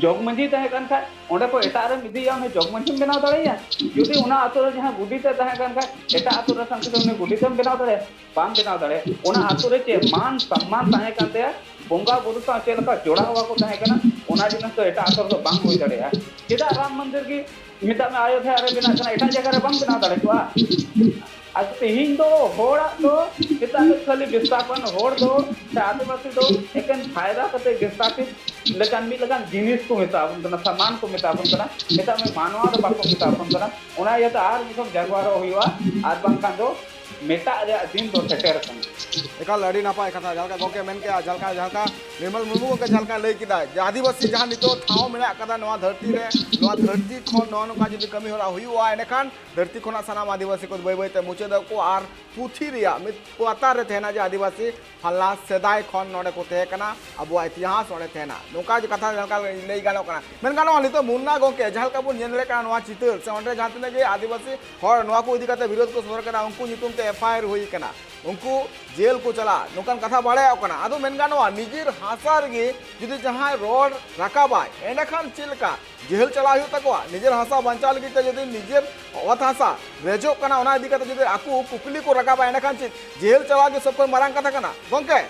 ᱡᱚᱜᱽ ᱢᱟᱺᱡᱷᱤᱭ ᱛᱟᱦᱮᱸ ᱠᱟᱱ ᱠᱷᱟᱡ, ᱚᱸᱰᱮ ᱠᱷᱚᱱ ᱮᱴᱟᱜ ᱨᱮᱢ ᱤᱫᱤᱭᱮᱭᱟ, ᱩᱱᱤ ᱡᱚᱜᱽ ᱢᱟᱺᱡᱷᱤᱢ ᱵᱮᱱᱟᱣ ᱫᱟᱲᱮᱭᱟᱭᱟ᱾ ᱡᱩᱫᱤ ᱚᱱᱟ ᱟᱛᱳ ᱨᱮ ᱡᱟᱦᱟᱸ ᱜᱚᱰᱮᱛ ᱮ ᱛᱟᱦᱮᱸ ᱠᱟᱱ ᱠᱷᱟᱡ, ᱮᱴᱟᱜ ᱟᱛᱳ ᱨᱮ ᱥᱮᱱ ᱠᱟᱛᱮ ᱩᱱᱤ ᱜᱚᱰᱮᱛ ᱮᱢ ᱵᱮᱱᱟᱣ ᱫᱟᱲᱮᱭᱟᱭᱟ? ᱵᱟᱢ ᱵᱮᱱᱟᱣ ᱫᱟᱲᱮᱭᱟᱜᱼᱟ᱾ ᱚᱱᱟ ᱟᱛᱳ ᱨᱮ ᱪᱮᱫ ᱢᱟᱱ ᱥᱚᱢᱢᱟᱱ ᱛᱟᱦᱮᱸ ᱠᱟᱱ ᱛᱟᱭᱟ, ᱵᱚᱸᱜᱟ ᱵᱩᱨᱩ ᱥᱟᱶ ᱪᱮᱫ ᱞᱮᱠᱟ ᱡᱚᱲᱟᱣ ᱟᱠᱚ ᱛᱟᱦᱮᱸ ᱠᱟᱱᱟ, ᱚᱱᱟ ᱡᱤᱱᱤᱥ ᱫᱚ ᱮᱴᱟᱜ ᱟᱛᱳ ᱨᱮᱫᱚ ᱵᱟᱝ ᱦᱩᱭ ᱫᱟᱲᱮᱭᱟᱜᱼᱟ᱾ ᱪᱮᱫᱟᱜ ᱨᱟᱢ ᱢᱚᱱᱫᱤᱨ ᱜᱮ ᱢᱮᱛᱟᱜ ᱢᱮ ᱟᱭᱳᱫᱷᱭᱟ ᱨᱮ ᱵᱮᱱᱟᱜ ᱠᱟᱱᱟ, ᱮᱴᱟᱜ ᱡᱟᱭᱜᱟ ᱨᱮ ᱵᱟᱝ ᱵᱮᱱᱟᱣ ᱫᱟᱲᱮ ᱠᱚᱜᱼᱟ? ᱟᱨ ᱛᱮᱦᱮᱧ ᱫᱚ ᱦᱚᱲᱟᱜ ᱫᱚ ᱢᱮᱛᱟᱜ ᱢᱮ ᱠᱷᱟᱹᱞᱤ ᱵᱤᱥᱛᱷᱟᱯᱚᱱ, ᱦᱚᱲ ᱫᱚ ᱥᱮ ᱟᱹᱫᱤᱵᱟᱹᱥᱤ ᱫᱚ ᱮᱠᱮᱱ ᱯᱷᱟᱭᱫᱟ ᱠᱟᱛᱮ ᱵᱤᱥᱛᱷᱟᱯᱤᱛ ᱞᱮᱠᱟᱱ ᱢᱤᱫ ᱞᱮᱠᱟᱱ ᱡᱤᱱᱤᱥ ᱠᱚ ᱢᱮᱛᱟ ᱵᱚᱱ ᱠᱟᱱᱟ, ᱥᱟᱢᱟᱱ ᱠᱚ ᱢᱮᱛᱟ ᱵᱚᱱ ᱠᱟᱱᱟ, ᱢᱮᱛᱟᱜ ᱢᱮ ᱢᱟᱱᱣᱟ ᱫᱚ ᱵᱟᱠᱚ ᱢᱮᱛᱟ ᱵᱚᱱ ᱠᱟᱱᱟ᱾ ᱚᱱᱟ ᱤᱭᱟᱹᱛᱮ ᱟᱨ ᱢᱤᱫ ᱫᱷᱟᱣ ᱡᱟᱜᱽᱣᱟᱨᱚᱜ ᱦᱩᱭᱩᱜᱼᱟ, ᱟᱨ ᱵᱟᱝᱠᱷᱟᱱ ᱫᱚ ᱢᱮᱴᱟᱜ ᱨᱮᱭᱟᱜ ᱫᱤᱱ ᱫᱚ ᱥᱮᱴᱮᱨ ᱟᱠᱟᱱᱟ᱾ ᱮᱠᱟᱞ ᱟᱹᱰᱤ ᱱᱟᱯᱟᱭ ᱠᱟᱛᱷᱟ, ᱡᱟᱦᱟᱸ ᱞᱮᱠᱟ ᱜᱚᱢᱠᱮ ᱢᱮᱱ ᱠᱮᱜᱼᱟ, ᱡᱟᱦᱟᱸ ᱞᱮᱠᱟ, ᱡᱟᱦᱟᱸ ᱞᱮᱠᱟ ᱱᱤᱨᱢᱚᱞ ᱢᱩᱨᱢᱩ ᱜᱚᱢᱠᱮ ᱡᱟᱦᱟᱸ ᱞᱮᱠᱟᱭ ᱞᱟᱹᱭ ᱠᱮᱫᱟ ᱡᱮ ᱟᱹᱫᱤᱵᱟᱹᱥᱤ ᱡᱟᱦᱟᱸ ᱱᱤᱛᱚᱜ ᱴᱷᱟᱶ ᱢᱮᱱᱟᱜ ᱟᱠᱟᱫᱟ ᱱᱚᱣᱟ ᱫᱷᱟᱹᱨᱛᱤ ᱨᱮ, ᱱᱚᱣᱟ ᱫᱷᱟᱹᱨᱛᱤ ᱠᱷᱚᱱ ᱱᱚᱜᱼᱚ ᱱᱚᱝᱠᱟ ᱡᱩᱫᱤ ᱠᱟᱹᱢᱤ ᱦᱚᱨᱟ ᱦᱩᱭᱩᱜᱼᱟ, ᱮᱸᱰᱮᱠᱷᱟᱱ ᱫᱷᱟᱹᱨᱛᱤ ᱠᱷᱚᱱᱟᱜ ᱥᱟᱱᱟᱢ ᱟᱹᱫᱤᱵᱟᱹᱥᱤ ᱠᱚ ᱵᱟᱹᱭ ᱵᱟᱹᱭ ᱛᱮ ᱢᱩᱪᱟᱹᱫᱚᱜ ᱠᱚ ᱟᱨ ᱯᱩᱛᱷᱤ ᱨᱮᱭᱟᱜ ᱢᱤᱫ ᱯᱟᱛᱟ ᱨᱮ ᱛᱟᱦᱮᱱᱟ ᱡᱮ ᱟᱹᱫᱤᱵᱟᱹᱥᱤ ᱯᱷᱟᱞᱱᱟ ᱥᱮᱫᱟᱭ ᱠᱷᱚᱱ ᱱᱚᱰᱮ ᱠᱚ ᱛᱟᱦᱮᱸ ᱠᱟᱱᱟ, ᱟᱵᱚᱣᱟᱜ ᱤᱛᱤᱦᱟᱥ ᱱᱚᱰᱮ ᱛᱟᱦᱮᱱᱟ, ᱱᱚᱝᱠᱟ ᱡᱮ ᱠᱟᱛᱷᱟ ᱡᱟᱦᱟᱸ ᱞᱮᱠᱟ ᱞᱟᱹᱭ ᱜᱟᱱᱚᱜ ᱠᱟᱱᱟ᱾ ᱢᱮᱱ ᱜᱟᱱᱚᱜᱼᱟ ᱱᱤᱛᱚᱜ ᱢᱩᱱᱱᱟ ᱜᱚᱢᱠᱮ ᱡᱟᱦᱟᱸ ᱞᱮᱠᱟ ᱵᱚᱱ ᱧᱮᱞ ᱫᱟᱲᱮᱭᱟᱜ ᱠᱟᱱᱟ ᱱᱚᱣᱟ ᱪᱤᱛᱟᱹᱨ ᱥᱮ ᱚᱸᱰᱮ ᱡᱟᱦᱟᱸ ᱛᱤᱱᱟᱹᱜ ᱜᱮ ᱟᱹᱫᱤᱵᱟᱹᱥᱤ ᱦᱚᱲ ᱱᱚᱣᱟ ᱠᱚ ᱤᱫᱤ ᱠᱟᱛᱮ ᱵᱤᱨᱳᱫᱷ ᱠᱚ ᱥᱚᱫᱚᱨ ᱠᱟᱱᱟ, ᱩᱱᱠᱩ ᱧᱩᱛᱩᱢ ᱛᱮ ᱮᱯᱷ ᱟᱭ ᱟᱨ ᱦᱩᱭ ᱠᱟᱱᱟ, ᱩᱱᱠᱩ ᱡᱮᱞ ᱠᱚ ᱪᱟᱞᱟᱜᱼᱟ, ᱱᱚᱝᱠᱟᱱ ᱠᱟᱛᱷᱟ ᱵᱟᱲᱟᱭᱚᱜ ᱠᱟᱱᱟ᱾ ᱟᱫᱚ ᱢᱮᱱ ᱜᱟᱱᱚᱜᱼᱟ ᱱᱤᱡᱮᱨ ᱦᱟᱥᱟ ᱨᱮᱜᱮ ᱡᱩᱫᱤ ᱡᱟᱦᱟᱸᱭ ᱨᱚᱲ ᱨᱟᱠᱟᱵᱟᱭ, ᱮᱸᱰᱮᱠᱷᱟᱱ ᱪᱮᱫ ᱞᱮᱠᱟ ᱡᱮᱦᱮᱞ ᱪᱟᱞᱟᱣ ᱦᱩᱭᱩᱜ ᱛᱟᱠᱚᱣᱟ? ᱱᱤᱡᱮᱨ ᱦᱟᱥᱟ ᱵᱟᱧᱪᱟᱣ ᱞᱟᱹᱜᱤᱫ ᱛᱮ ᱡᱩᱫᱤ ᱱᱤᱡᱮᱨ ᱚᱛ ᱦᱟᱥᱟ ᱨᱮᱡᱚᱜ ᱠᱟᱱᱟ, ᱚᱱᱟ ᱤᱫᱤ ᱠᱟᱛᱮ ᱡᱩᱫᱤ ᱟᱠᱚ ᱠᱩᱠᱞᱤ ᱠᱚ ᱨᱟᱠᱟᱵᱟ, ᱮᱸᱰᱮᱠᱷᱟᱱ ᱪᱮᱫ ᱡᱮᱦᱮᱞ ᱪᱟᱞᱟᱣ ᱜᱮ ᱥᱚᱵ ᱠᱷᱚᱱ ᱢᱟᱨᱟᱝ ᱠᱟᱛᱷᱟ ᱠᱟᱱᱟ ᱜᱚᱢᱠᱮ?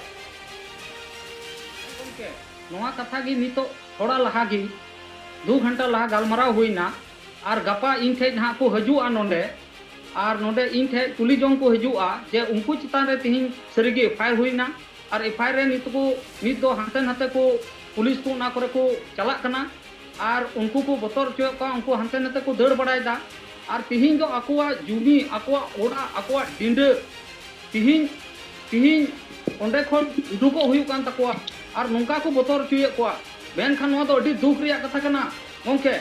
ᱜᱚᱢᱠᱮ, ᱱᱚᱣᱟ ᱠᱟᱛᱷᱟ ᱜᱮ ᱱᱤᱛᱚᱜ ᱛᱷᱚᱲᱟ ᱞᱟᱦᱟ ᱜᱮ, ᱫᱩ ᱜᱷᱚᱱᱴᱟ ᱞᱟᱦᱟ ᱜᱟᱞᱢᱟᱨᱟᱣ ᱦᱩᱭᱱᱟ᱾ ᱟᱨ ᱜᱟᱯᱟ ᱤᱧ ᱴᱷᱮᱡ ᱱᱟᱦᱟᱜ ᱠᱚ ᱦᱤᱡᱩᱜᱼᱟ ᱱᱚᱰᱮ, ᱟᱨ ᱱᱚᱰᱮ ᱤᱧ ᱴᱷᱮᱡ ᱠᱩᱞᱤ ᱡᱚᱝ ᱠᱚ ᱦᱤᱡᱩᱜᱼᱟ ᱡᱮ ᱩᱱᱠᱩ ᱪᱮᱛᱟᱱ ᱨᱮ ᱛᱤᱦᱤᱧ ᱥᱟᱹᱨᱤᱜᱮ ᱮᱯᱷ ᱟᱭ ᱟᱨ ᱦᱩᱭᱱᱟ, ᱟᱨ ᱮᱯᱷ ᱟᱭ ᱟᱨ ᱨᱮ ᱱᱤᱛ ᱠᱚ, ᱱᱤᱛ ᱫᱚ ᱦᱟᱱᱛᱮ ᱱᱟᱛᱮ ᱠᱚ, ᱯᱩᱞᱤᱥ ᱠᱚ ᱚᱱᱟ ᱠᱚᱨᱮ ᱠᱚ ᱪᱟᱞᱟᱜ ᱠᱟᱱᱟ, ᱟᱨ ᱩᱱᱠᱩ ᱠᱚ ᱵᱚᱛᱚᱨ ᱦᱚᱪᱚᱭᱮᱫ ᱠᱚᱣᱟ, ᱩᱱᱠᱩ ᱦᱟᱱᱛᱮ ᱱᱟᱛᱮ ᱠᱚ ᱫᱟᱹᱲ ᱵᱟᱲᱟᱭᱮᱫᱟ᱾ ᱟᱨ ᱛᱤᱦᱤᱧ ᱫᱚ ᱟᱠᱚᱣᱟᱜ ᱡᱩᱢᱤ, ᱟᱠᱚᱣᱟᱜ ᱚᱲᱟᱜ, ᱟᱠᱚᱣᱟᱜ ᱰᱤᱸᱰᱟᱹ ᱛᱤᱦᱤᱧ, ᱛᱤᱦᱤᱧ ᱚᱸᱰᱮ ᱠᱷᱚᱱ ᱩᱰᱩᱠᱚᱜ ᱦᱩᱭᱩᱜ ᱠᱟᱱ ᱛᱟᱠᱚᱣᱟ, ᱟᱨ ᱱᱚᱝᱠᱟ ᱠᱚ ᱵᱚᱛᱚᱨ ᱦᱚᱪᱚᱭᱮᱫ ᱠᱚᱣᱟ᱾ ᱢᱮᱱᱠᱷᱟᱱ ᱱᱚᱣᱟ ᱫᱚ ᱟᱹᱰᱤ ᱫᱩᱠ ᱨᱮᱭᱟᱜ ᱠᱟᱛᱷᱟ ᱠᱟᱱᱟ ᱜᱚᱢᱠᱮ᱾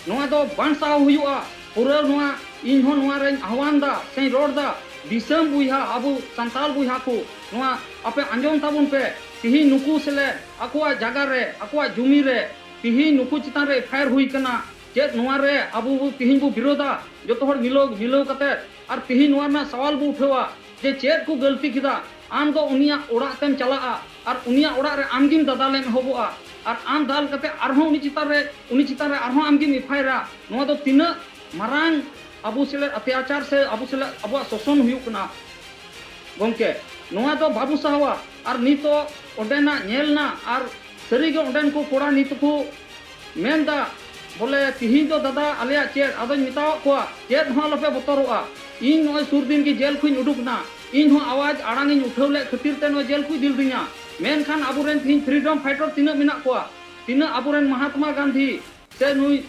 ᱱᱚᱣᱟ ᱫᱚ ᱵᱟᱝ ᱥᱟᱦᱟᱣ ᱦᱩᱭᱩᱜᱼᱟ᱾ ᱯᱩᱨᱟᱹ ᱱᱚᱣᱟ ᱤᱧ ᱦᱚᱸ ᱱᱚᱣᱟ ᱨᱮᱧ ᱟᱦᱣᱟᱱ ᱫᱟ ᱥᱮᱧ ᱨᱚᱲ ᱫᱟ, ᱫᱤᱥᱚᱢ ᱵᱚᱭᱦᱟ, ᱟᱵᱚ ᱥᱟᱱᱛᱟᱲ ᱵᱚᱭᱦᱟ ᱠᱚ, ᱱᱚᱣᱟ ᱟᱯᱮ ᱟᱸᱡᱚᱢ ᱛᱟᱵᱚᱱ ᱯᱮ᱾ ᱛᱤᱦᱤᱧ ᱱᱩᱠᱩ ᱥᱮᱞᱮᱫ ᱟᱠᱚᱣᱟᱜ ᱡᱟᱭᱜᱟ ᱨᱮ, ᱟᱠᱚᱣᱟᱜ ᱡᱩᱢᱤ ᱨᱮ ᱛᱤᱦᱤᱧ ᱱᱩᱠᱩ ᱪᱮᱛᱟᱱ ᱨᱮ ᱮᱯᱷ ᱟᱭ ᱟᱨ ᱦᱩᱭ ᱠᱟᱱᱟ᱾ ᱪᱮᱫ ᱱᱚᱣᱟ ᱨᱮ ᱟᱵᱚ ᱵᱚ ᱛᱤᱦᱤᱧ ᱵᱚ ᱵᱤᱨᱳᱫᱟ ᱡᱚᱛᱚ ᱦᱚᱲ ᱢᱤᱞᱟᱹᱣ, ᱢᱤᱞᱟᱹᱣ ᱠᱟᱛᱮ? ᱟᱨ ᱛᱤᱦᱤᱧ ᱱᱚᱣᱟ ᱨᱮᱱᱟᱜ ᱥᱟᱣᱟᱞ ᱵᱚ ᱩᱴᱷᱟᱹᱣᱟ ᱡᱮ ᱪᱮᱫ ᱠᱚ ᱜᱟᱹᱞᱛᱤ ᱠᱮᱫᱟ? ᱟᱢ ᱫᱚ ᱩᱱᱤᱭᱟᱜ ᱚᱲᱟᱜ ᱛᱮᱢ ᱪᱟᱞᱟᱜᱼᱟ ᱟᱨ ᱩᱱᱤᱭᱟᱜ ᱚᱲᱟᱜ ᱨᱮ ᱟᱢ ᱜᱮᱢ ᱫᱟᱫᱟᱞᱮᱢ ᱮᱦᱚᱵᱚᱜᱼᱟ, ᱟᱨ ᱟᱢ ᱫᱟᱞ ᱠᱟᱛᱮ ᱟᱨᱦᱚᱸ ᱩᱱᱤ ᱪᱮᱛᱟᱱ ᱨᱮ, ᱩᱱᱤ ᱪᱮᱛᱟᱱ ᱨᱮ ᱟᱨᱦᱚᱸ ᱟᱢ ᱜᱮᱢ ᱮᱯᱷ ᱟᱭ ᱟᱨᱟ᱾ ᱱᱚᱣᱟ ᱫᱚ ᱛᱤᱱᱟᱹᱜ ᱢᱟᱨᱟᱝ ᱟᱵᱚ ᱥᱮᱞᱮᱫ ᱚᱛᱛᱟᱪᱟᱨ ᱥᱮ ᱟᱵᱚ ᱥᱮᱞᱮᱫ ᱟᱵᱚᱣᱟᱜ ᱥᱳᱥᱚᱱ ᱦᱩᱭᱩᱜ ᱠᱟᱱᱟ ᱜᱚᱢᱠᱮ᱾ ᱱᱚᱣᱟ ᱫᱚ ᱵᱟᱵᱚ ᱥᱟᱦᱟᱣᱟ᱾ ᱟᱨ ᱱᱤᱛᱚᱜ ᱚᱸᱰᱮᱱᱟᱜ ᱧᱮᱞ ᱱᱟ, ᱟᱨ ᱥᱟᱹᱨᱤᱜᱮ ᱚᱸᱰᱮᱱ ᱠᱚ ᱠᱚᱲᱟ ᱱᱤᱛ ᱠᱚ ᱢᱮᱱᱫᱟ, ᱵᱚᱞᱮ ᱛᱤᱦᱤᱧ ᱫᱚ ᱫᱟᱫᱟ ᱟᱞᱮᱭᱟᱜ ᱪᱮᱫ? ᱟᱫᱚᱧ ᱢᱮᱛᱟᱣᱟᱫ ᱠᱚᱣᱟ, ᱪᱮᱫ ᱦᱚᱸ ᱟᱞᱚᱯᱮ ᱵᱚᱛᱚᱨᱚᱜᱼᱟ᱾ ᱤᱧ ᱱᱚᱜᱼᱚᱭ ᱥᱩᱨ ᱫᱤᱱ ᱜᱮ ᱡᱮᱞ ᱠᱷᱚᱱᱤᱧ ᱩᱰᱩᱠ ᱮᱱᱟ᱾ ᱤᱧ ᱦᱚᱸ ᱟᱣᱟᱡᱽ ᱟᱲᱟᱝ ᱤᱧ ᱩᱴᱷᱟᱹᱣ ᱞᱮᱫ ᱠᱷᱟᱹᱛᱤᱨ ᱛᱮ ᱱᱚᱣᱟ ᱡᱮᱞ ᱠᱚ ᱤᱫᱤ ᱞᱤᱫᱤᱧᱟ᱾ ᱢᱮᱱᱠᱷᱟᱱ ᱟᱵᱚᱨᱮᱱ ᱛᱤᱦᱤᱧ ᱯᱷᱨᱤᱰᱚᱢ ᱯᱷᱟᱭᱴᱟᱨ ᱛᱤᱱᱟᱹᱜ ᱢᱮᱱᱟᱜ ᱠᱚᱣᱟ, ᱛᱤᱱᱟᱹᱜ ᱟᱵᱚᱨᱮᱱ ᱢᱚᱦᱟᱛᱢᱟ ᱜᱟᱱᱫᱷᱤ ᱥᱮ ᱱᱩᱭ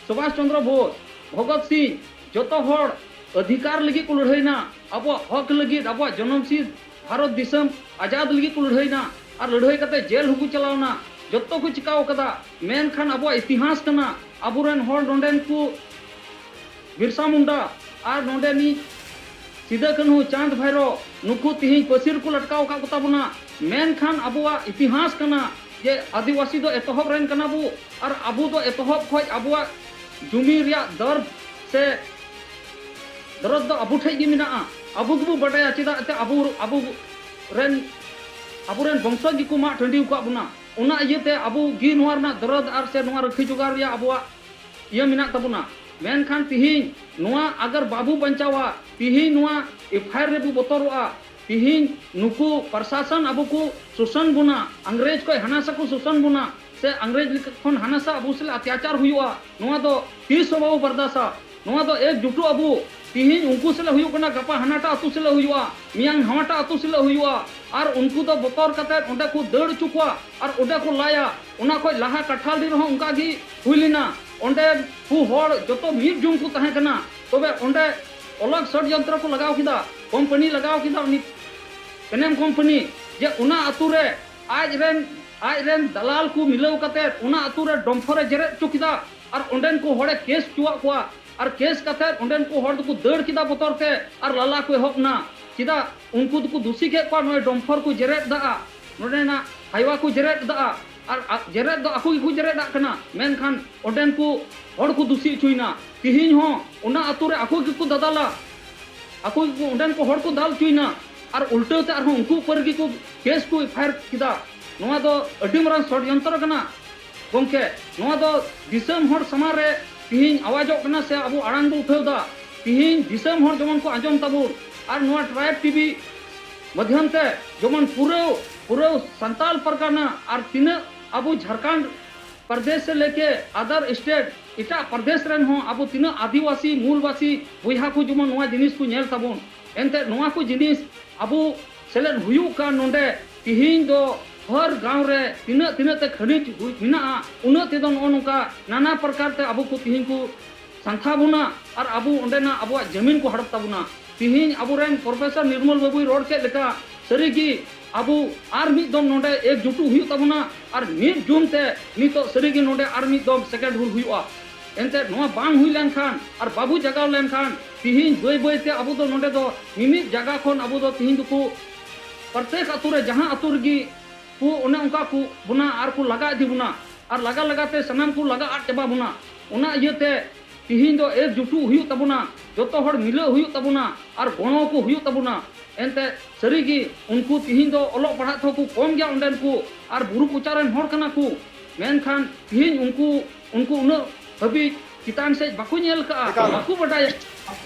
ᱥᱩᱵᱷᱟᱥ ᱪᱚᱱᱫᱨᱚ ᱵᱳᱥ, ᱵᱷᱚᱜᱚᱛ ᱥᱤᱝ, ᱡᱚᱛᱚ ᱦᱚᱲ ᱚᱫᱷᱤᱠᱟᱨ ᱞᱟᱹᱜᱤᱫ ᱠᱚ ᱞᱟᱹᱲᱦᱟᱹᱭᱱᱟ, ᱟᱵᱚᱣᱟᱜ ᱦᱚᱠ ᱞᱟᱹᱜᱤᱫ, ᱟᱵᱚᱣᱟᱜ ᱡᱚᱱᱚᱢ ᱥᱤᱫ ᱵᱷᱟᱨᱚᱛ ᱫᱤᱥᱚᱢ ᱟᱡᱟᱫ ᱞᱟᱹᱜᱤᱫ ᱠᱚ ᱞᱟᱹᱲᱦᱟᱹᱭᱱᱟ᱾ ᱟᱨ ᱞᱟᱹᱲᱦᱟᱹᱭ ᱠᱟᱛᱮ ᱡᱮᱞ ᱦᱚᱸᱠᱚ ᱪᱟᱞᱟᱣᱱᱟ, ᱡᱚᱛᱚ ᱠᱚ ᱪᱤᱠᱟᱹᱣ ᱠᱟᱫᱟ᱾ ᱢᱮᱱᱠᱷᱟᱱ ᱟᱵᱚᱣᱟᱜ ᱤᱛᱤᱦᱟᱥ ᱠᱟᱱᱟ, ᱟᱵᱚᱨᱮᱱ ᱦᱚᱲ ᱱᱚᱰᱮᱱ ᱠᱚ ᱵᱤᱨᱥᱟ ᱢᱩᱱᱰᱟ ᱟᱨ ᱱᱚᱰᱮᱱᱤᱡ ᱥᱤᱫᱟᱹ ᱠᱟᱹᱱᱦᱩ, ᱪᱟᱸᱫᱽ ᱵᱷᱟᱭᱨᱚ, ᱱᱩᱠᱩ ᱛᱤᱦᱤᱧ ᱯᱟᱹᱥᱤ ᱨᱮᱠᱚ ᱞᱟᱴᱠᱟᱣ ᱟᱠᱟᱫ ᱠᱚᱛᱟ ᱵᱚᱱᱟ᱾ ᱢᱮᱱᱠᱷᱟᱱ ᱟᱵᱚᱣᱟᱜ ᱤᱛᱤᱦᱟᱥ ᱠᱟᱱᱟ ᱡᱮ ᱟᱹᱫᱤᱵᱟᱹᱥᱤ ᱫᱚ ᱮᱛᱚᱦᱚᱵ ᱨᱮᱱ ᱠᱟᱱᱟ ᱵᱚ, ᱟᱨ ᱟᱵᱚ ᱫᱚ ᱮᱛᱚᱦᱚᱵ ᱠᱷᱚᱱ ᱟᱵᱚᱣᱟᱜ ᱡᱩᱢᱤ ᱨᱮᱭᱟᱜ ᱫᱚᱨᱫ ᱥᱮ ᱫᱚᱨᱚᱫ ᱫᱚ ᱟᱵᱚ ᱴᱷᱮᱡ ᱜᱮ ᱢᱮᱱᱟᱜᱼᱟ᱾ ᱟᱵᱚ ᱜᱮᱵᱚ ᱵᱟᱰᱟᱭᱟ, ᱪᱮᱫᱟᱜ ᱮᱱᱛᱮ ᱟᱵᱚ, ᱟᱵᱚ ᱨᱮᱱ, ᱟᱵᱚᱨᱮᱱ ᱵᱚᱝᱥᱚᱡᱽ ᱜᱮᱠᱚ ᱢᱟᱜ ᱴᱟᱺᱰᱤ ᱟᱠᱟᱫ ᱵᱚᱱᱟ᱾ ᱚᱱᱟ ᱤᱭᱟᱹᱛᱮ ᱟᱵᱚ ᱜᱮ ᱱᱚᱣᱟ ᱨᱮᱱᱟᱜ ᱫᱚᱨᱚᱫ ᱟᱨ ᱥᱮ ᱱᱚᱣᱟ ᱨᱟᱹᱠᱷᱤ ᱡᱚᱜᱟᱣ ᱨᱮᱭᱟᱜ ᱟᱵᱚᱣᱟᱜ ᱤᱭᱟᱹ ᱢᱮᱱᱟᱜ ᱛᱟᱵᱚᱱᱟ᱾ ᱢᱮᱱᱠᱷᱟᱱ ᱛᱤᱦᱤᱧ ᱱᱚᱣᱟ ᱟᱜᱟᱨ ᱵᱟᱵᱚ ᱵᱟᱧᱪᱟᱣᱟ, ᱛᱤᱦᱤᱧ ᱱᱚᱣᱟ ᱮᱯᱷ ᱟᱭ ᱟᱨ ᱨᱮᱵᱚ ᱵᱚᱛᱚᱨᱚᱜᱼᱟ, ᱛᱤᱦᱤᱧ ᱱᱩᱠᱩ ᱯᱨᱚᱥᱟᱥᱚᱱ ᱟᱵᱚ ᱠᱚ ᱥᱳᱥᱚᱱ ᱵᱚᱱᱟ, ᱤᱝᱨᱮᱡᱽ ᱠᱷᱚᱱ ᱦᱟᱱᱟᱥᱟ ᱠᱚ ᱥᱳᱥᱚᱱ ᱵᱚᱱᱟ, ᱥᱮ ᱤᱝᱨᱮᱡᱽ ᱞᱮᱠᱟ ᱠᱷᱚᱱ ᱦᱟᱱᱟᱥᱟ ᱟᱵᱚ ᱥᱟᱞᱟᱜ ᱚᱛᱛᱟᱪᱟᱨ ᱦᱩᱭᱩᱜᱼᱟ, ᱱᱚᱣᱟ ᱫᱚ ᱛᱤᱥ ᱦᱚᱸ ᱵᱟᱵᱚ ᱵᱟᱨᱫᱟᱥᱟ᱾ ᱱᱚᱣᱟ ᱫᱚ ᱮᱠᱡᱩᱴᱩᱜ ᱟᱵᱚ᱾ ᱛᱤᱦᱤᱧ ᱩᱱᱠᱩ ᱥᱟᱞᱟᱜ ᱦᱩᱭᱩᱜ ᱠᱟᱱᱟ, ᱜᱟᱯᱟ ᱦᱟᱱᱟᱴᱟᱜ ᱟᱹᱛᱩ ᱥᱟᱞᱟᱜ ᱦᱩᱭᱩᱜᱼᱟ, ᱢᱮᱭᱟᱝ ᱱᱟᱣᱟᱴᱟᱜ ᱟᱹᱛᱩ ᱥᱟᱞᱟᱜ ᱦᱩᱭᱩᱜᱼᱟ, ᱟᱨ ᱩᱱᱠᱩ ᱫᱚ ᱵᱚᱛᱚᱨ ᱠᱟᱛᱮ ᱚᱸᱰᱮ ᱠᱚ ᱫᱟᱹᱲ ᱦᱚᱪᱚ ᱠᱚᱣᱟ ᱟᱨ ᱚᱸᱰᱮ ᱠᱚ ᱞᱟᱭᱟ᱾ ᱚᱱᱟ ᱠᱷᱚᱱ ᱞᱟᱦᱟ ᱠᱟᱴᱷᱟᱞᱰᱤ ᱨᱮᱦᱚᱸ ᱚᱱᱠᱟ ᱜᱮ ᱦᱩᱭ ᱞᱮᱱᱟ᱾ ᱚᱸᱰᱮ ᱠᱚ ᱦᱚᱲ ᱡᱚᱛᱚ ᱢᱤᱫ ᱡᱚᱝ ᱠᱚ ᱛᱟᱦᱮᱸ ᱠᱟᱱᱟ, ᱛᱚᱵᱮ ᱚᱸᱰᱮ ᱚᱞᱚᱜ ᱥᱚᱰᱭᱚᱱᱛᱨᱚ ᱠᱚ ᱞᱟᱜᱟᱣ ᱠᱮᱫᱟ, ᱠᱳᱢᱯᱟᱱᱤ ᱞᱟᱜᱟᱣ ᱠᱮᱫᱟ, ᱩᱱᱤ ᱯᱮᱱᱮᱢ ᱠᱳᱢᱯᱟᱱᱤ, ᱡᱮ ᱚᱱᱟ ᱟᱹᱛᱩ ᱨᱮ ᱟᱡ ᱨᱮᱱ, ᱟᱡ ᱨᱮᱱ ᱫᱟᱞᱟᱞ ᱠᱚ ᱢᱤᱞᱟᱹᱣ ᱠᱟᱛᱮ ᱚᱱᱟ ᱟᱹᱛᱩ ᱨᱮ ᱰᱚᱢᱯᱷᱚᱨ ᱮ ᱡᱮᱨᱮᱫ ᱦᱚᱪᱚ ᱠᱮᱫᱟ᱾ ᱟᱨ ᱚᱸᱰᱮᱱ ᱠᱚ ᱦᱚᱲᱮ ᱠᱮᱥ ᱦᱚᱪᱚᱣᱟᱜ ᱠᱚᱣᱟ᱾ ᱟᱨ ᱠᱮᱥ ᱠᱟᱛᱮ ᱚᱸᱰᱮᱱ ᱠᱚ ᱦᱚᱲ ᱫᱚᱠᱚ ᱫᱟᱹᱲ ᱠᱮᱫᱟ ᱵᱚᱛᱚᱨ ᱛᱮ, ᱟᱨ ᱞᱟᱞᱟ ᱠᱚ ᱮᱦᱚᱵ ᱮᱱᱟ᱾ ᱪᱮᱫᱟᱜ? ᱩᱱᱠᱩ ᱫᱚᱠᱚ ᱫᱩᱥᱤ ᱠᱮᱫ ᱠᱚᱣᱟ, ᱱᱚᱜᱼᱚᱭ ᱰᱚᱢᱯᱷᱚᱨ ᱠᱚ ᱡᱮᱨᱮᱫ ᱫᱟ, ᱱᱚᱰᱮᱱᱟᱜ ᱦᱟᱭᱣᱟ ᱠᱚ ᱡᱮᱨᱮᱫ ᱫᱟ, ᱟᱨ ᱟ-, ᱡᱮᱨᱮᱫ ᱫᱚ ᱟᱠᱚ ᱜᱮᱠᱚ ᱡᱮᱨᱮᱫ ᱟᱜ ᱠᱟᱱᱟ, ᱢᱮᱱᱠᱷᱟᱱ ᱚᱸᱰᱮᱱ ᱠᱚ ᱦᱚᱲ ᱠᱚ ᱫᱩᱥᱤ ᱦᱚᱪᱚᱭᱮᱱᱟ᱾ ᱛᱤᱦᱤᱧ ᱦᱚᱸ ᱚᱱᱟ ᱟᱹᱛᱩ ᱨᱮ ᱟᱠᱚ ᱜᱮᱠᱚ ᱫᱟᱫᱟᱞᱟ, ᱟᱠᱚ ᱜᱮᱠᱚ, ᱚᱸᱰᱮᱱ ᱠᱚ ᱦᱚᱲ ᱠᱚ ᱫᱟᱞ ᱦᱚᱪᱚᱭᱮᱱᱟ, ᱟᱨ ᱩᱞᱴᱟᱹᱣ ᱛᱮ ᱟᱨᱦᱚᱸ ᱩᱱᱠᱩ ᱩᱯᱟᱹᱨ ᱜᱮᱠᱚ ᱠᱮᱥ ᱠᱚ ᱮᱯᱷ ᱟᱭ ᱟᱨ ᱠᱮᱫᱟ᱾ ᱱᱚᱣᱟ ᱫᱚ ᱟᱹᱰᱤ ᱢᱟᱨᱟᱝ ᱥᱚᱰᱭᱚᱱᱛᱨᱚ ᱠᱟᱱᱟ ᱜᱚᱢᱠᱮ᱾ ᱱᱚᱣᱟ ᱫᱚ ᱫᱤᱥᱚᱢ ᱦᱚᱲ ᱥᱟᱢᱟᱝ ᱨᱮ ᱛᱤᱦᱤᱧ ᱟᱣᱟᱡᱚᱜ ᱠᱟᱱᱟ ᱥᱮ ᱟᱵᱚ ᱟᱲᱟᱝ ᱵᱚ ᱩᱴᱷᱟᱹᱣ ᱫᱟ᱾ ᱛᱤᱦᱤᱧ ᱫᱤᱥᱚᱢ ᱦᱚᱲ ᱡᱮᱢᱚᱱ ᱠᱚ ᱟᱸᱡᱚᱢ ᱛᱟᱵᱚᱱ, ᱟᱨ ᱱᱚᱣᱟ ᱴᱨᱟᱭᱤᱵᱽ ᱴᱤᱵᱷᱤ ᱢᱟᱫᱽᱫᱷᱚᱢ ᱛᱮ ᱡᱮᱢᱚᱱ ᱯᱩᱨᱟᱹ, ᱯᱩᱨᱟᱹ ᱥᱟᱱᱛᱟᱞ ᱯᱟᱨᱜᱟᱱᱟ ᱟᱨ ᱛᱤᱱᱟᱹᱜ ᱟᱵᱚ ᱡᱷᱟᱲᱠᱷᱚᱸᱰ ᱯᱨᱚᱫᱮᱥ ᱥᱮ ᱞᱮᱠᱮ other state, ᱮᱴᱟᱜ ᱯᱨᱚᱫᱮᱥ ᱨᱮᱱ ᱦᱚᱸ ᱟᱵᱚ ᱛᱤᱱᱟᱹᱜ ᱟᱹᱫᱤᱵᱟᱹᱥᱤ ᱢᱩᱞᱵᱟᱥᱤ ᱵᱚᱭᱦᱟ ᱠᱚ ᱡᱮᱢᱚᱱ ᱱᱚᱣᱟ ᱡᱤᱱᱤᱥ ᱠᱚ ᱧᱮᱞ ᱛᱟᱵᱚᱱ᱾ ᱮᱱᱛᱮ ᱱᱚᱣᱟ ᱠᱚ ᱡᱤᱱᱤᱥ ᱟᱵᱚ ᱥᱮᱞᱮᱫ ᱦᱩᱭᱩᱜ ᱠᱟᱱ ᱱᱚᱰᱮ, ᱛᱤᱦᱤᱧ ᱫᱚ ᱦᱚᱨ ᱜᱟᱶ ᱨᱮ ᱛᱤᱱᱟᱹᱜ, ᱛᱤᱱᱟᱹᱜ ᱛᱮ ᱠᱷᱟᱹᱱᱤᱡ ᱦᱩᱭ ᱢᱮᱱᱟᱜᱼᱟ, ᱩᱱᱟᱹᱜ ᱛᱮᱫᱚ ᱱᱚᱜᱼᱚ ᱱᱚᱝᱠᱟ ᱱᱟᱱᱟ ᱯᱨᱚᱠᱟᱨ ᱛᱮ ᱟᱵᱚ ᱠᱚ ᱛᱤᱦᱤᱧ ᱠᱚ ᱥᱟᱱᱛᱷᱟ ᱵᱚᱱᱟ ᱟᱨ ᱟᱵᱚ ᱚᱸᱰᱮᱱᱟᱜ ᱟᱵᱚᱣᱟᱜ ᱡᱟᱹᱢᱤᱱ ᱠᱚ ᱦᱟᱲᱚᱯ ᱛᱟᱵᱚᱱᱟ᱾ ᱛᱤᱦᱤᱧ ᱟᱵᱚᱨᱮᱱ ᱯᱨᱚᱯᱷᱮᱥᱚᱨ ᱱᱤᱨᱢᱚᱞ ᱵᱟᱹᱵᱩᱭ ᱨᱚᱲ ᱠᱮᱫ ᱞᱮᱠᱟ, ᱥᱟᱹᱨᱤᱜᱮ ᱟᱵᱚ ᱟᱨ ᱢᱤᱫ ᱫᱚᱢ ᱱᱚᱰᱮ ᱮᱠᱡᱩᱴᱩᱜ ᱦᱩᱭᱩᱜ ᱛᱟᱵᱚᱱᱟ ᱟᱨ ᱢᱤᱫ ᱡᱩᱢ ᱛᱮ ᱱᱤᱛᱚᱜ ᱥᱟᱹᱨᱤᱜᱮ ᱱᱚᱰᱮ ᱟᱨ ᱢᱤᱫ ᱫᱚᱢ ᱥᱮᱠᱮᱱᱰ ᱦᱩᱞ ᱦᱩᱭᱩᱜᱼᱟ᱾ ᱮᱱᱛᱮᱫ ᱱᱚᱣᱟ ᱵᱟᱝ ᱦᱩᱭ ᱞᱮᱱᱠᱷᱟᱱ ᱟᱨ ᱵᱟᱵᱚ ᱡᱟᱜᱟᱣ ᱞᱮᱱᱠᱷᱟᱱ ᱛᱤᱦᱤᱧ ᱵᱟᱹᱭ ᱵᱟᱹᱭ ᱛᱮ ᱟᱵᱚ ᱫᱚ ᱱᱚᱰᱮ ᱫᱚ ᱢᱤᱢᱤᱫ ᱡᱟᱭᱜᱟ ᱠᱷᱚᱱ ᱟᱵᱚ ᱫᱚ ᱛᱤᱦᱤᱧ ᱫᱚᱠᱚ ᱯᱨᱚᱛᱮᱠ ᱟᱛᱳ ᱨᱮ ᱡᱟᱦᱟᱸ ᱟᱛᱳ ᱨᱮᱜᱮ ᱠᱚ ᱚᱱᱮ ᱚᱱᱠᱟ ᱠᱚ ᱵᱚᱱᱟ ᱟᱨ ᱠᱚ ᱞᱟᱜᱟ ᱤᱫᱤ ᱵᱚᱱᱟ ᱟᱨ ᱞᱟᱜᱟ ᱞᱟᱜᱟ ᱛᱮ ᱥᱟᱱᱟᱢ ᱠᱚ ᱞᱟᱜᱟ ᱟᱫ ᱪᱟᱵᱟ ᱵᱚᱱᱟ᱾ ᱚᱱᱟ ᱤᱭᱟᱹᱛᱮ ᱛᱤᱦᱤᱧ ᱫᱚ ᱮᱠᱡᱩᱴᱩᱜ ᱦᱩᱭᱩᱜ ᱛᱟᱵᱚᱱᱟ, ᱡᱚᱛᱚ ᱦᱚᱲ ᱢᱤᱞᱟᱹᱜ ᱦᱩᱭᱩᱜ ᱛᱟᱵᱚᱱᱟ ᱟᱨ ᱜᱚᱲᱚ ᱠᱚ ᱦᱩᱭᱩᱜ ᱛᱟᱵᱚᱱᱟ᱾ ᱮᱱᱛᱮ ᱥᱟᱹᱨᱤᱜᱮ ᱩᱱᱠᱩ ᱛᱤᱦᱤᱧ ᱫᱚ ᱚᱞᱚᱜ ᱯᱟᱲᱦᱟᱜ ᱛᱮᱦᱚᱸ ᱠᱚ ᱠᱚᱢ ᱜᱮᱭᱟ ᱚᱸᱰᱮᱱ ᱠᱚ, ᱟᱨ ᱵᱩᱨᱩ ᱠᱚᱪᱟ ᱨᱮᱱ ᱦᱚᱲ ᱠᱟᱱᱟ ᱠᱚ, ᱢᱮᱱᱠᱷᱟᱱ ᱛᱤᱦᱤᱧ ᱩᱱᱠᱩ ᱩᱱᱠᱩ ᱩᱱᱟᱹᱜ ᱦᱟᱹᱵᱤᱡ ᱪᱮᱛᱟᱱ ᱥᱮᱫ ᱵᱟᱠᱚ ᱧᱮᱞ ᱠᱟᱜᱼᱟ, ᱮᱠᱟᱞ᱾ ᱵᱟᱠᱚ ᱵᱟᱰᱟᱭᱟ᱾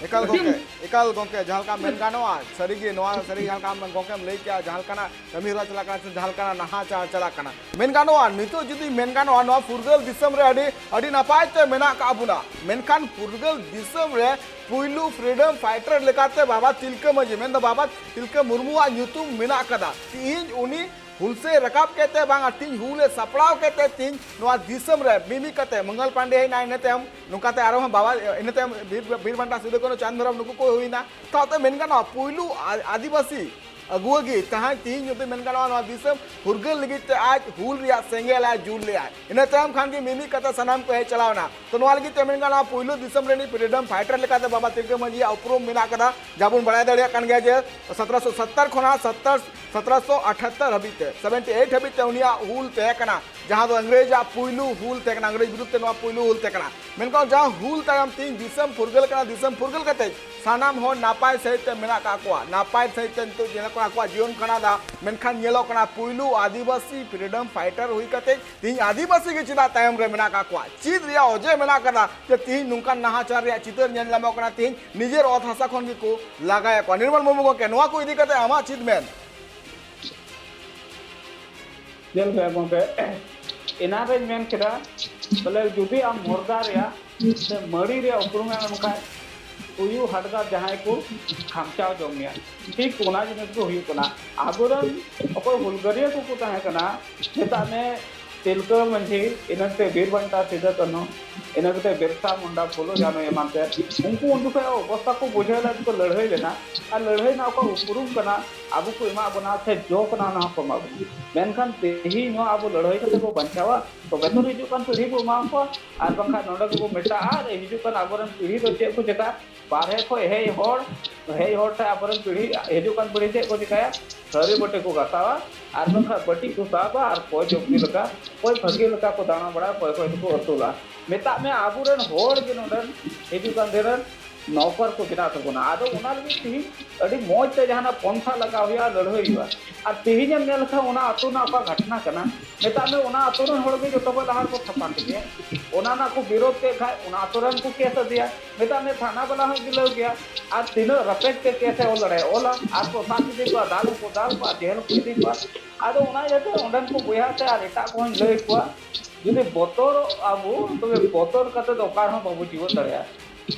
ᱮᱠᱟᱞ ᱟᱹᱰᱤ ᱜᱚᱢᱠᱮ, ᱮᱠᱟᱞ ᱜᱚᱢᱠᱮ, ᱡᱟᱦᱟᱸ ᱞᱮᱠᱟ ᱢᱮᱱ ᱜᱟᱱᱚᱜᱼᱟ, ᱥᱟᱹᱨᱤᱜᱮ ᱱᱚᱣᱟ ᱥᱟᱹᱨᱤ ᱡᱟᱦᱟᱸ ᱞᱮᱠᱟ ᱜᱚᱢᱠᱮᱢ ᱞᱟᱹᱭ ᱠᱮᱜᱼᱟ, ᱡᱟᱦᱟᱸ ᱞᱮᱠᱟᱱᱟᱜ ᱠᱟᱹᱢᱤ ᱦᱚᱨᱟ ᱪᱟᱞᱟᱜ ᱠᱟᱱᱟ ᱥᱮ ᱡᱟᱦᱟᱸ ᱞᱮᱠᱟᱱᱟᱜ ᱱᱟᱦᱟᱪᱟᱨ ᱪᱟᱞᱟᱜ ᱠᱟᱱᱟ, ᱢᱮᱱ ᱜᱟᱱᱚᱜᱼᱟ ᱱᱤᱛᱚᱜ ᱡᱩᱫᱤ ᱢᱮᱱ ᱜᱟᱱᱚᱜᱼᱟ ᱱᱚᱣᱟ ᱯᱷᱩᱨᱜᱟᱹᱞ ᱫᱤᱥᱚᱢ ᱨᱮ ᱟᱹᱰᱤ ᱟᱹᱰᱤ ᱱᱟᱯᱟᱭ ᱛᱮ ᱢᱮᱱᱟᱜ ᱠᱟᱜ ᱵᱚᱱᱟ, ᱢᱮᱱᱠᱷᱟᱱ ᱯᱷᱩᱨᱜᱟᱹᱞ ᱫᱤᱥᱚᱢ ᱨᱮ ᱯᱩᱭᱞᱩ ᱯᱷᱨᱤᱰᱚᱢ ᱯᱷᱟᱭᱴᱟᱨ ᱞᱮᱠᱟᱛᱮ ᱵᱟᱵᱟ ᱛᱤᱞᱠᱟᱹ ᱢᱟᱹᱡᱷᱤ, ᱢᱮᱱᱫᱚ ᱵᱟᱵᱟ ᱛᱤᱞᱠᱟᱹ ᱢᱩᱨᱢᱩᱣᱟᱜ ᱧᱩᱛᱩᱢ ᱢᱮᱱᱟᱜ ᱠᱟᱫᱟ᱾ ᱛᱤᱦᱤᱧ ᱩᱱᱤ ᱦᱩᱞᱥᱟᱹᱭ ᱨᱟᱠᱟᱵ ᱠᱮᱫ ᱛᱮ ᱵᱟᱝ, ᱟᱨ ᱛᱤᱦᱤᱧ ᱦᱩᱞ ᱮ ᱥᱟᱯᱲᱟᱣ ᱠᱮᱫ ᱛᱮ ᱛᱤᱦᱤᱧ ᱱᱚᱣᱟ ᱫᱤᱥᱚᱢ ᱨᱮ ᱢᱤᱢᱤᱫ ᱠᱟᱛᱮ ᱢᱚᱝᱜᱚᱞ ᱯᱟᱱᱰᱮ ᱦᱮᱡ ᱮᱱᱟ, ᱤᱱᱟᱹ ᱛᱟᱭᱚᱢ ᱱᱚᱝᱠᱟᱛᱮ ᱟᱨᱦᱚᱸ ᱵᱟᱵᱟ, ᱤᱱᱟᱹ ᱛᱟᱭᱚᱢ ᱵᱤᱨ, ᱵᱤᱨ ᱵᱟᱱᱴᱟ ᱥᱤᱫᱩ ᱠᱟᱹᱱᱦᱩ ᱪᱟᱸᱫᱽ ᱵᱷᱟᱭᱨᱚ ᱱᱩᱠᱩ ᱠᱚ ᱦᱩᱭᱱᱟ᱾ ᱥᱟᱶᱛᱮ ᱢᱮᱱ ᱜᱟᱱᱚᱜᱼᱟ ᱯᱩᱭᱞᱩ ᱟ-, ᱟᱹᱫᱤᱵᱟᱹᱥᱤ ᱟᱹᱜᱩᱣᱟᱹ ᱜᱮ ᱛᱟᱦᱮᱸ ᱛᱤᱦᱤᱧ ᱡᱩᱫᱤ ᱢᱮᱱ ᱜᱟᱱᱚᱜᱼᱟ ᱱᱚᱣᱟ ᱫᱤᱥᱚᱢ ᱯᱷᱩᱨᱜᱟᱹᱞ ᱞᱟᱹᱜᱤᱫ ᱛᱮ ᱟᱡ ᱦᱩᱞ ᱨᱮᱭᱟᱜ ᱥᱮᱸᱜᱮᱞ ᱟᱭ ᱡᱩᱞ ᱞᱮᱫᱼᱟ᱾ ᱤᱱᱟᱹ ᱛᱟᱭᱚᱢ ᱠᱷᱟᱱ ᱜᱮ ᱢᱤᱢᱤᱫ ᱠᱟᱛᱮ ᱥᱟᱱᱟᱢ ᱠᱚ ᱦᱮᱡ ᱪᱟᱞᱟᱣ ᱮᱱᱟ᱾ ᱛᱚ ᱱᱚᱣᱟ ᱞᱟᱹᱜᱤᱫ ᱛᱮ ᱢᱮᱱ ᱜᱟᱱᱚᱜᱼᱟ ᱯᱩᱭᱞᱩ ᱫᱤᱥᱚᱢ ᱨᱤᱱᱤᱡ ᱯᱷᱨᱤᱰᱚᱢ ᱯᱷᱟᱭᱴᱟᱨ ᱞᱮᱠᱟᱛᱮ ᱵᱟᱵᱟ ᱛᱤᱞᱠᱟᱹ ᱢᱟᱹᱡᱷᱤᱭᱟᱜ ᱩᱯᱨᱩᱢ ᱢᱮᱱᱟᱜ ᱠᱟᱫᱟ᱾ ᱡᱟᱦᱟᱸ ᱵᱚᱱ ᱵᱟᱲᱟᱭ ᱫᱟᱲᱮᱭᱟᱜ ᱠᱟᱱ ᱜᱮᱭᱟ ᱡᱮ ᱥᱚᱛᱨᱚᱥᱚ ᱥᱚᱛᱛᱚᱨ ᱠᱷᱚᱱᱟᱜ ᱥᱚᱛᱛᱚᱨ, ᱥᱚᱛᱨᱚᱥᱚ ᱟᱴᱷᱟᱛᱛᱚᱨ ᱦᱟᱹᱵᱤᱡ ᱛᱮ, ᱥᱮᱵᱷᱮᱱᱴᱤ ᱮᱭᱤᱴ ᱦᱟᱹᱵᱤᱡ ᱛᱮ ᱩᱱᱤᱭᱟᱜ ᱦᱩᱞ ᱛᱟᱦᱮᱸ ᱠᱟᱱᱟ, ᱡᱟᱦᱟᱸ ᱫᱚ ᱤᱝᱨᱮᱡᱽ ᱟᱜ ᱯᱩᱭᱞᱩ ᱦᱩᱞ ᱛᱟᱦᱮᱸ ᱠᱟᱱᱟ, ᱤᱝᱨᱮᱡᱽ ᱵᱤᱨᱩᱫᱷ ᱛᱮ ᱱᱚᱣᱟ ᱯᱩᱭᱞᱩ ᱦᱩᱞ ᱛᱟᱦᱮᱸ ᱠᱟᱱᱟ᱾ ᱢᱮᱱᱠᱷᱟᱱ ᱡᱟᱦᱟᱸ ᱦᱩᱞ ᱛᱟᱭᱚᱢ ᱛᱮᱦᱮᱧ ᱫᱤᱥᱚᱢ ᱯᱷᱩᱨᱜᱟᱹᱞ ᱠᱟᱱᱟ, ᱫᱤᱥᱚᱢ ᱯᱷᱩᱨᱜᱟᱹᱞ ᱠᱟᱛᱮ ᱥᱟᱱᱟᱢ ᱦᱚᱲ ᱱᱟᱯᱟᱭ ᱥᱟᱺᱦᱤᱡ ᱛᱮ ᱢᱮᱱᱟᱜ ᱠᱟᱜ ᱠᱚᱣᱟ, ᱱᱟᱯᱟᱭ ᱥᱟᱺᱦᱤᱡ ᱛᱮ ᱱᱤᱛᱚᱜ ᱧᱮᱞᱚᱜ ᱠᱟᱱᱟ ᱟᱠᱚᱣᱟᱜ ᱡᱤᱭᱚᱱ ᱠᱷᱟᱸᱰᱟᱣ ᱫᱟ᱾ ᱢᱮᱱᱠᱷᱟᱱ ᱧᱮᱞᱚᱜ ᱠᱟᱱᱟ ᱯᱩᱭᱞᱩ ᱟᱹᱫᱤᱵᱟᱹᱥᱤ ᱯᱷᱨᱤᱰᱚᱢ ᱯᱷᱟᱭᱴᱟᱨ ᱦᱩᱭ ᱠᱟᱛᱮ ᱛᱮᱦᱮᱧ ᱟᱹᱫᱤᱵᱟᱹᱥᱤ ᱜᱮ ᱪᱮᱫᱟᱜ ᱛᱟᱭᱚᱢ ᱨᱮ ᱢᱮᱱᱟᱜ ᱠᱟᱜ ᱠᱚᱣᱟ? ᱪᱮᱫ ᱨᱮᱭᱟᱜ ᱚᱡᱮ ᱢᱮᱱᱟᱜ ᱠᱟᱫᱟ ᱡᱮ ᱛᱮᱦᱮᱧ ᱱᱚᱝᱠᱟᱱ ᱱᱟᱦᱟᱪᱟᱨ ᱨᱮᱭᱟᱜ ᱪᱤᱛᱟᱹᱨ ᱧᱮᱞ ᱧᱟᱢᱚᱜ ᱠᱟᱱᱟ? ᱛᱮᱦᱮᱧ ᱱᱤᱡᱮᱨ ᱚᱛ ᱦᱟᱥᱟ ᱠᱷᱚᱱ ᱜᱮᱠᱚ ᱞᱟᱜᱟᱭᱮᱫ ᱠᱚᱣᱟ᱾ ᱱᱤᱨᱢᱚᱞ ᱢᱩᱨᱢᱩ ᱜᱚᱢᱠᱮ, ᱱᱚᱣᱟ ᱠᱚ ᱤᱫᱤ ᱠᱟᱛᱮ ᱟᱢᱟᱜ ᱪᱮᱫ ᱢᱮᱱ? ᱧᱮᱞ ᱢᱮ ᱜᱚᱢᱠᱮ, ᱮᱱᱟᱱ ᱨᱮᱧ ᱢᱮᱱ ᱠᱮᱫᱟ, ᱵᱚᱞᱮ ᱡᱩᱫᱤ ᱟᱢ ᱢᱚᱨᱫᱟ ᱨᱮᱭᱟᱜ ᱥᱮ ᱢᱟᱹᱲᱤ ᱨᱮᱭᱟᱜ ᱩᱯᱨᱩᱢ ᱮᱢ ᱮᱢ ᱠᱷᱟᱡ, ᱛᱩᱭᱩ ᱦᱟᱰᱜᱟᱨ ᱡᱟᱦᱟᱸᱭ ᱠᱚ ᱠᱷᱟᱢᱪᱟᱣ ᱡᱚᱢ ᱢᱮᱭᱟ, ᱴᱷᱤᱠ ᱚᱱᱟ ᱡᱤᱱᱤᱥ ᱜᱮ ᱦᱩᱭᱩᱜ ᱠᱟᱱᱟ᱾ ᱟᱵᱚᱨᱮᱱ ᱚᱠᱚᱭ ᱦᱩᱞᱜᱟᱹᱨᱤᱭᱟᱹ ᱠᱚᱠᱚ ᱛᱟᱦᱮᱸ ᱠᱟᱱᱟ, ᱢᱮᱛᱟᱜ ᱢᱮ ᱛᱤᱞᱠᱟᱹ ᱢᱟᱹᱡᱷᱤ, ᱤᱱᱟᱹ ᱛᱮ ᱵᱤᱨ ᱵᱟᱱᱴᱟ ᱥᱤᱫᱟᱹ ᱠᱟᱹᱱᱦᱩ, ᱤᱱᱟᱹ ᱠᱟᱛᱮ ᱵᱤᱨᱥᱟ ᱢᱩᱱᱰᱟ, ᱯᱷᱩᱞᱳ ᱡᱷᱟᱱᱳ ᱮᱢᱟᱱ ᱛᱮ, ᱩᱱᱠᱩ ᱩᱱ ᱡᱚᱠᱷᱚᱱ ᱚᱵᱚᱥᱛᱟ ᱠᱚ ᱵᱩᱡᱷᱟᱹᱣ ᱞᱮᱫ ᱠᱚ ᱞᱟᱹᱲᱦᱟᱹᱭ ᱞᱮᱱᱟ, ᱟᱨ ᱞᱟᱹᱲᱦᱟᱹᱭ ᱨᱮᱱᱟᱜ ᱚᱠᱟ ᱩᱯᱨᱩᱢ ᱠᱟᱱᱟ, ᱟᱵᱚ ᱠᱚ ᱮᱢᱟ ᱵᱚᱱᱟ ᱥᱮ ᱡᱚ ᱠᱟᱱᱟ, ᱚᱱᱟ ᱦᱚᱸᱠᱚ ᱮᱢᱟ ᱵᱚᱱᱟ᱾ ᱢᱮᱱᱠᱷᱟᱱ ᱛᱮᱦᱮᱧ ᱱᱚᱣᱟ ᱟᱵᱚ ᱞᱟᱹᱲᱦᱟᱹᱭ ᱠᱟᱛᱮ ᱵᱚ ᱵᱟᱧᱪᱟᱣᱟ, ᱛᱚᱵᱮ ᱛᱚ ᱦᱤᱡᱩᱜ ᱠᱟᱱ ᱯᱤᱲᱦᱤ ᱵᱚ ᱮᱢᱟ ᱠᱚᱣᱟ, ᱟᱨ ᱵᱟᱝᱠᱷᱟᱱ ᱱᱚᱰᱮ ᱜᱮᱵᱚ ᱢᱮᱴᱟᱜᱼᱟ᱾ ᱟᱨ ᱦᱤᱡᱩᱜ ᱠᱟᱱ ᱟᱵᱚᱨᱮᱱ ᱯᱤᱲᱦᱤ ᱫᱚ ᱪᱮᱫ ᱠᱚ ᱪᱮᱠᱟ, ᱵᱟᱨᱦᱮ ᱠᱷᱚᱱ ᱦᱮᱡ ᱦᱚᱲ, ᱦᱮᱡ ᱦᱚᱲ ᱴᱷᱮᱱ ᱟᱵᱚᱨᱮᱱ ᱯᱤᱲᱦᱤ, ᱦᱤᱡᱩᱜ ᱠᱟᱱ ᱯᱤᱲᱦᱤ ᱪᱮᱫ ᱠᱚ ᱪᱮᱠᱟᱭᱟ? ᱛᱷᱟᱹᱨᱤ ᱵᱟᱹᱴᱤ ᱠᱚ ᱜᱟᱥᱟᱣᱟ, ᱟᱨ ᱵᱟᱝᱠᱷᱟᱱ ᱵᱟᱹᱴᱤ ᱠᱚ ᱥᱟᱵᱟ, ᱟᱨ ᱚᱠᱚᱭ ᱡᱚᱢ ᱧᱩ ᱞᱮᱠᱟ, ᱚᱠᱚᱭ ᱵᱷᱟᱹᱜᱤ ᱞᱮᱠᱟ ᱠᱚ ᱫᱟᱬᱟ ᱵᱟᱲᱟᱭᱟ, ᱚᱠᱚᱭ ᱚᱠᱚᱭ ᱫᱚᱠᱚ ᱟᱹᱥᱩᱞᱟ᱾ ᱢᱮᱛᱟᱜ ᱢᱮ, ᱟᱵᱚᱨᱮᱱ ᱦᱚᱲ ᱜᱮ ᱱᱚᱰᱮᱱ ᱦᱤᱡᱩᱜ ᱠᱟᱱ ᱫᱤᱱ ᱨᱮᱱ ᱱᱚᱠᱚᱨ ᱠᱚ ᱵᱮᱱᱟᱣ ᱛᱟᱵᱚᱱᱟ᱾ ᱟᱫᱚ ᱚᱱᱟ ᱞᱟᱹᱜᱤᱫ ᱛᱮᱦᱤᱧ ᱟᱹᱰᱤ ᱢᱚᱡᱽ ᱛᱮ ᱡᱟᱦᱟᱱᱟᱜ ᱯᱚᱱᱛᱷᱟ ᱞᱟᱜᱟᱣ ᱦᱩᱭᱩᱜᱼᱟ, ᱞᱟᱹᱲᱦᱟᱹᱭ ᱦᱩᱭᱩᱜᱼᱟ᱾ ᱟᱨ ᱛᱮᱦᱤᱧᱮᱢ ᱧᱮᱞ ᱞᱮᱠᱷᱟᱱ ᱚᱱᱟ ᱟᱹᱛᱩ ᱨᱮᱱᱟᱜ ᱚᱠᱟ ᱜᱷᱟᱴᱱᱟ ᱠᱟᱱᱟ, ᱢᱮᱛᱟᱜ ᱢᱮ ᱚᱱᱟ ᱟᱹᱛᱩ ᱨᱮᱱ ᱦᱚᱲ ᱜᱮ ᱡᱚᱛᱚ ᱠᱷᱚᱱ ᱞᱟᱦᱟ ᱨᱮᱠᱚ ᱛᱷᱟᱯᱟ ᱠᱮᱫᱮᱭᱟ᱾ ᱚᱱᱟ ᱨᱮᱱᱟᱜ ᱠᱚ ᱵᱤᱨᱳᱫ ᱠᱮᱫ ᱠᱷᱟᱡ ᱚᱱᱟ ᱟᱹᱛᱩ ᱨᱮᱱ ᱠᱚ ᱠᱮᱥ ᱟᱫᱮᱭᱟ, ᱢᱮᱛᱟᱜ ᱢᱮ ᱛᱷᱟᱱᱟ ᱵᱟᱞᱟ ᱦᱚᱸᱭ ᱜᱤᱞᱟᱹᱣ ᱜᱮᱭᱟ᱾ ᱟᱨ ᱛᱤᱱᱟᱹᱜ ᱨᱟᱯᱮᱡ ᱛᱮ ᱠᱮᱥ ᱮ ᱚᱞ ᱫᱟᱲᱮᱭᱟᱜᱼᱟ, ᱚᱞᱟ, ᱟᱨ ᱠᱚ ᱥᱟᱵ ᱤᱫᱤ ᱠᱚᱣᱟ, ᱫᱟᱞ ᱦᱚᱸᱠᱚ ᱫᱟᱞ ᱠᱚᱣᱟ, ᱡᱮᱞ ᱦᱚᱸᱠᱚ ᱤᱫᱤ ᱠᱚᱣᱟ᱾ ᱟᱫᱚ ᱚᱱᱟ ᱤᱭᱟᱹᱛᱮ ᱚᱸᱰᱮᱱ ᱠᱚ ᱵᱚᱭᱦᱟ ᱛᱮ ᱟᱨ ᱮᱴᱟᱜ ᱠᱚᱦᱚᱸᱧ ᱞᱟᱹᱭ ᱟᱠᱚᱣᱟ, ᱡᱩᱫᱤ ᱵᱚᱛᱚᱨᱚᱜ ᱟᱵᱚ, ᱛᱚᱵᱮ ᱵᱚᱛᱚᱨ ᱠᱟᱛᱮ ᱫᱚ ᱚᱠᱟ ᱨᱮᱦᱚᱸ ᱵᱟᱵᱚ ᱡᱤᱣᱮᱫ ᱫᱟᱲᱮᱭᱟᱜᱼᱟ᱾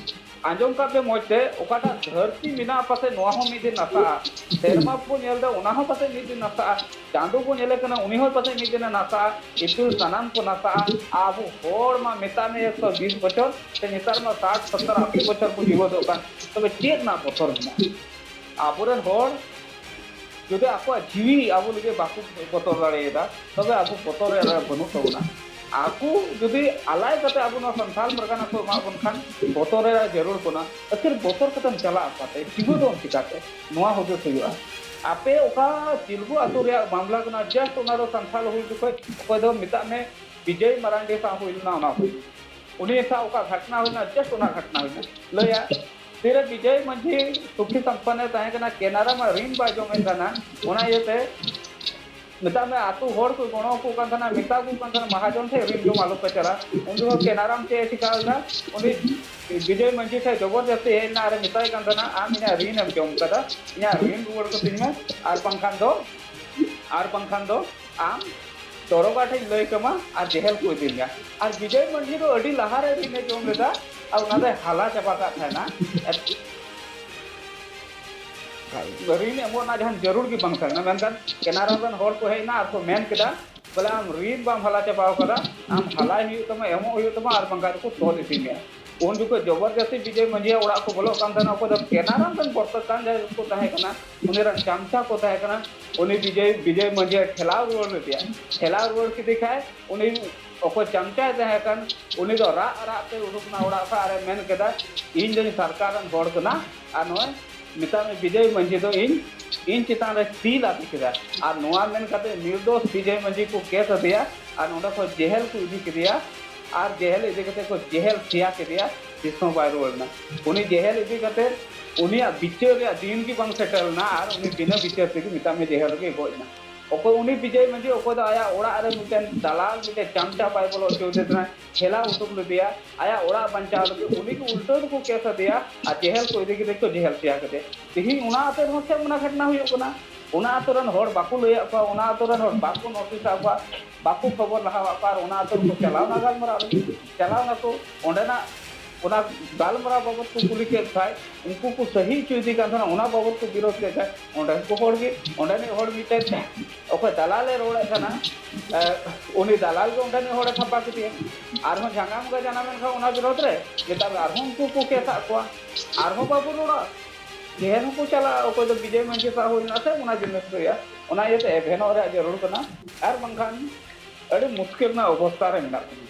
ᱟᱸᱡᱚᱢ ᱠᱟᱜ ᱯᱮ ᱢᱚᱡᱽ ᱛᱮ, ᱚᱠᱟᱴᱟᱜ ᱫᱷᱟᱹᱨᱛᱤ ᱢᱮᱱᱟᱜᱼᱟ, ᱯᱟᱥᱮᱡ ᱱᱚᱣᱟ ᱦᱚᱸ ᱢᱤᱫ ᱫᱤᱱ ᱱᱟᱥᱟᱜᱼᱟ᱾ ᱥᱮᱨᱢᱟ ᱵᱚ ᱧᱮᱞ ᱮᱫᱟ, ᱚᱱᱟ ᱦᱚᱸ ᱯᱟᱥᱮᱡ ᱢᱤᱫ ᱫᱤᱱ ᱱᱟᱥᱟᱜᱼᱟ᱾ ᱪᱟᱸᱫᱚ ᱵᱚ ᱧᱮᱞᱮ ᱠᱟᱱᱟ, ᱩᱱᱤ ᱦᱚᱸ ᱯᱟᱥᱮᱡ ᱢᱤᱫ ᱫᱤᱱᱮ ᱱᱟᱥᱟᱜᱼᱟ᱾ ᱤᱯᱤᱞ ᱥᱟᱱᱟᱢ ᱠᱚ ᱱᱟᱥᱟᱜᱼᱟ᱾ ᱟᱵᱚ ᱦᱚᱲ ᱢᱟ ᱢᱮᱛᱟᱜ ᱢᱮ ᱮᱠᱥᱚ ᱵᱤᱥ ᱵᱚᱪᱷᱚᱨ, ᱥᱮ ᱱᱮᱛᱟᱨ ᱢᱟ ᱥᱟᱴ, ᱥᱚᱛᱛᱚᱨ, ᱟᱥᱤ ᱵᱚᱪᱷᱚᱨ ᱠᱚ ᱡᱤᱣᱮᱫᱚᱜ ᱠᱟᱱ᱾ ᱛᱚᱵᱮ ᱪᱮᱫ ᱨᱮᱱᱟᱜ ᱵᱚᱛᱚᱨ ᱢᱮᱱᱟᱜᱼᱟ? ᱟᱵᱚᱨᱮᱱ ᱦᱚᱲ ᱡᱩᱫᱤ ᱟᱠᱚᱣᱟᱜ ᱡᱤᱣᱤ ᱟᱵᱚ ᱞᱟᱹᱜᱤᱫ ᱵᱟᱠᱚ ᱵᱚᱛᱚᱨ ᱫᱟᱲᱮᱭᱟᱫᱟ, ᱛᱚᱵᱮ ᱟᱵᱚ ᱵᱚᱛᱚᱨ ᱨᱮ ᱵᱟᱹᱱᱩᱜ ᱛᱟᱵᱚᱱᱟ᱾ ᱟᱠᱚ ᱡᱩᱫᱤ ᱟᱞᱟᱭ ᱠᱟᱛᱮ ᱟᱵᱚ ᱱᱚᱣᱟ ᱥᱟᱱᱛᱟᱲ ᱯᱟᱨᱜᱟᱱᱟ ᱠᱚ ᱮᱢᱟ ᱵᱚᱱ ᱠᱷᱟᱱ, ᱵᱚᱛᱚᱨ ᱨᱮ ᱡᱟᱹᱨᱩᱲ ᱵᱚᱱᱟ᱾ ᱟᱹᱠᱷᱤᱨ ᱵᱚᱛᱚᱨ ᱠᱟᱛᱮᱢ ᱪᱟᱞᱟᱜᱼᱟ ᱚᱠᱟᱛᱮ? ᱡᱤᱣᱤ ᱫᱚᱢ ᱪᱤᱠᱟᱛᱮ? ᱱᱚᱣᱟ ᱦᱩᱫᱤᱥ ᱦᱩᱭᱩᱜᱼᱟ᱾ ᱟᱯᱮ ᱚᱠᱟ ᱪᱤᱞᱵᱩ ᱟᱹᱛᱩ ᱨᱮᱭᱟᱜ ᱢᱟᱢᱞᱟ ᱠᱟᱱᱟ, just ᱚᱱᱟ ᱫᱚ ᱥᱟᱱᱛᱟᱲ ᱦᱩᱭ ᱡᱚᱠᱷᱚᱡ ᱚᱠᱚᱭ ᱫᱚ ᱢᱮᱛᱟᱜ ᱢᱮ ᱵᱤᱡᱚᱭ ᱢᱟᱨᱟᱱᱰᱤ ᱥᱟᱶ ᱦᱩᱭ ᱞᱮᱱᱟ, ᱚᱱᱟ ᱦᱩᱭ᱾ ᱩᱱᱤ ᱥᱟᱶ ᱚᱠᱟ ᱜᱷᱟᱴᱱᱟ ᱦᱩᱭᱱᱟ, just ᱚᱱᱟ ᱜᱷᱟᱴᱱᱟ ᱦᱩᱭᱱᱟ᱾ ᱞᱟᱹᱭᱟ, ᱛᱤᱨᱮ ᱵᱤᱡᱚᱭ ᱢᱟᱹᱡᱷᱤ ᱥᱩᱠᱷᱤ ᱥᱟᱢᱯᱟᱱᱱᱮ ᱛᱟᱦᱮᱸ ᱠᱟᱱᱟ, ᱠᱮᱱᱟᱨᱟ ᱢᱟ ᱨᱤᱱ ᱵᱟᱭ ᱡᱚᱢᱮᱫ ᱛᱟᱦᱮᱱᱟ, ᱚᱱᱟ ᱤᱭᱟᱹᱛᱮ ᱢᱮᱛᱟᱜ ᱢᱮ ᱟᱹᱛᱩ ᱦᱚᱲ ᱠᱚ ᱜᱚᱲᱚ ᱟᱠᱚ ᱠᱟᱱ ᱛᱟᱦᱮᱱᱟ, ᱢᱮᱛᱟ ᱠᱚ ᱠᱟᱱ ᱛᱟᱦᱮᱱᱟ, "ᱢᱟᱦᱟᱡᱚᱱ ᱴᱷᱮᱱ ᱨᱤᱱ ᱡᱚᱢ ᱟᱞᱚ ᱯᱮ ᱪᱟᱞᱟᱜᱼᱟ᱾" ᱩᱱ ᱡᱚᱠᱷᱚᱱ ᱠᱮᱱᱟᱨᱟᱢ ᱪᱮᱫ ᱮ ᱪᱤᱠᱟ ᱞᱮᱫᱟ, ᱩᱱᱤ ᱵᱤᱡᱚᱭ ᱢᱟᱹᱡᱷᱤ ᱴᱷᱮᱱ ᱡᱚᱵᱚᱨᱫᱚᱥᱛᱤ ᱦᱮᱡ ᱮᱱᱟ, ᱟᱨᱮ ᱢᱮᱛᱟᱭ ᱠᱟᱱ ᱛᱟᱦᱮᱱᱟ, "ᱟᱢ ᱤᱧᱟᱹᱜ ᱨᱤᱱ ᱮᱢ ᱡᱚᱢ ᱠᱟᱫᱟ, ᱤᱧᱟᱹᱜ ᱨᱤᱱ ᱨᱩᱣᱟᱹᱲ ᱠᱟᱹᱛᱤᱧ ᱢᱮ, ᱟᱨ ᱵᱟᱝᱠᱷᱟᱱ ᱫᱚ, ᱟᱨ ᱵᱟᱝᱠᱷᱟᱱ ᱫᱚ ᱟᱢ ᱫᱚᱨᱚᱜᱟ ᱴᱷᱮᱱ ᱞᱟᱹᱭ ᱠᱟᱢᱟ ᱟᱨ ᱡᱮᱦᱮᱞ ᱠᱚ ᱤᱫᱤ ᱢᱮᱭᱟ᱾" ᱟᱨ ᱵᱤᱡᱚᱭ ᱢᱟᱹᱡᱷᱤ ᱫᱚ ᱟᱹᱰᱤ ᱞᱟᱦᱟᱨᱮ ᱨᱤᱱ ᱮ ᱡᱚᱢ ᱞᱮᱫᱟ, ᱟᱨ ᱚᱱᱟ ᱫᱚᱭ ᱦᱟᱞᱟ ᱪᱟᱵᱟ ᱠᱟᱜ ᱛᱟᱦᱮᱱᱟ᱾ ᱨᱤᱱ ᱮᱢᱚᱜ ᱨᱮᱱᱟᱜ ᱡᱟᱦᱟᱱ ᱡᱟᱹᱨᱩᱲ ᱜᱮ ᱵᱟᱝ ᱛᱟᱦᱮᱸ ᱠᱟᱱᱟ᱾ ᱢᱮᱱᱠᱷᱟᱱ ᱠᱮᱱᱟᱨᱟᱞ ᱨᱮᱱ ᱦᱚᱲ ᱠᱚ ᱦᱮᱡ ᱮᱱᱟ ᱟᱨ ᱠᱚ ᱢᱮᱱ ᱠᱮᱫᱟ, ᱵᱚᱞᱮ, ᱟᱢ ᱨᱤᱱ ᱵᱟᱢ ᱦᱟᱞᱟ ᱪᱟᱵᱟᱣ ᱠᱟᱫᱟ, ᱟᱢ ᱦᱟᱞᱟᱭ ᱦᱩᱭᱩᱜ ᱛᱟᱢᱟ, ᱮᱢᱚᱜ ᱦᱩᱭᱩᱜ ᱛᱟᱢᱟ, ᱟᱨ ᱵᱟᱝᱠᱷᱟᱱ ᱫᱚᱠᱚ ᱛᱚᱞ ᱤᱫᱤ ᱢᱮᱭᱟ᱾ ᱩᱱ ᱡᱚᱠᱷᱚᱱ ᱡᱚᱵᱚᱨᱡᱟᱥᱛᱤ ᱵᱤᱡᱚᱭ ᱢᱟᱹᱡᱷᱤᱭᱟᱜ ᱚᱲᱟᱜ ᱠᱚ ᱵᱚᱞᱚᱜ ᱠᱟᱱ ᱛᱟᱦᱮᱱᱟ, ᱚᱠᱚᱭ ᱫᱚ ᱠᱮᱱᱟᱨᱟᱞ ᱨᱮᱱ ᱵᱚᱨᱛᱚᱠ ᱠᱟᱱ ᱡᱟᱦᱟᱸᱭ ᱠᱚ ᱛᱟᱦᱮᱸ ᱠᱟᱱᱟ, ᱩᱱᱤ ᱨᱮᱱ ᱪᱟᱢᱪᱟ ᱠᱚ ᱛᱟᱦᱮᱸ ᱠᱟᱱᱟ, ᱩᱱᱤ ᱵᱤᱡᱚᱭ, ᱵᱤᱡᱚᱭ ᱢᱟᱹᱡᱷᱤᱭᱟᱜ ᱴᱷᱮᱞᱟᱣ ᱨᱩᱣᱟᱹᱲ ᱞᱮᱫᱮᱭᱟ᱾ ᱴᱷᱮᱞᱟᱣ ᱨᱩᱣᱟᱹᱲ ᱠᱮᱫᱮ ᱠᱷᱟᱡ ᱩᱱᱤ ᱚᱠᱚᱭ ᱪᱟᱢᱪᱟᱭ ᱛᱟᱦᱮᱸ ᱠᱟᱱ, ᱩᱱᱤ ᱫᱚ ᱨᱟᱜ ᱨᱟᱜ ᱛᱮ ᱩᱰᱩᱠ ᱮᱱᱟ ᱚᱲᱟᱜ ᱠᱷᱚᱱ ᱟᱨᱮ ᱢᱮᱱ ᱠᱮᱫᱟ, "ᱤᱧ ᱫᱚᱧ ᱥᱚᱨᱠᱟᱨ ᱨᱮᱱ ᱦᱚᱲ ᱠᱟᱱᱟ, ᱟᱨ ᱱᱚᱜᱼᱚᱭ ᱢᱮᱛᱟᱜ ᱢᱮ ᱵᱤᱡᱚᱭ ᱢᱟᱹᱡᱷᱤ ᱫᱚ ᱤᱧ, ᱤᱧ ᱪᱮᱛᱟᱱ ᱨᱮ ᱛᱤ ᱞᱟᱫᱮ ᱠᱮᱫᱟ", ᱟᱨ ᱱᱚᱣᱟ ᱢᱮᱱ ᱠᱟᱛᱮ ᱱᱤᱨᱫᱳᱥ ᱵᱤᱡᱚᱭ ᱢᱟᱹᱡᱷᱤ ᱠᱚ ᱠᱮᱥ ᱟᱫᱮᱭᱟ ᱟᱨ ᱱᱚᱸᱰᱮ ᱠᱷᱚᱱ ᱡᱮᱦᱮᱞ ᱠᱚ ᱤᱫᱤ ᱠᱮᱫᱮᱭᱟ᱾ ᱟᱨ ᱡᱮᱦᱮᱞ ᱤᱫᱤ ᱠᱟᱛᱮ ᱠᱚ ᱡᱮᱦᱮᱞ ᱥᱮᱭᱟ ᱠᱮᱫᱮᱭᱟ, ᱛᱤᱥ ᱦᱚᱸ ᱵᱟᱭ ᱨᱩᱣᱟᱹᱲ ᱮᱱᱟ᱾ ᱩᱱᱤ ᱡᱮᱦᱮᱞ ᱤᱫᱤ ᱠᱟᱛᱮ ᱩᱱᱤᱭᱟᱜ ᱵᱤᱪᱟᱹᱨ ᱨᱮᱭᱟᱜ ᱫᱤᱱ ᱜᱮ ᱵᱟᱝ ᱥᱮᱴᱮᱨ ᱞᱮᱱᱟ ᱟᱨ ᱩᱱᱤ ᱵᱤᱱᱟᱹ ᱵᱤᱪᱟᱹᱨ ᱛᱮᱜᱮ ᱢᱮᱛᱟᱜ ᱢᱮ ᱡᱮᱦᱮᱞ ᱨᱮᱜᱮ ᱜᱚᱡ ᱮᱱᱟ᱾ ᱚᱠᱚᱭ ᱩᱱᱤ ᱵᱤᱡᱚᱭ ᱢᱟᱹᱡᱷᱤ, ᱚᱠᱚᱭ ᱫᱚ ᱟᱭᱟᱜ ᱚᱲᱟᱜ ᱨᱮ ᱢᱤᱫᱴᱮᱱ ᱫᱟᱞᱟᱞ, ᱢᱤᱫᱴᱮᱱ ᱪᱟᱢᱪᱟ ᱵᱟᱭ ᱵᱚᱞᱚ ᱦᱚᱪᱚ ᱟᱫᱮ ᱛᱟᱦᱮᱱᱟ, ᱴᱷᱮᱞᱟᱣ ᱩᱰᱩᱠ ᱞᱮᱫᱮᱭᱟ, ᱟᱭᱟᱜ ᱚᱲᱟᱜ ᱵᱟᱧᱪᱟᱣ ᱞᱟᱹᱜᱤᱫ ᱩᱱᱤ ᱜᱮ ᱩᱞᱴᱟᱹ ᱫᱚᱠᱚ ᱠᱮᱥ ᱟᱫᱮᱭᱟ ᱟᱨ ᱡᱮᱦᱮᱞ ᱠᱚ ᱤᱫᱤ ᱠᱮᱫᱮ ᱠᱚ ᱡᱮᱦᱮᱞ ᱥᱮᱭᱟ ᱠᱮᱫᱮ᱾ ᱛᱮᱦᱮᱧ ᱚᱱᱟ ᱟᱛᱳ ᱨᱮᱦᱚᱸ ᱪᱮᱫ ᱚᱱᱟ ᱜᱷᱚᱴᱱᱟ ᱦᱩᱭᱩᱜ ᱠᱟᱱᱟ? ᱚᱱᱟ ᱟᱛᱳ ᱨᱮᱱ ᱦᱚᱲ ᱵᱟᱠᱚ ᱞᱟᱹᱭᱟᱫ ᱠᱚᱣᱟ, ᱚᱱᱟ ᱟᱛᱳ ᱨᱮᱱ ᱦᱚᱲ ᱵᱟᱠᱚ ᱱᱳᱴᱤᱥ ᱟᱫ ᱠᱚᱣᱟ, ᱵᱟᱠᱚ ᱠᱷᱚᱵᱚᱨ ᱞᱟᱦᱟᱣᱟᱫ ᱠᱚᱣᱟ, ᱟᱨ ᱚᱱᱟ ᱟᱛᱳ ᱨᱮᱠᱚ ᱪᱟᱞᱟᱣᱱᱟ ᱜᱟᱞᱢᱟᱨᱟᱣ ᱞᱟᱹᱜᱤᱫ, ᱪᱟᱞᱟᱣ ᱱᱟᱠᱚ ᱚᱸᱰᱮᱱᱟᱜ ᱚᱱᱟ ᱜᱟᱞᱢᱟᱨᱟᱣ ᱵᱟᱵᱚᱫ ᱠᱚ ᱠᱩᱞᱤ ᱠᱮᱫ ᱠᱷᱟᱡ, ᱩᱱᱠᱩ ᱠᱚ ᱥᱟᱹᱦᱤ ᱦᱚᱪᱚᱭᱮᱫᱮ ᱠᱟᱱ ᱛᱟᱦᱮᱱᱟ, ᱚᱱᱟ ᱵᱟᱵᱚᱫ ᱠᱚ ᱵᱤᱨᱳᱫ ᱠᱮᱫ ᱠᱷᱟᱡ, ᱚᱸᱰᱮᱱ ᱠᱚ ᱦᱚᱲ ᱜᱮ, ᱚᱸᱰᱮᱱᱤᱡ ᱦᱚᱲ ᱢᱤᱫᱴᱮᱡ ᱚᱠᱚᱭ ᱫᱟᱞᱟᱞᱮ ᱨᱚᱲᱮᱫ ᱠᱟᱱᱟ, ᱮ, ᱩᱱᱤ ᱫᱟᱞᱟᱞ ᱜᱮ ᱚᱸᱰᱮᱱᱤᱡ ᱦᱚᱲᱮ ᱛᱷᱟᱯᱟ ᱠᱮᱫᱮᱭᱟ᱾ ᱟᱨᱦᱚᱸ ᱡᱷᱟᱸᱜᱟ ᱢᱚᱸᱜᱟ ᱡᱟᱱᱟᱢ ᱮᱱ ᱠᱷᱟᱱ ᱚᱱᱟ ᱵᱤᱨᱳᱫ ᱨᱮ ᱢᱮᱛᱟᱜ ᱢᱮ ᱟᱨᱦᱚᱸ ᱩᱱᱠᱩ ᱠᱚ ᱠᱮᱥ ᱟᱫ ᱠᱚᱣᱟ, ᱟᱨᱦᱚᱸ ᱵᱟᱵᱚ ᱨᱚᱲᱟ᱾ ᱡᱮᱦᱮᱞ ᱦᱚᱸᱠᱚ ᱪᱟᱞᱟᱜᱼᱟ, ᱚᱠᱚᱭ ᱫᱚ ᱵᱤᱡᱚᱭ ᱢᱟᱹᱡᱷᱤ ᱥᱟᱶ ᱦᱩᱭ ᱮᱱᱟ ᱥᱮ ᱚᱱᱟ ᱡᱤᱱᱤᱥ ᱨᱮᱭᱟᱜ, ᱚᱱᱟ ᱤᱭᱟᱹᱛᱮ ᱮᱵᱷᱮᱱᱚᱜ ᱨᱮᱭᱟᱜ ᱡᱟᱹᱨᱩᱲ ᱠᱟᱱᱟ, ᱟᱨ ᱵᱟᱝᱠᱷᱟᱱ ᱟᱹᱰᱤ ᱢᱩᱥᱠᱤᱞ ᱨᱮᱱᱟᱜ ᱚᱵᱚᱥᱛᱟ ᱨᱮ ᱢᱮᱱᱟᱜ ᱵᱚᱱᱟ᱾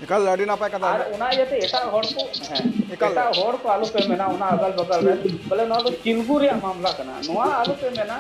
ᱮᱠᱟᱞ ᱟᱹᱰᱤ ᱱᱟᱯᱟᱭ ᱠᱟᱛᱷᱟ᱾ ᱟᱨ ᱚᱱᱟ ᱤᱭᱟᱹᱛᱮ ᱮᱴᱟᱜ ᱦᱚᱲ ᱠᱚ, ᱦᱮᱸ, ᱮᱠᱟᱞ᱾ ᱮᱴᱟᱜ ᱦᱚᱲ ᱠᱚ ᱟᱞᱚ ᱯᱮ ᱢᱮᱱᱟ ᱚᱱᱟ ᱟᱜᱟᱞ ᱵᱟᱜᱟᱞ ᱨᱮ, ᱵᱚᱞᱮ, ᱱᱚᱣᱟ ᱫᱚ ᱪᱤᱞᱜᱩ ᱨᱮᱭᱟᱜ ᱢᱟᱢᱞᱟ ᱠᱟᱱᱟ, ᱱᱚᱣᱟ ᱟᱞᱚ ᱯᱮ ᱢᱮᱱᱟ᱾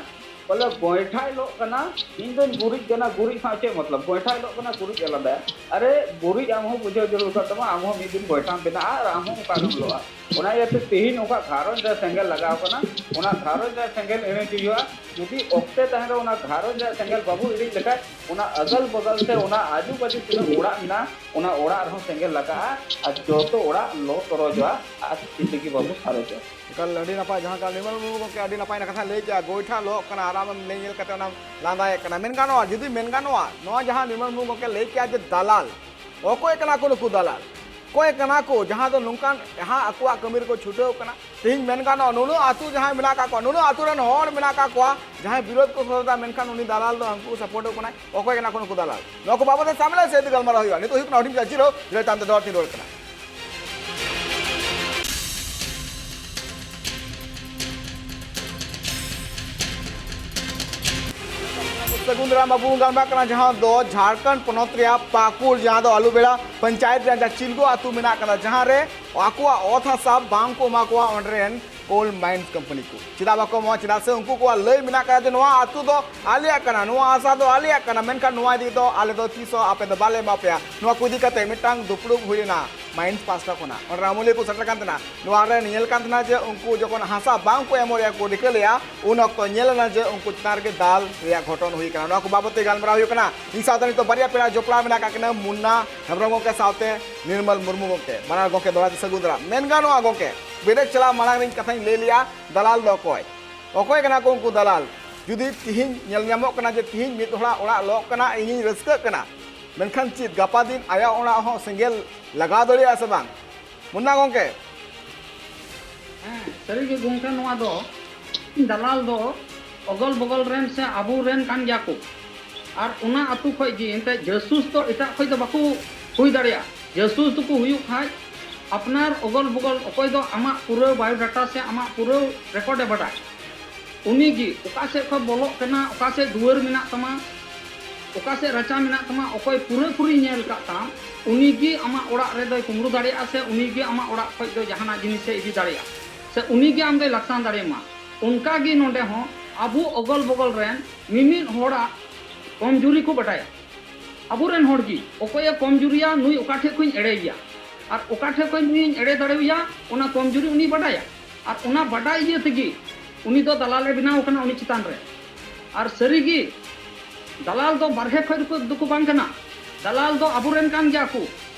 ᱵᱚᱞᱮ, ᱜᱚᱭᱴᱷᱟ ᱦᱤᱞᱳᱜ ᱠᱟᱱᱟ, ᱤᱧ ᱫᱚᱧ ᱜᱩᱨᱤᱡ ᱠᱟᱱᱟ, ᱜᱩᱨᱤᱡ ᱠᱷᱚᱱ ᱪᱮᱫ ᱢᱚᱛᱞᱚᱵ? ᱜᱚᱭᱴᱷᱟ ᱦᱤᱞᱳᱜ ᱠᱟᱱᱟ, ᱜᱩᱨᱤᱡ ᱮ ᱞᱟᱸᱫᱟᱭᱟ᱾ ᱟᱨᱮ, ᱜᱩᱨᱤᱡ ᱟᱢ ᱦᱚᱸ ᱵᱩᱡᱷᱟᱹᱣ ᱡᱟᱹᱨᱩᱲ ᱠᱟᱱ ᱛᱟᱢᱟ, ᱟᱢ ᱦᱚᱸ ᱢᱤᱫ ᱫᱤᱱ ᱜᱚᱭᱴᱷᱟᱢ ᱵᱮᱱᱟᱜᱼᱟ ᱟᱨ ᱟᱢ ᱦᱚᱸ ᱚᱱᱠᱟ ᱜᱮᱢ ᱞᱚᱜᱼᱟ᱾ ᱚᱱᱟ ᱤᱭᱟᱹᱛᱮ ᱛᱮᱦᱮᱧ ᱚᱠᱟ ᱜᱷᱟᱨᱚᱸᱡᱽ ᱨᱮ ᱥᱮᱸᱜᱮᱞ ᱞᱟᱜᱟᱣ ᱠᱟᱱᱟ, ᱚᱱᱟ ᱜᱷᱟᱨᱚᱸᱡᱽ ᱨᱮ ᱥᱮᱸᱜᱮᱞ ᱤᱬᱤᱡ ᱦᱩᱭᱩᱜᱼᱟ᱾ ᱡᱩᱫᱤ ᱚᱠᱛᱮ ᱛᱟᱦᱮᱱ ᱨᱮ ᱚᱱᱟ ᱜᱷᱟᱨᱚᱸᱡᱽ ᱨᱮ ᱥᱮᱸᱜᱮᱞ ᱵᱟᱵᱚ ᱤᱬᱤᱡ ᱞᱮᱠᱷᱟᱡ, ᱚᱱᱟ ᱟᱜᱟᱞ ᱵᱟᱜᱟᱞ ᱥᱮ ᱚᱱᱟ ᱟᱡᱩ ᱵᱟᱡᱩ ᱛᱤᱱᱟᱹᱜ ᱚᱲᱟᱜ ᱢᱮᱱᱟᱜᱼᱟ, ᱚᱱᱟ ᱚᱲᱟᱜ ᱨᱮᱦᱚᱸ ᱥᱮᱸᱜᱮᱞ ᱞᱟᱜᱟᱜᱼᱟ ᱟᱨ ᱡᱚᱛᱚ ᱚᱲᱟᱜ ᱞᱚ ᱛᱚᱨᱚᱡᱚᱜᱼᱟ ᱟᱨ ᱪᱮᱫ ᱛᱮᱜᱮ ᱵᱟᱵᱚ ᱥᱟᱨᱮᱡᱚᱜᱼᱟ᱾ ᱮᱠᱟᱞ ᱟᱹᱰᱤ ᱱᱟᱯᱟᱭ, ᱡᱟᱦᱟᱸ ᱞᱮᱠᱟ ᱱᱤᱨᱢᱚᱞ ᱢᱩᱨᱢᱩ ᱜᱚᱢᱠᱮ ᱟᱹᱰᱤ ᱱᱟᱯᱟᱭ ᱠᱟᱛᱷᱟ ᱞᱟᱹᱭ ᱠᱮᱜᱼᱟ, ᱜᱚᱭᱴᱷᱟ ᱞᱚᱜ ᱠᱟᱱᱟ ᱟᱨ ᱟᱢᱮᱢ ᱞᱟᱹᱭ ᱧᱮᱞ ᱠᱟᱛᱮ ᱚᱱᱟᱢ ᱞᱟᱸᱫᱟᱭᱮᱫ ᱠᱟᱱᱟ᱾ ᱢᱮᱱ ᱜᱟᱱᱚᱜᱼᱟ, ᱡᱩᱫᱤ ᱢᱮᱱ ᱜᱟᱱᱚᱜᱼᱟ, ᱱᱚᱣᱟ ᱡᱟᱦᱟᱸ ᱱᱤᱨᱢᱚᱞ ᱢᱩᱨᱢᱩ ᱜᱚᱢᱠᱮ ᱞᱟᱹᱭ ᱠᱮᱜᱼᱟ ᱡᱮ ᱫᱟᱞᱟᱞ, ᱚᱠᱚᱭ ᱠᱟᱱᱟ ᱠᱚ ᱱᱩᱠᱩ ᱫᱟᱞᱟᱞ? ᱚᱠᱚᱭ ᱠᱟᱱᱟ ᱠᱚ ᱡᱟᱦᱟᱸ ᱫᱚ ᱱᱚᱝᱠᱟᱱ ᱡᱟᱦᱟᱸ ᱟᱠᱚᱣᱟᱜ ᱠᱟᱹᱢᱤ ᱨᱮᱠᱚ ᱪᱷᱩᱴᱟᱹᱣ ᱠᱟᱱᱟ, ᱛᱮᱦᱮᱧ ᱢᱮᱱ ᱜᱟᱱᱚᱜᱼᱟ, ᱱᱩᱱᱟᱹᱜ ᱟᱹᱛᱩ ᱡᱟᱦᱟᱸᱭ ᱢᱮᱱᱟᱜ ᱟᱠᱟᱫ ᱠᱚᱣᱟ, ᱱᱩᱱᱟᱹᱜ ᱟᱹᱛᱩ ᱨᱮᱱ ᱦᱚᱲ ᱢᱮᱱᱟᱜ ᱟᱠᱟᱫ ᱠᱚᱣᱟ, ᱡᱟᱦᱟᱸᱭ ᱵᱤᱨᱳᱫᱷ ᱠᱚ ᱥᱚᱫᱚᱨ ᱮᱫᱟ, ᱢᱮᱱᱠᱷᱟᱱ ᱩᱱᱤ ᱫᱟᱞᱟᱞ ᱫᱚ ᱩᱱᱠᱩ ᱥᱟᱯᱳᱨᱴ ᱮᱫ ᱠᱟᱱᱟᱭ᱾ ᱚᱠᱚᱭ ᱠᱟᱱᱟ ᱠᱚ ᱱᱩᱠᱩ ᱫᱟᱞᱟᱞ? ᱱᱚᱣᱟ ᱠᱚ ᱵᱟᱵᱚᱫ ᱛᱮ ᱥᱟᱢᱱᱟ ᱥᱮᱫ ᱛᱮ ᱜᱟᱞᱢᱟᱨᱟᱣ ᱦᱩᱭᱩᱜᱼᱟ᱾ ᱱᱤᱛᱚᱜ ᱦᱩᱭᱩᱜ ᱠᱟᱱᱟ ᱦᱩᱰᱤᱧ ᱪᱟᱞᱟᱜ ᱡᱤᱨᱟᱹᱣ, ᱡᱤᱨᱟᱹᱣ ᱛᱟᱭᱚᱢ ᱛᱮ ᱫᱚᱦᱲᱟ ᱛᱤᱧ ᱨᱩᱣᱟᱹᱲ ᱠᱟᱱᱟ᱾ ᱥᱟᱹᱜᱩᱱ ᱫᱟᱨᱟᱢ ᱟᱵᱚ ᱵᱚᱱ ᱜᱟᱞᱢᱟᱨᱟᱜ ᱠᱟᱱᱟ, ᱡᱟᱦᱟᱸ ᱫᱚ ᱡᱷᱟᱲᱠᱷᱚᱸᱰ ᱯᱚᱱᱚᱛ ᱨᱮᱭᱟᱜ ᱯᱟᱠᱩᱲ, ᱡᱟᱦᱟᱸ ᱫᱚ ᱟᱞᱩᱵᱮᱲᱟ ᱯᱚᱧᱪᱟᱭᱮᱛ ᱨᱮᱭᱟᱜ ᱡᱟᱦᱟᱸ ᱪᱤᱞᱜᱳ ᱟᱹᱛᱩ ᱢᱮᱱᱟᱜ ᱠᱟᱫᱟ, ᱡᱟᱦᱟᱸ ᱨᱮ ᱟᱠᱚᱣᱟᱜ ᱚᱛ ᱦᱟᱥᱟ ᱵᱟᱝ ᱠᱚ ᱮᱢᱟ ᱠᱚᱣᱟ ᱚᱸᱰᱮ ᱨᱮᱱ ᱠᱳᱞ ᱢᱟᱭᱤᱱᱥ ᱠᱳᱢᱯᱟᱱᱤ ᱠᱚ᱾ ᱪᱮᱫᱟᱜ ᱵᱟᱠᱚ ᱮᱢᱚᱜᱼᱟ? ᱪᱮᱫᱟᱜ ᱥᱮ ᱩᱱᱠᱩ ᱠᱚᱣᱟᱜ ᱞᱟᱹᱭ ᱢᱮᱱᱟᱜ ᱠᱟᱫᱟ ᱡᱮ ᱱᱚᱣᱟ ᱟᱹᱛᱩ ᱫᱚ ᱟᱞᱮᱭᱟᱜ ᱠᱟᱱᱟ, ᱱᱚᱣᱟ ᱦᱟᱥᱟ ᱫᱚ ᱟᱞᱮᱭᱟᱜ ᱠᱟᱱᱟ, ᱢᱮᱱᱠᱷᱟᱱ ᱱᱚᱣᱟ ᱤᱫᱤ ᱫᱚ ᱟᱞᱮ ᱫᱚ ᱛᱤᱥ ᱦᱚᱸ ᱟᱯᱮ ᱫᱚ ᱵᱟᱞᱮ ᱮᱢᱟ ᱯᱮᱭᱟ᱾ ᱱᱚᱣᱟ ᱠᱚ ᱤᱫᱤ ᱠᱟᱛᱮ ᱢᱤᱫᱴᱟᱝ ᱫᱩᱯᱲᱩᱵ ᱦᱩᱭ ᱞᱮᱱᱟ ᱢᱟᱭᱤᱱᱥ ᱯᱟᱥᱴᱟ ᱠᱷᱚᱱᱟᱜ᱾ ᱚᱸᱰᱮ ᱟᱹᱢᱟᱹᱞᱤᱭᱟᱹ ᱠᱚ ᱥᱮᱴᱮᱨ ᱠᱟᱱ ᱛᱟᱦᱮᱱᱟ᱾ ᱱᱚᱣᱟ ᱨᱮ ᱧᱮᱞ ᱠᱟᱱ ᱛᱟᱦᱮᱱᱟ ᱡᱮ ᱩᱱᱠᱩ ᱡᱚᱠᱷᱚᱱ ᱦᱟᱥᱟ ᱵᱟᱝ ᱠᱚ ᱮᱢᱚᱜ ᱨᱮᱭᱟᱜ ᱠᱚ ᱨᱤᱠᱟᱹ ᱞᱮᱜᱼᱟ, ᱩᱱ ᱚᱠᱛᱚ ᱧᱮᱞ ᱮᱱᱟ ᱡᱮ ᱩᱱᱠᱩ ᱪᱮᱛᱟᱱ ᱨᱮᱜᱮ ᱫᱟᱞ ᱨᱮᱭᱟᱜ ᱜᱷᱚᱴᱚᱱ ᱦᱩᱭ ᱠᱟᱱᱟ᱾ ᱱᱚᱣᱟ ᱠᱚ ᱵᱟᱵᱚᱫ ᱛᱮ ᱜᱟᱞᱢᱟᱨᱟᱣ ᱦᱩᱭᱩᱜ ᱠᱟᱱᱟ᱾ ᱤᱧ ᱥᱟᱶᱛᱮ ᱱᱤᱛᱚᱜ ᱵᱟᱨᱭᱟ ᱯᱮᱲᱟ ᱡᱚᱯᱲᱟᱣ ᱢᱮᱱᱟᱜ ᱟᱠᱟᱫ ᱠᱤᱱᱟ, ᱢᱩᱱᱱᱟ ᱦᱮᱢᱵᱨᱚᱢ ᱜᱚᱢᱠᱮ ᱥᱟᱶᱛᱮ ᱱᱤᱨᱢᱚᱞ ᱢᱩᱨᱢᱩ ᱜᱚᱢᱠᱮ᱾ ᱵᱟᱱᱟᱨ ᱜᱚᱢᱠᱮ ᱫᱚᱦᱲᱟ ᱛᱮ ᱥᱟᱹᱜᱩᱱ ᱫᱟᱨᱟᱢ᱾ ᱢᱮᱱ ᱜᱟᱱᱚᱜᱼᱟ ᱜᱚᱢᱠᱮ, ᱵᱤᱨᱮᱫ ᱪᱟᱞᱟᱣ ᱢᱟᱲᱟᱝ ᱨᱮᱧ ᱠᱟᱛᱷᱟᱧ ᱞᱟᱹᱭ ᱞᱮᱜᱼᱟ, ᱫᱟᱞᱟᱞ ᱫᱚ ᱚᱠᱚᱭ? ᱚᱠᱚᱭ ᱠᱟᱱᱟ ᱠᱚ ᱩᱱᱠᱩ ᱫᱟᱞᱟᱞ? ᱡᱩᱫᱤ ᱛᱤᱦᱤᱧ ᱧᱮᱞ ᱧᱟᱢᱚᱜ ᱠᱟᱱᱟ ᱡᱮ ᱛᱤᱦᱤᱧ ᱢᱤᱫ ᱦᱚᱲᱟᱜ ᱚᱲᱟᱜ ᱞᱚᱜ ᱠᱟᱱᱟ, ᱤᱧᱤᱧ ᱨᱟᱹᱥᱠᱟᱹᱜ ᱠᱟᱱᱟ, ᱢᱮᱱᱠᱷᱟᱱ ᱪᱮᱫ ᱜᱟᱯᱟ ᱫᱤᱱ ᱟᱭᱟᱜ ᱚᱲᱟᱜ ᱦᱚᱸ ᱥᱮᱸᱜᱮᱞ ᱞᱟᱜᱟᱣ ᱫᱟᱲᱮᱭᱟᱜᱼᱟ ᱥᱮ ᱵᱟᱝ? ᱢᱩᱱᱱᱟ ᱜᱚᱢᱠᱮ᱾ ᱦᱮᱸ, ᱥᱟᱹᱨᱤᱜᱮ ᱜᱚᱢᱠᱮ, ᱱᱚᱣᱟ ᱫᱚ ᱫᱟᱞᱟᱞ ᱫᱚ ᱚᱜᱚᱞ ᱵᱚᱜᱚᱞ ᱨᱮᱱ ᱥᱮ ᱟᱵᱚ ᱨᱮᱱ ᱠᱟᱱ ᱜᱮᱭᱟ ᱠᱚ᱾ ᱟᱨ ᱚᱱᱟ ᱟᱹᱛᱩ ᱠᱷᱚᱡ ᱜᱮ ᱮᱱᱛᱮᱫ ᱡᱟᱹᱥᱩᱥ ᱫᱚ ᱮᱴᱟᱜ ᱠᱷᱚᱡ ᱫᱚ ᱵᱟᱠᱚ ᱦᱩᱭ ᱫᱟᱲᱮᱭᱟᱜᱼᱟ᱾ ᱡᱟᱹᱥᱩᱥ ᱫᱚᱠᱚ ᱦᱩᱭᱩᱜ ᱠᱷᱟᱡ ᱟᱯᱱᱟᱨ ᱚᱜᱚᱞ ᱵᱚᱜᱚᱞ ᱚᱠᱚᱭ ᱫᱚ ᱟᱢᱟᱜ ᱯᱩᱨᱟᱹ ᱵᱟᱭᱳᱰᱟᱴᱟ ᱥᱮ ᱟᱢᱟᱜ ᱯᱩᱨᱟᱹ ᱨᱮᱠᱚᱨᱰ ᱮ ᱵᱟᱰᱟᱭ᱾ ᱩᱱᱤ ᱜᱮ ᱚᱠᱟ ᱥᱮᱫ ᱠᱷᱚᱡ ᱵᱚᱞᱚᱜ ᱠᱟᱱᱟ, ᱚᱠᱟ ᱥᱮᱫ ᱫᱩᱣᱟᱹᱨ ᱢᱮᱱᱟᱜ ᱛᱟᱢᱟ, ᱚᱠᱟ ᱥᱮᱫ ᱨᱟᱪᱟ ᱢᱮᱱᱟᱜ ᱛᱟᱢᱟ, ᱚᱠᱚᱭ ᱯᱩᱨᱟᱹ ᱯᱩᱨᱤ ᱧᱮᱞ ᱠᱟᱜ ᱛᱟᱢ, ᱩᱱᱤ ᱜᱮ ᱟᱢᱟᱜ ᱚᱲᱟᱜ ᱨᱮᱫᱚᱭ ᱠᱩᱢᱵᱽᱲᱩ ᱫᱟᱲᱮᱭᱟᱜᱼᱟ ᱥᱮ ᱩᱱᱤ ᱜᱮ ᱟᱢᱟᱜ ᱚᱲᱟᱜ ᱠᱷᱚᱡ ᱫᱚ ᱡᱟᱦᱟᱱᱟᱜ ᱡᱤᱱᱤᱥᱮ ᱤᱫᱤ ᱫᱟᱲᱮᱭᱟᱜᱼᱟ ᱥᱮ ᱩᱱᱤ ᱜᱮ ᱟᱢ ᱫᱚᱭ ᱞᱟᱠᱥᱟᱱ ᱫᱟᱲᱮᱭᱟᱢᱟ᱾ ᱚᱱᱠᱟ ᱜᱮ ᱱᱚᱰᱮ ᱦᱚᱸ ᱟᱵᱚ ᱚᱜᱚᱞ ᱵᱚᱜᱚᱞ ᱨᱮᱱ ᱢᱤᱢᱤᱫ ᱦᱚᱲᱟᱜ ᱠᱚᱢᱡᱩᱨᱤ ᱠᱚ ᱵᱟᱰᱟᱭᱟ᱾ ᱟᱵᱚᱨᱮᱱ ᱦᱚᱲ ᱜᱮ ᱚᱠᱚᱭᱮ ᱠᱚᱢᱡᱩᱨᱤᱭᱟ, ᱱᱩᱭ ᱚᱠᱟ ᱴᱷᱮᱡ ᱠᱷᱚᱱ ᱮᱲᱮᱭᱮᱭᱟ ᱟᱨ ᱚᱠᱟ ᱴᱷᱮᱡ ᱠᱷᱚᱱ ᱱᱩᱭᱤᱧ ᱮᱲᱮ ᱫᱟᱲᱮᱣᱟᱭᱟ, ᱚᱱᱟ ᱠᱚᱢᱡᱩᱨᱤ ᱩᱱᱤ ᱵᱟᱰᱟᱭᱟ᱾ ᱟᱨ ᱚᱱᱟ ᱵᱟᱰᱟᱭ ᱤᱭᱟᱹ ᱛᱮᱜᱮ ᱩᱱᱤ ᱫᱚ ᱫᱟᱞᱟᱞᱮ ᱵᱮᱱᱟᱣ ᱠᱟᱱᱟ ᱩᱱᱤ ᱪᱮᱛᱟᱱ ᱨᱮ᱾ ᱟᱨ ᱥᱟᱹᱨᱤᱜᱮ ᱫᱟᱞᱟᱞ ᱫᱚ ᱵᱟᱨᱦᱮ ᱠᱷᱚᱡ ᱫᱚᱠᱚ, ᱫᱚᱠᱚ ᱵᱟᱝ ᱠᱟᱱᱟ, ᱫᱟᱞᱟᱞ ᱫᱚ ᱟᱵᱚᱨᱮᱱ ᱠᱟᱱ ᱜᱮᱭᱟ ᱠᱚ᱾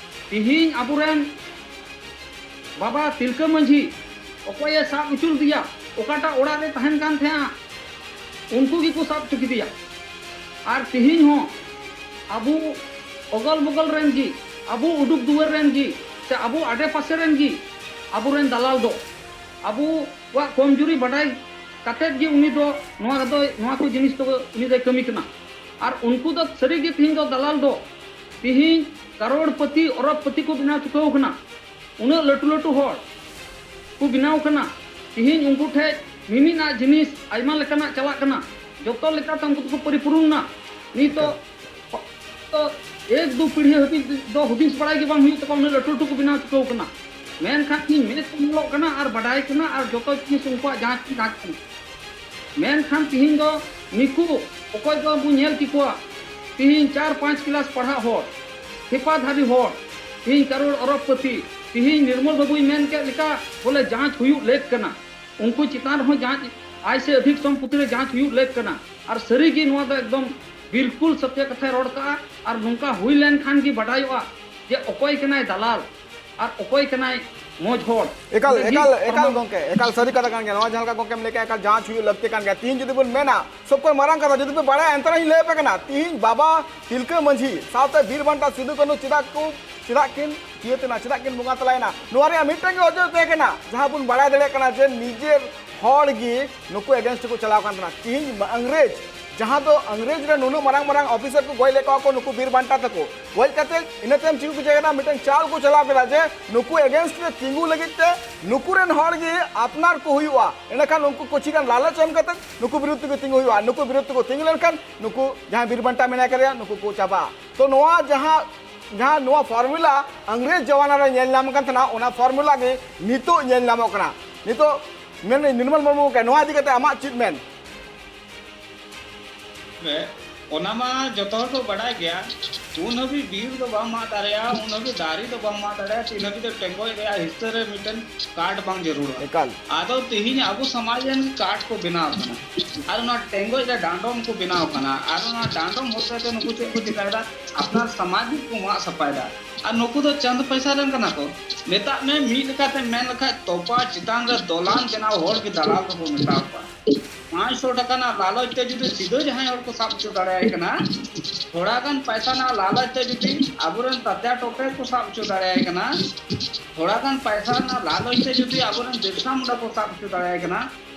ᱛᱤᱦᱤᱧ ᱟᱵᱚᱨᱮᱱ ᱵᱟᱵᱟ ᱛᱤᱞᱠᱟᱹ ᱢᱟᱹᱡᱷᱤ ᱚᱠᱚᱭᱮ ᱥᱟᱵ ᱦᱚᱪᱚ ᱞᱮᱫᱮᱭᱟ, ᱚᱠᱟᱴᱟᱜ ᱚᱲᱟᱜ ᱨᱮ ᱛᱟᱦᱮᱱ ᱠᱟᱱ ᱛᱟᱦᱮᱸᱜᱼᱟ, ᱩᱱᱠᱩ ᱜᱮᱠᱚ ᱥᱟᱵ ᱦᱚᱪᱚ ᱠᱮᱫᱮᱭᱟ᱾ ᱟᱨ ᱛᱤᱦᱤᱧ ᱦᱚᱸ ᱟᱵᱚ ᱚᱜᱚᱞ ᱵᱚᱜᱚᱞ ᱨᱮᱱ ᱜᱮ, ᱟᱵᱚ ᱩᱰᱩᱠ ᱫᱩᱣᱟᱹᱨ ᱨᱮᱱ ᱜᱮ, ᱥᱮ ᱟᱵᱚ ᱟᱰᱮ ᱯᱟᱥᱮ ᱨᱮᱱ ᱜᱮ ᱟᱵᱚᱨᱮᱱ ᱫᱟᱞᱟᱞ ᱫᱚ ᱟᱵᱚᱣᱟᱜ ᱠᱚᱢᱡᱩᱨᱤ ᱵᱟᱰᱟᱭ ᱠᱟᱛᱮᱫ ᱜᱮ ᱩᱱᱤ ᱫᱚ ᱱᱚᱣᱟ ᱫᱚ, ᱱᱚᱣᱟ ᱠᱚ ᱡᱤᱱᱤᱥ ᱫᱚ ᱩᱱᱤ ᱫᱚᱭ ᱠᱟᱹᱢᱤ ᱠᱟᱱᱟ᱾ ᱟᱨ ᱩᱱᱠᱩ ᱫᱚ ᱥᱟᱹᱨᱤ ᱜᱮ ᱛᱤᱦᱤᱧ ᱫᱚ ᱫᱟᱞᱟᱞ ᱫᱚ, ᱛᱤᱦᱤᱧ ᱠᱟᱨᱳᱲ ᱯᱟᱹᱛᱤ, ᱚᱨᱚᱵ ᱯᱟᱹᱛᱤ ᱠᱚ ᱵᱮᱱᱟᱣ ᱪᱩᱠᱟᱹᱣ ᱠᱟᱱᱟ᱾ ᱩᱱᱟᱹᱜ ᱞᱟᱹᱴᱩ ᱞᱟᱹᱴᱩ ᱦᱚᱲ ᱠᱚ ᱵᱮᱱᱟᱣ ᱠᱟᱱᱟ᱾ ᱛᱤᱦᱤᱧ ᱩᱱᱠᱩ ᱴᱷᱮᱡ ᱢᱤᱢᱤᱫ ᱟᱜ ᱡᱤᱱᱤᱥ ᱟᱭᱢᱟ ᱞᱮᱠᱟᱱᱟᱜ ᱪᱟᱞᱟᱜ ᱠᱟᱱᱟ᱾ ᱡᱚᱛᱚ ᱞᱮᱠᱟᱛᱮ ᱩᱱᱠᱩ ᱫᱚᱠᱚ ᱯᱚᱨᱤᱯᱩᱨᱩᱱ ᱱᱟ᱾ ᱱᱤᱛᱚᱜ ᱛᱚ ᱮᱠ ᱫᱩ ᱯᱤᱲᱦᱤ ᱦᱟᱹᱵᱤᱡ ᱫᱚ ᱦᱩᱫᱤᱥ ᱵᱟᱲᱟᱭ ᱜᱮ ᱵᱟᱝ ᱦᱩᱭᱩᱜ ᱛᱟᱠᱚᱣᱟ, ᱩᱱᱟᱹᱜ ᱞᱟᱹᱴᱩ ᱞᱟᱹᱴᱩ ᱠᱚ ᱵᱮᱱᱟᱣ ᱪᱩᱠᱟᱹᱣ ᱠᱟᱱᱟ᱾ ᱢᱮᱱᱠᱷᱟᱱ ᱤᱧ ᱢᱮᱫ ᱛᱮ ᱧᱮᱞᱚᱜ ᱠᱟᱱᱟ ᱟᱨ ᱵᱟᱰᱟᱭ ᱠᱟᱱᱟ ᱟᱨ ᱡᱚᱛᱚ ᱡᱤᱱᱤᱥ ᱩᱱᱠᱩᱣᱟᱜ ᱡᱟᱦᱟᱸ ᱪᱤᱱ ᱡᱟᱦᱟᱸ ᱠᱟᱱᱟ᱾ ᱢᱮᱱᱠᱷᱟᱱ ᱛᱤᱦᱤᱧ ᱫᱚ ᱱᱤᱠᱩ ᱚᱠᱚᱭ ᱫᱚ ᱵᱚ ᱧᱮᱞ ᱠᱮᱠᱚᱣᱟ, ᱛᱤᱦᱤᱧ ᱪᱟᱨ ᱯᱟᱸᱪ ᱠᱞᱟᱥ ᱯᱟᱲᱦᱟᱜ ᱦᱚᱲ, ᱴᱷᱮᱯᱟ ᱫᱷᱟᱨᱤ ᱦᱚᱲ, ᱛᱤᱦᱤᱧ ᱠᱟᱨᱳᱲ ᱚᱨᱚᱵ ᱯᱟᱹᱛᱤ, ᱛᱤᱦᱤᱧ ᱱᱤᱨᱢᱚᱞ ᱵᱟᱹᱵᱩᱭ ᱢᱮᱱ ᱠᱮᱫ ᱞᱮᱠᱟ ᱵᱚᱞᱮ ᱡᱟᱸᱪ ᱦᱩᱭᱩᱜ ᱞᱮᱠ ᱠᱟᱱᱟ᱾ ᱩᱱᱠᱩ ᱪᱮᱛᱟᱱ ᱨᱮᱦᱚᱸ ᱡᱟᱸᱪ ᱟᱭ ᱥᱮ ᱟᱫᱷᱤᱠ ᱥᱚᱢᱯᱚᱛᱤ ᱨᱮ ᱡᱟᱸᱪ ᱦᱩᱭᱩᱜ ᱞᱮᱠ ᱠᱟᱱᱟ᱾ ᱟᱨ ᱥᱟᱹᱨᱤ ᱜᱮ ᱱᱚᱣᱟ ᱫᱚ ᱮᱠᱫᱚᱢ ᱵᱤᱞᱠᱩᱞ ᱥᱚᱛᱭᱚ ᱠᱟᱛᱷᱟᱭ ᱨᱚᱲ ᱠᱟᱜᱼᱟ᱾ ᱟᱨ ᱱᱚᱝᱠᱟ ᱦᱩᱭ ᱞᱮᱱᱠᱷᱟᱱ ᱜᱮ ᱵᱟᱰᱟᱭᱚᱜᱼᱟ ᱡᱮ ᱚᱠᱚᱭ ᱠᱟᱱᱟᱭ ᱫᱟᱞᱟᱞ ᱟᱨ ᱚᱠᱚᱭ ᱠᱟᱱᱟᱭ ᱢᱚᱡᱽ ᱦᱚᱲ᱾ ᱮᱠᱟᱞ, ᱚᱸᱰᱮ ᱮᱠᱟᱞ, ᱢᱤᱫ ᱮᱠᱟᱞ ᱯᱟᱲᱦᱟᱣ ᱜᱚᱝᱠᱮ, ᱮᱠᱟᱞ ᱥᱟᱹᱨᱤ ᱠᱟᱛᱷᱟ ᱠᱟᱱ ᱜᱮᱭᱟ᱾ ᱱᱚᱣᱟ ᱡᱟᱦᱟᱸ ᱞᱮᱠᱟ ᱜᱚᱝᱠᱮᱢ ᱞᱟᱹᱭ ᱠᱮᱜᱼᱟ, ᱮᱠᱟᱞ ᱡᱟᱸᱪ ᱦᱩᱭᱩᱜ ᱞᱟᱹᱠᱛᱤ ᱠᱟᱱ ᱜᱮᱭᱟ᱾ ᱛᱤᱦᱤᱧ ᱡᱩᱫᱤ ᱵᱚᱱ ᱢᱮᱱᱟ, ᱥᱚᱵ ᱠᱷᱚᱱ ᱢᱟᱨᱟᱝ ᱠᱟᱛᱷᱟ ᱡᱩᱫᱤ ᱯᱮ ᱵᱟᱲᱟᱭᱟ, ᱮᱱᱛᱮ ᱨᱮᱦᱚᱸᱧ ᱞᱟᱹᱭ ᱟᱯᱮ ᱠᱟᱱᱟ, ᱛᱤᱦᱤᱧ ᱵᱟᱵᱟ ᱛᱤᱞᱠᱟᱹ ᱢᱟᱹᱡᱷᱤ ᱥᱟᱶᱛᱮ ᱵᱤᱨ ᱵᱟᱱᱴᱟ ᱥᱤᱫᱩ ᱠᱟᱹᱱᱦᱩ ᱪᱮᱫᱟᱜ ᱠᱚ, ᱪᱮᱫᱟᱜ ᱠᱤᱱ ᱤᱭᱟᱹ ᱛᱮᱱᱟ, ᱪᱮᱫᱟᱜ ᱠᱤᱱ ᱵᱚᱸᱜᱟ ᱛᱟᱞᱟᱭᱮᱱᱟ? ᱱᱚᱣᱟ ᱨᱮᱭᱟᱜ ᱢᱤᱫᱴᱟᱝ ᱜᱮ ᱚᱡᱮ ᱛᱟᱦᱮᱸ ᱠᱟᱱᱟ, ᱡᱟᱦᱟᱸ ᱵᱚᱱ ᱵᱟᱲᱟᱭ ᱫᱟᱲᱮᱭᱟᱜ ᱠᱟᱱᱟ ᱡᱮ ᱱᱤᱡᱮᱨ ᱦᱚᱲ ᱜᱮ ᱱᱩᱠᱩ against ᱠᱚ ᱪᱟᱞᱟᱣ ᱠᱟᱱ ᱛᱟᱦᱮᱱᱟ᱾ ᱛᱤᱦᱤᱧ ᱢᱟ-, ᱤᱝᱨᱮᱡᱽ ᱡᱟᱦᱟᱸ ᱫᱚ ᱤᱝᱨᱮᱡᱽ ᱨᱮ ᱱᱩᱱᱟᱹᱜ ᱢᱟᱨᱟᱝ ᱢᱟᱨᱟᱝ officer ᱠᱚ ᱜᱚᱡ ᱞᱮᱫ ᱠᱚᱣᱟ ᱠᱚ ᱱᱩᱠᱩ ᱵᱤᱨ ᱵᱟᱱᱴᱟ ᱛᱟᱠᱚ, ᱜᱚᱡ ᱠᱟᱛᱮ ᱤᱱᱟᱹ ᱛᱟᱭᱚᱢ ᱪᱮᱫ ᱠᱚ ᱪᱤᱠᱟᱹ ᱠᱮᱫᱟ? ᱢᱤᱫᱴᱟᱝ ᱪᱟᱞ ᱠᱚ ᱪᱟᱞᱟᱣ ᱠᱮᱫᱟ ᱡᱮ ᱱᱩᱠᱩ against ᱨᱮ ᱛᱤᱸᱜᱩ ᱞᱟᱹᱜᱤᱫ ᱛᱮ ᱱᱩᱠᱩ ᱨᱮᱱ ᱦᱚᱲ ᱜᱮ ᱟᱯᱱᱟᱨ ᱠᱚ ᱦᱩᱭᱩᱜᱼᱟ᱾ ᱮᱸᱰᱮᱠᱷᱟᱱ ᱩᱱᱠᱩ ᱠᱚ ᱪᱮᱫ ᱞᱟᱞᱚᱪ ᱮᱢ ᱠᱟᱛᱮ ᱱᱩᱠᱩ ᱵᱤᱨᱩᱫᱷ ᱛᱮᱠᱚ ᱛᱤᱸᱜᱩ ᱦᱩᱭᱩᱜᱼᱟ᱾ ᱱᱩᱠᱩ ᱵᱤᱨᱩᱫᱷ ᱛᱮᱠᱚ ᱛᱤᱸᱜᱩ ᱞᱮᱱᱠᱷᱟᱱ ᱱᱩᱠᱩ ᱡᱟᱦᱟᱸᱭ ᱵᱤᱨ ᱵᱟᱱᱴᱟ ᱢᱮᱱᱟᱭ ᱠᱟᱫᱮᱭᱟ ᱱᱩᱠᱩ ᱠᱚ ᱪᱟᱵᱟᱜᱼᱟ᱾ ᱛᱚ ᱱᱚᱣᱟ ᱡᱟᱦᱟᱸ, ᱡᱟᱦᱟᱸ ᱱᱚᱣᱟ formula ᱤᱝᱨᱮᱡᱽ ᱡᱚᱢᱟᱱᱟ ᱨᱮ ᱧᱮᱞ ᱧᱟᱢ ᱠᱟᱱ ᱛᱟᱦᱮᱱᱟ, ᱚᱱᱟ formula ᱜᱮ ᱱᱤᱛᱚᱜ ᱧᱮᱞ ᱧᱟᱢᱚᱜ ᱠᱟᱱᱟ᱾ ᱱᱤᱛᱚᱜ ᱢᱮᱱᱫᱟᱹᱧ ᱱᱤᱨᱢᱚᱞ ᱢᱩᱨᱢᱩ ᱜᱚᱢᱠᱮ, ᱱᱚᱣᱟ ᱤᱫᱤ ᱠᱟᱛᱮ ᱟᱢᱟᱜ ᱪᱮᱫ ᱢᱮᱱ? ᱨᱮ, ᱚᱱᱟ ᱢᱟ ᱡᱚᱛᱚ ᱦᱚᱲ ᱠᱚ ᱵᱟᱰᱟᱭ ᱜᱮᱭᱟ, ᱩᱱ ᱦᱟᱹᱵᱤᱡ ᱵᱤᱨ ᱫᱚ ᱵᱟᱢ ᱢᱟᱜ ᱫᱟᱲᱮᱭᱟᱜᱼᱟ, ᱩᱱ ᱦᱟᱹᱵᱤᱡ ᱫᱟᱨᱮ ᱫᱚ ᱵᱟᱢ ᱢᱟᱜ ᱫᱟᱲᱮᱭᱟᱜᱼᱟ, ᱛᱤᱱ ᱦᱟᱹᱵᱤᱡ ᱫᱚ ᱴᱮᱸᱜᱚᱡ ᱨᱮᱭᱟᱜ ᱦᱤᱥᱟᱹ ᱨᱮ ᱢᱤᱫᱴᱮᱱ card ᱵᱟᱝ ᱡᱟᱹᱨᱩᱲᱟ᱾ ᱮᱠᱟᱞ᱾ ᱟᱫᱚ ᱛᱮᱦᱮᱧ ᱟᱵᱚ ᱥᱚᱢᱟᱡᱽ ᱨᱮᱱ card ᱠᱚ ᱵᱮᱱᱟᱣ ᱠᱟᱱᱟ, ᱟᱨ ᱚᱱᱟ ᱴᱮᱸᱜᱚᱡ ᱨᱮ ᱰᱟᱸᱰᱚᱢ ᱠᱚ ᱵᱮᱱᱟᱣ ᱠᱟᱱᱟ, ᱟᱨ ᱚᱱᱟ ᱰᱟᱸᱰᱚᱢ ᱦᱚᱛᱮ ᱛᱮ ᱱᱩᱠᱩ ᱪᱮᱫ ᱠᱚ ᱪᱤᱠᱟᱭᱮᱫᱟ? ᱟᱯᱱᱟᱨ ᱥᱚᱢᱟᱡᱽ ᱜᱮᱠᱚ ᱢᱟᱜ ᱥᱟᱯᱷᱟᱭᱮᱫᱟ᱾ ᱟᱨ ᱱᱩᱠᱩ ᱫᱚ ᱪᱟᱸᱫ ᱯᱚᱭᱥᱟ ᱨᱮᱱ ᱠᱟᱱᱟ ᱠᱚ᱾ ᱢᱮᱛᱟᱜ ᱢᱮ, ᱢᱤᱫ ᱞᱮᱠᱟᱛᱮ ᱢᱮᱱ ᱞᱮᱠᱷᱟᱡ ᱛᱚᱯᱟ ᱪᱮᱛᱟᱱ ᱨᱮ ᱫᱚᱞᱟᱱ ᱵᱮᱱᱟᱣ ᱦᱚᱲ ᱜᱮ ᱫᱟᱞᱟᱞ ᱫᱚᱠᱚ ᱢᱮᱛᱟᱣ ᱠᱚᱣᱟ᱾ ᱯᱟᱸᱪᱥᱚ ᱴᱟᱠᱟ ᱨᱮᱱᱟᱜ ᱞᱟᱞᱚᱪ ᱛᱮ ᱡᱩᱫᱤ ᱥᱤᱫᱷᱟᱹ ᱡᱟᱦᱟᱸᱭ ᱦᱚᱲ ᱠᱚ ᱥᱟᱵ ᱦᱚᱪᱚ ᱫᱟᱲᱮᱭᱟᱭ ᱠᱟᱱᱟ, ᱛᱷᱚᱲᱟ ᱜᱟᱱ ᱯᱟᱭᱥᱟ ᱨᱮᱱᱟᱜ ᱞᱟᱞᱚᱪ ᱛᱮ ᱡᱩᱫᱤ ᱟᱵᱚᱨᱮᱱ ᱛᱟᱛᱭᱟ ᱴᱚᱴᱮ ᱠᱚ ᱥᱟᱵ ᱦᱚᱪᱚ ᱫᱟᱲᱮᱭᱟᱭ ᱠᱟᱱᱟ, ᱛᱷᱚᱲᱟ ᱜᱟᱱ ᱯᱟᱭᱥᱟ ᱨᱮᱱᱟᱜ ᱞᱟᱞᱚᱪ ᱛᱮ ᱡᱩᱫᱤ ᱟᱵᱚᱨᱮᱱ ᱵᱤᱨᱥᱟ ᱢᱩᱱᱰᱟ ᱠᱚ ᱥᱟᱵ ᱦᱚᱪᱚ ᱫᱟᱲᱮᱭᱟᱭ ᱠᱟᱱᱟ,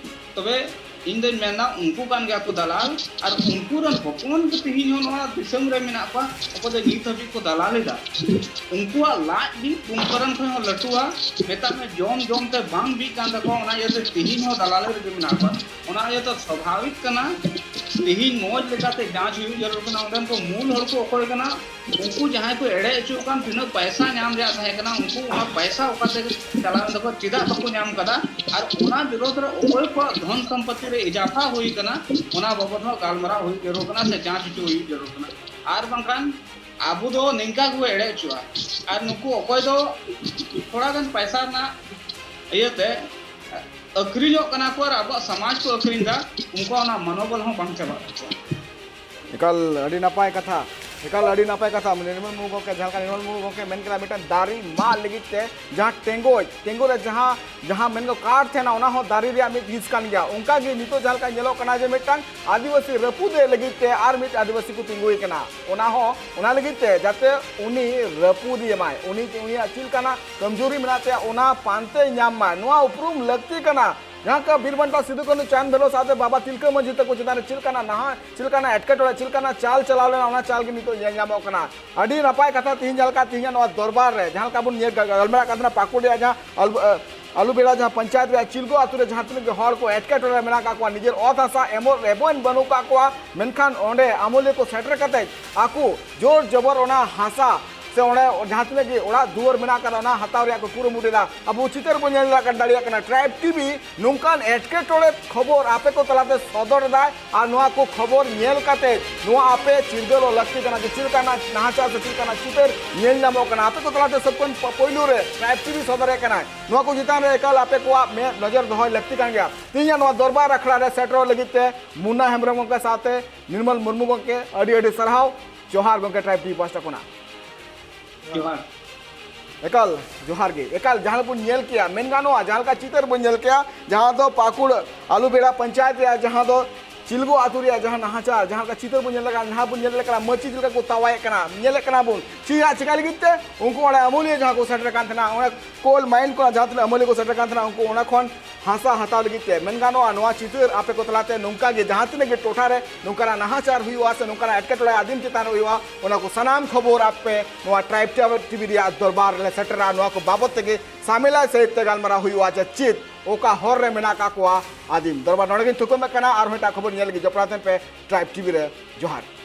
ᱛᱚᱵᱮ ᱤᱧ ᱫᱚᱧ ᱢᱮᱱᱫᱟ ᱩᱱᱠᱩ ᱠᱟᱱ ᱜᱮᱭᱟ ᱠᱚ ᱫᱟᱞᱟᱞ᱾ ᱟᱨ ᱩᱱᱠᱩ ᱨᱮᱱ ᱦᱚᱯᱚᱱ ᱠᱚ ᱛᱮᱦᱮᱧ ᱦᱚᱸ ᱱᱚᱣᱟ ᱫᱤᱥᱚᱢ ᱨᱮ ᱢᱮᱱᱟᱜ ᱠᱚᱣᱟ, ᱚᱠᱚᱭ ᱫᱚ ᱱᱤᱛ ᱦᱟᱹᱵᱤᱡ ᱠᱚ ᱫᱟᱞᱟᱞ ᱮᱫᱟ᱾ ᱩᱱᱠᱩᱣᱟᱜ ᱞᱟᱡ ᱜᱮ ᱠᱩᱢᱠᱟᱨᱟᱱ ᱠᱷᱚᱱ ᱦᱚᱸ ᱞᱟᱹᱴᱩᱣᱟ, ᱢᱮᱛᱟᱜ ᱢᱮ ᱡᱚᱢ ᱡᱚᱢ ᱛᱮ ᱵᱟᱝ ᱵᱤᱜ ᱠᱟᱱ ᱛᱟᱠᱚᱣᱟ, ᱚᱱᱟ ᱤᱭᱟᱹᱛᱮ ᱛᱮᱦᱮᱧ ᱦᱚᱸ ᱫᱟᱞᱟᱞ ᱨᱮᱜᱮ ᱢᱮᱱᱟᱜ ᱠᱚᱣᱟ᱾ ᱚᱱᱟ ᱤᱭᱟᱹᱛᱮ ᱥᱟᱵᱷᱟᱵᱤᱠ ᱠᱟᱱᱟ, ᱛᱮᱦᱮᱧ ᱢᱚᱡᱽ ᱞᱮᱠᱟᱛᱮ ᱡᱟᱸᱪ ᱦᱩᱭᱩᱜ ᱡᱟᱹᱨᱩᱲ ᱠᱟᱱᱟ᱾ ᱚᱸᱰᱮᱱ ᱠᱚ ᱢᱩᱞ ᱦᱚᱲ ᱠᱚ ᱚᱠᱚᱭ ᱠᱟᱱᱟ, ᱩᱱᱠᱩ ᱡᱟᱦᱟᱸᱭ ᱠᱚ ᱮᱲᱮ ᱦᱚᱪᱚ ᱠᱟᱱ, ᱛᱤᱱᱟᱹᱜ ᱯᱟᱭᱥᱟ ᱧᱟᱢ ᱨᱮᱭᱟᱜ ᱛᱟᱦᱮᱸ ᱠᱟᱱᱟ, ᱩᱱᱠᱩ ᱚᱱᱟ ᱯᱟᱭᱥᱟ ᱚᱠᱟ ᱛᱮ ᱪᱟᱞᱟᱣ ᱮᱱ ᱛᱟᱠᱚᱣᱟ, ᱪᱮᱫᱟᱜ ᱵᱟᱠᱚ ᱧᱟᱢ ᱠᱟᱫᱟ, ᱟᱨ ᱚᱱᱟ ᱵᱤᱨᱳᱫᱷ ᱨᱮ ᱚᱠᱚᱭ ᱠᱚᱣᱟᱜ ᱫᱷᱚᱱ ᱥᱚᱢᱯᱚᱛᱤ ᱨᱮ ᱤᱡᱟᱯᱷᱟ ᱦᱩᱭ ᱠᱟᱱᱟ, ᱚᱱᱟ ᱵᱟᱵᱚᱫ ᱦᱚᱸ ᱜᱟᱞᱢᱟᱨᱟᱣ ᱦᱩᱭᱩᱜ ᱡᱟᱹᱨᱩᱲ ᱠᱟᱱᱟ ᱥᱮ ᱡᱟᱸᱪ ᱦᱚᱪᱚ ᱦᱩᱭᱩᱜ ᱡᱟᱹᱨᱩᱲ ᱠᱟᱱᱟ᱾ ᱟᱨ ᱵᱟᱝᱠᱷᱟᱱ ᱟᱵᱚ ᱫᱚ ᱱᱤᱝᱠᱟ ᱜᱮᱵᱚ ᱮᱲᱮ ᱦᱚᱪᱚᱜᱼᱟ᱾ ᱟᱨ ᱱᱩᱠᱩ ᱚᱠᱚᱭ ᱫᱚ ᱛᱷᱚᱲᱟ ᱜᱟᱱ ᱯᱟᱭᱥᱟ ᱨᱮᱱᱟᱜ ᱤᱭᱟᱹᱛᱮ ᱟᱹᱠᱷᱨᱤᱧᱚᱜ ᱠᱟᱱᱟ ᱠᱚ ᱟᱨ ᱟᱵᱚᱣᱟᱜ ᱥᱚᱢᱟᱡᱽ ᱠᱚ ᱟᱹᱠᱷᱨᱤᱧ ᱮᱫᱟ, ᱩᱱᱠᱩᱣᱟᱜ ᱚᱱᱟ ᱢᱚᱱᱳᱵᱚᱞ ᱦᱚᱸ ᱵᱟᱝ ᱪᱟᱵᱟᱜ ᱛᱟᱠᱚᱣᱟ᱾ ᱮᱠᱟᱞ ᱟᱹᱰᱤ ᱱᱟᱯᱟᱭ ᱠᱟᱛᱷᱟ, ᱮᱠᱟᱞ ᱟᱹᱰᱤ ᱱᱟᱯᱟᱭ ᱠᱟᱛᱷᱟ᱾ ᱱᱤᱨᱢᱚᱞ ᱢᱩᱨᱢᱩ ᱜᱚᱢᱠᱮ, ᱡᱟᱦᱟᱸ ᱞᱮᱠᱟ ᱱᱤᱨᱢᱚᱞ ᱢᱩᱨᱢᱩ ᱜᱚᱢᱠᱮ ᱢᱮᱱ ᱠᱮᱫᱟ, ᱢᱤᱫᱴᱟᱝ ᱫᱟᱨᱮ ᱢᱟᱜ ᱞᱟᱹᱜᱤᱫ ᱛᱮ ᱡᱟᱦᱟᱸ ᱴᱮᱸᱜᱚᱡ, ᱴᱮᱸᱜᱚᱡ ᱨᱮ ᱡᱟᱦᱟᱸ, ᱡᱟᱦᱟᱸ ᱢᱮᱱ ᱫᱚ ᱠᱟᱴ ᱛᱟᱦᱮᱱᱟ, ᱚᱱᱟ ᱦᱚᱸ ᱫᱟᱨᱮ ᱨᱮᱭᱟᱜ ᱢᱤᱫ ᱦᱤᱸᱥ ᱠᱟᱱ ᱜᱮᱭᱟ᱾ ᱚᱱᱠᱟ ᱜᱮ ᱱᱤᱛᱚᱜ ᱡᱟᱦᱟᱸ ᱞᱮᱠᱟ ᱧᱮᱞᱚᱜ ᱠᱟᱱᱟ ᱡᱮ ᱢᱤᱫᱴᱟᱝ ᱟᱹᱫᱤᱵᱟᱹᱥᱤ ᱨᱟᱹᱯᱩᱫᱮ ᱞᱟᱹᱜᱤᱫ ᱛᱮ ᱟᱨ ᱢᱤᱫ ᱟᱹᱫᱤᱵᱟᱹᱥᱤ ᱠᱚ ᱛᱤᱸᱜᱩᱭ ᱠᱟᱱᱟ, ᱚᱱᱟ ᱦᱚᱸ, ᱚᱱᱟ ᱞᱟᱹᱜᱤᱫ ᱛᱮ ᱡᱟᱛᱮ ᱩᱱᱤ ᱨᱟᱹᱯᱩᱫᱮ ᱢᱟᱭ, ᱩᱱᱤ, ᱩᱱᱤᱭᱟᱜ ᱪᱮᱫ ᱞᱮᱠᱟᱱᱟᱜ ᱠᱚᱢᱡᱳᱨᱤ ᱢᱮᱱᱟᱜ ᱛᱟᱭᱟ, ᱚᱱᱟ ᱯᱟᱱᱛᱮ ᱧᱟᱢ ᱢᱟᱭ, ᱱᱚᱣᱟ ᱩᱯᱨᱩᱢ ᱞᱟᱹᱠᱛᱤ ᱠᱟᱱᱟ᱾ ᱡᱟᱦᱟᱸ ᱞᱮᱠᱟ ᱵᱤᱨ ᱵᱟᱱᱴᱟ ᱥᱤᱫᱩ ᱠᱟᱹᱱᱦᱩ ᱪᱟᱸᱫᱽ ᱵᱷᱟᱭᱨᱳ ᱥᱟᱶᱛᱮ ᱵᱟᱵᱟ ᱛᱤᱞᱠᱟᱹ ᱢᱟᱹᱡᱷᱤ ᱛᱟᱠᱚ ᱪᱮᱛᱟᱱ ᱨᱮ ᱪᱮᱫ ᱞᱮᱠᱟᱱᱟᱜ ᱱᱟᱦᱟᱜ, ᱪᱮᱫ ᱞᱮᱠᱟᱱᱟᱜ ᱮᱴᱠᱮᱴᱚᱬᱮ, ᱪᱮᱫ ᱞᱮᱠᱟᱱᱟᱜ ᱪᱟᱞ ᱪᱟᱞᱟᱣ ᱞᱮᱱᱟ, ᱚᱱᱟ ᱪᱟᱞ ᱜᱮ ᱱᱤᱛᱚᱜ ᱧᱮᱞ ᱧᱟᱢᱚᱜ ᱠᱟᱱᱟ᱾ ᱟᱹᱰᱤ ᱱᱟᱯᱟᱭ ᱠᱟᱛᱷᱟ ᱛᱮᱦᱮᱧ ᱡᱟᱦᱟᱸ ᱞᱮᱠᱟ ᱛᱮᱦᱮᱧᱟᱜ ᱱᱚᱣᱟ ᱫᱚᱨᱵᱟᱨ ᱨᱮ ᱡᱟᱦᱟᱸ ᱞᱮᱠᱟ ᱵᱚᱱ ᱧᱮᱞ ᱜᱟᱞᱢᱟᱨᱟᱜ ᱠᱟᱱ ᱛᱟᱦᱮᱱᱟ ᱯᱟᱹᱠᱩᱲ ᱨᱮᱭᱟᱜ ᱡᱟᱦᱟᱸ ᱟᱞᱩ-, ᱟᱹ, ᱟᱞᱩᱵᱮᱲᱟ ᱡᱟᱦᱟᱸ ᱯᱚᱧᱪᱟᱭᱮᱛ ᱨᱮᱭᱟᱜ ᱪᱤᱞᱜᱚ ᱟᱹᱛᱩ ᱨᱮ ᱡᱟᱦᱟᱸ ᱛᱤᱱᱟᱹᱜ ᱜᱮ ᱦᱚᱲ ᱠᱚ ᱮᱴᱠᱮᱴᱚᱬᱮ ᱨᱮ ᱢᱮᱱᱟᱜ ᱟᱠᱟᱫ ᱠᱚᱣᱟ, ᱱᱤᱡᱮᱨ ᱚᱛ ᱦᱟᱥᱟ ᱮᱢᱚᱜ ᱨᱮᱵᱚᱱ ᱵᱟᱹᱱᱩᱜ ᱟᱠᱟᱫ ᱠᱚᱣᱟ, ᱢᱮᱱᱠᱷᱟᱱ ᱚᱸᱰᱮ ᱟᱢᱚᱞᱤᱭᱟᱹ ᱠᱚ ᱥᱮᱴᱮᱨ ᱠᱟᱛᱮ ᱟᱠᱚ ᱡᱳᱨ ᱡᱚᱵᱚᱨ ᱚᱱᱟ ᱦᱟᱥᱟ ᱥᱮ ᱚᱸᱰᱮ ᱡᱟᱦᱟᱸ ᱛᱤᱱᱟᱹᱜ ᱜᱮ ᱚᱲᱟᱜ ᱫᱩᱣᱟᱹᱨ ᱢᱮᱱᱟᱜ ᱟᱠᱟᱫᱟ, ᱚᱱᱟ ᱦᱟᱛᱟᱣ ᱨᱮᱭᱟᱜ ᱠᱚ ᱠᱩᱨᱩᱢᱩᱴᱩᱭᱮᱫᱟ᱾ ᱟᱵᱚ ᱪᱤᱛᱟᱹᱨ ᱵᱚᱱ ᱧᱮᱞ ᱫᱟᱲᱮᱭᱟᱜ ᱠᱟᱱᱟ, ᱴᱨᱟᱭᱤᱵᱽ ᱴᱤᱵᱷᱤ ᱱᱚᱝᱠᱟᱱ ᱮᱴᱠᱮᱴᱚᱬᱮ ᱠᱷᱚᱵᱚᱨ ᱟᱯᱮ ᱠᱚ ᱛᱟᱞᱟᱛᱮ ᱥᱚᱫᱚᱨ ᱮᱫᱟᱭ᱾ ᱟᱨ ᱱᱚᱣᱟ ᱠᱚ ᱠᱷᱚᱵᱚᱨ ᱧᱮᱞ ᱠᱟᱛᱮ ᱱᱚᱣᱟ ᱟᱯᱮ ᱪᱤᱨᱜᱟᱹᱞᱚᱜ ᱞᱟᱹᱠᱛᱤ ᱠᱟᱱᱟ ᱡᱮ ᱪᱮᱫ ᱞᱮᱠᱟᱱᱟᱜ ᱱᱟᱦᱟᱪᱟᱨ ᱥᱮ ᱪᱮᱫ ᱞᱮᱠᱟᱱᱟᱜ ᱪᱤᱛᱟᱹᱨ ᱧᱮᱞ ᱧᱟᱢᱚᱜ ᱠᱟᱱᱟ᱾ ᱟᱯᱮ ᱠᱚ ᱛᱟᱞᱟᱛᱮ ᱥᱚᱵ ᱠᱷᱚᱱ ᱯ-, ᱯᱳᱭᱞᱳ ᱨᱮ ᱴᱨᱟᱭᱤᱵᱽ ᱴᱤᱵᱷᱤ ᱥᱚᱫᱚᱨᱮ ᱠᱟᱱᱟᱭ, ᱱᱚᱣᱟ ᱠᱚ ᱪᱮᱛᱟᱱ ᱨᱮ ᱮᱠᱟᱞ ᱟᱯᱮ ᱠᱚᱣᱟᱜ ᱢᱮᱫ ᱱᱚᱡᱚᱨ ᱫᱚᱦᱚᱭ ᱞᱟᱹᱠᱛᱤ ᱠᱟᱱ ᱜᱮᱭᱟ᱾ ᱛᱮᱦᱮᱧᱟᱜ ᱱᱚᱣᱟ ᱫᱚᱨᱵᱟᱨ ᱟᱠᱷᱲᱟ ᱨᱮ ᱥᱮᱴᱮᱨᱚᱜ ᱞᱟᱹᱜᱤᱫ ᱛᱮ ᱢᱩᱱᱱᱟ ᱦᱮᱢᱵᱨᱚᱢ ᱜᱚᱢᱠᱮ ᱥᱟᱶᱛᱮ ᱱᱤᱨᱢᱚᱞ ᱢᱩᱨᱢᱩ ᱜᱚᱢᱠᱮ, ᱟᱹᱰᱤ ᱟᱹᱰᱤ ᱥᱟᱨᱦᱟᱣ᱾ ᱡᱚᱦᱟᱨ ᱜᱚᱢᱠᱮ, ᱴᱨᱟᱭᱤᱵᱽ ᱴᱤᱵᱷᱤ ᱯᱟᱦᱴᱟ ᱠᱷᱚᱱᱟᱜ᱾ ᱡᱚᱦᱟᱨ᱾ ᱮᱠᱟᱞ, ᱡᱚᱦᱟᱨ ᱜᱮ᱾ ᱮᱠᱟᱞ, ᱡᱟᱦᱟᱸ ᱵᱚᱱ ᱧᱮᱞ ᱠᱮᱜᱼᱟ, ᱢᱮᱱ ᱜᱟᱱᱚᱜᱼᱟ, ᱡᱟᱦᱟᱸ ᱞᱮᱠᱟ ᱪᱤᱛᱟᱹᱨ ᱵᱚᱱ ᱧᱮᱞ ᱠᱮᱜᱼᱟ, ᱡᱟᱦᱟᱸ ᱫᱚ ᱯᱟᱹᱠᱩᱲ ᱟᱞᱩᱵᱮᱲᱟ ᱯᱚᱧᱪᱟᱭᱮᱛ ᱨᱮᱭᱟᱜ ᱡᱟᱦᱟᱸ ᱫᱚ ᱪᱤᱞᱜᱚ ᱟᱹᱛᱩ ᱨᱮᱭᱟᱜ ᱡᱟᱦᱟᱸ ᱱᱟᱦᱟᱪᱟᱨ, ᱡᱟᱦᱟᱸ ᱞᱮᱠᱟ ᱪᱤᱛᱟᱹᱨ ᱵᱚᱱ ᱧᱮᱞ ᱞᱮᱠᱟ, ᱱᱟᱦᱟᱜ ᱵᱚᱱ ᱧᱮᱞ ᱞᱮᱠᱟ, ᱢᱟᱹᱪᱤ ᱪᱮᱫ ᱞᱮᱠᱟ ᱠᱚ ᱛᱟᱣᱟᱭᱮᱫ ᱠᱟᱱᱟ, ᱧᱮᱞᱮᱫ ᱠᱟᱱᱟ ᱵᱚᱱ᱾ ᱪᱮᱫ ᱦᱟᱸᱜ ᱪᱤᱠᱟ ᱞᱟᱹᱜᱤᱫ ᱛᱮ? ᱩᱱᱠᱩ ᱚᱸᱰᱮ ᱟᱹᱢᱟᱹᱞᱤᱭᱟᱹ ᱡᱟᱦᱟᱸ ᱠᱚ ᱥᱮᱴᱮᱨ ᱟᱠᱟᱱ ᱛᱟᱦᱮᱱᱟ, ᱚᱸᱰᱮ ᱠᱳᱞ ᱢᱟᱭᱤᱱ ᱠᱷᱚᱱᱟᱜ ᱡᱟᱦᱟᱸ ᱛᱤᱱᱟᱹᱜ ᱟᱹᱢᱟᱹᱞᱤᱭᱟᱹ ᱠᱚ ᱥᱮᱴᱮᱨ ᱟᱠᱟᱱ ᱛᱟᱦᱮᱱᱟ, ᱩᱱᱠᱩ ᱚᱱᱟ ᱠᱷᱚᱱ ᱦᱟᱥᱟ ᱦᱟᱛᱟᱣ ᱞᱟᱹᱜᱤᱫ ᱛᱮ᱾ ᱢᱮᱱ ᱜᱟᱱᱚᱜᱼᱟ, ᱱᱚᱣᱟ ᱪᱤᱛᱟᱹᱨ ᱟᱯᱮ ᱠᱚ ᱛᱟᱞᱟᱛᱮ ᱱᱚᱝᱠᱟ ᱜᱮ ᱡᱟᱦᱟᱸ ᱛᱤᱱᱟᱹᱜ ᱜᱮ ᱴᱚᱴᱷᱟ ᱨᱮ ᱱᱚᱝᱠᱟᱱᱟᱜ ᱱᱟᱦᱟᱪᱟᱨ ᱦᱩᱭᱩᱜᱼᱟ ᱥᱮ ᱱᱚᱝᱠᱟᱱᱟᱜ ᱮᱴᱠᱮᱴᱚᱬᱮ ᱟᱹᱫᱤᱢ ᱪᱮᱛᱟᱱ ᱨᱮ ᱦᱩᱭᱩᱜᱼᱟ, ᱚᱱᱟ ᱠᱚ ᱥᱟᱱᱟᱢ ᱠᱷᱚᱵᱚᱨ ᱟᱯᱮ ᱱᱚᱣᱟ ᱴᱨᱟᱭᱤᱵᱽ ᱴᱤᱵᱷᱤ ᱨᱮᱭᱟᱜ ᱫᱚᱨᱵᱟᱨ ᱨᱮᱞᱮ ᱥᱮᱴᱮᱨᱟ᱾ ᱱᱚᱣᱟ ᱠᱚ ᱵᱟᱵᱚᱫ ᱛᱮᱜᱮ ᱥᱟᱢᱮᱞᱟᱭ ᱥᱟᱹᱦᱤᱡ ᱛᱮ ᱜᱟᱞᱢᱟᱨᱟᱣ ᱦᱩᱭᱩᱜᱼᱟ ᱡᱮ ᱪᱮᱫ, ᱚᱠᱟ ᱦᱚᱨ ᱨᱮ ᱢᱮᱱᱟᱜ ᱟᱠᱟᱫ ᱠᱚᱣᱟ ᱟᱹᱫᱤᱢ᱾ ᱫᱚᱨᱵᱟᱨ ᱱᱚᱰᱮ ᱜᱤᱧ ᱛᱷᱩᱠᱟᱹᱢᱮᱫ ᱠᱟᱱᱟ᱾ ᱟᱨᱦᱚᱸ ᱮᱴᱟᱜ ᱠᱷᱚᱵᱚᱨ ᱧᱮᱞ ᱞᱟᱹᱜᱤᱫ ᱡᱚᱯᱲᱟᱣ ᱛᱟᱦᱮᱱ ᱯᱮ ᱴᱨᱟᱭᱤᱵᱽ ᱴᱤᱵᱷᱤ ᱨᱮ᱾ ᱡᱚᱦᱟᱨ᱾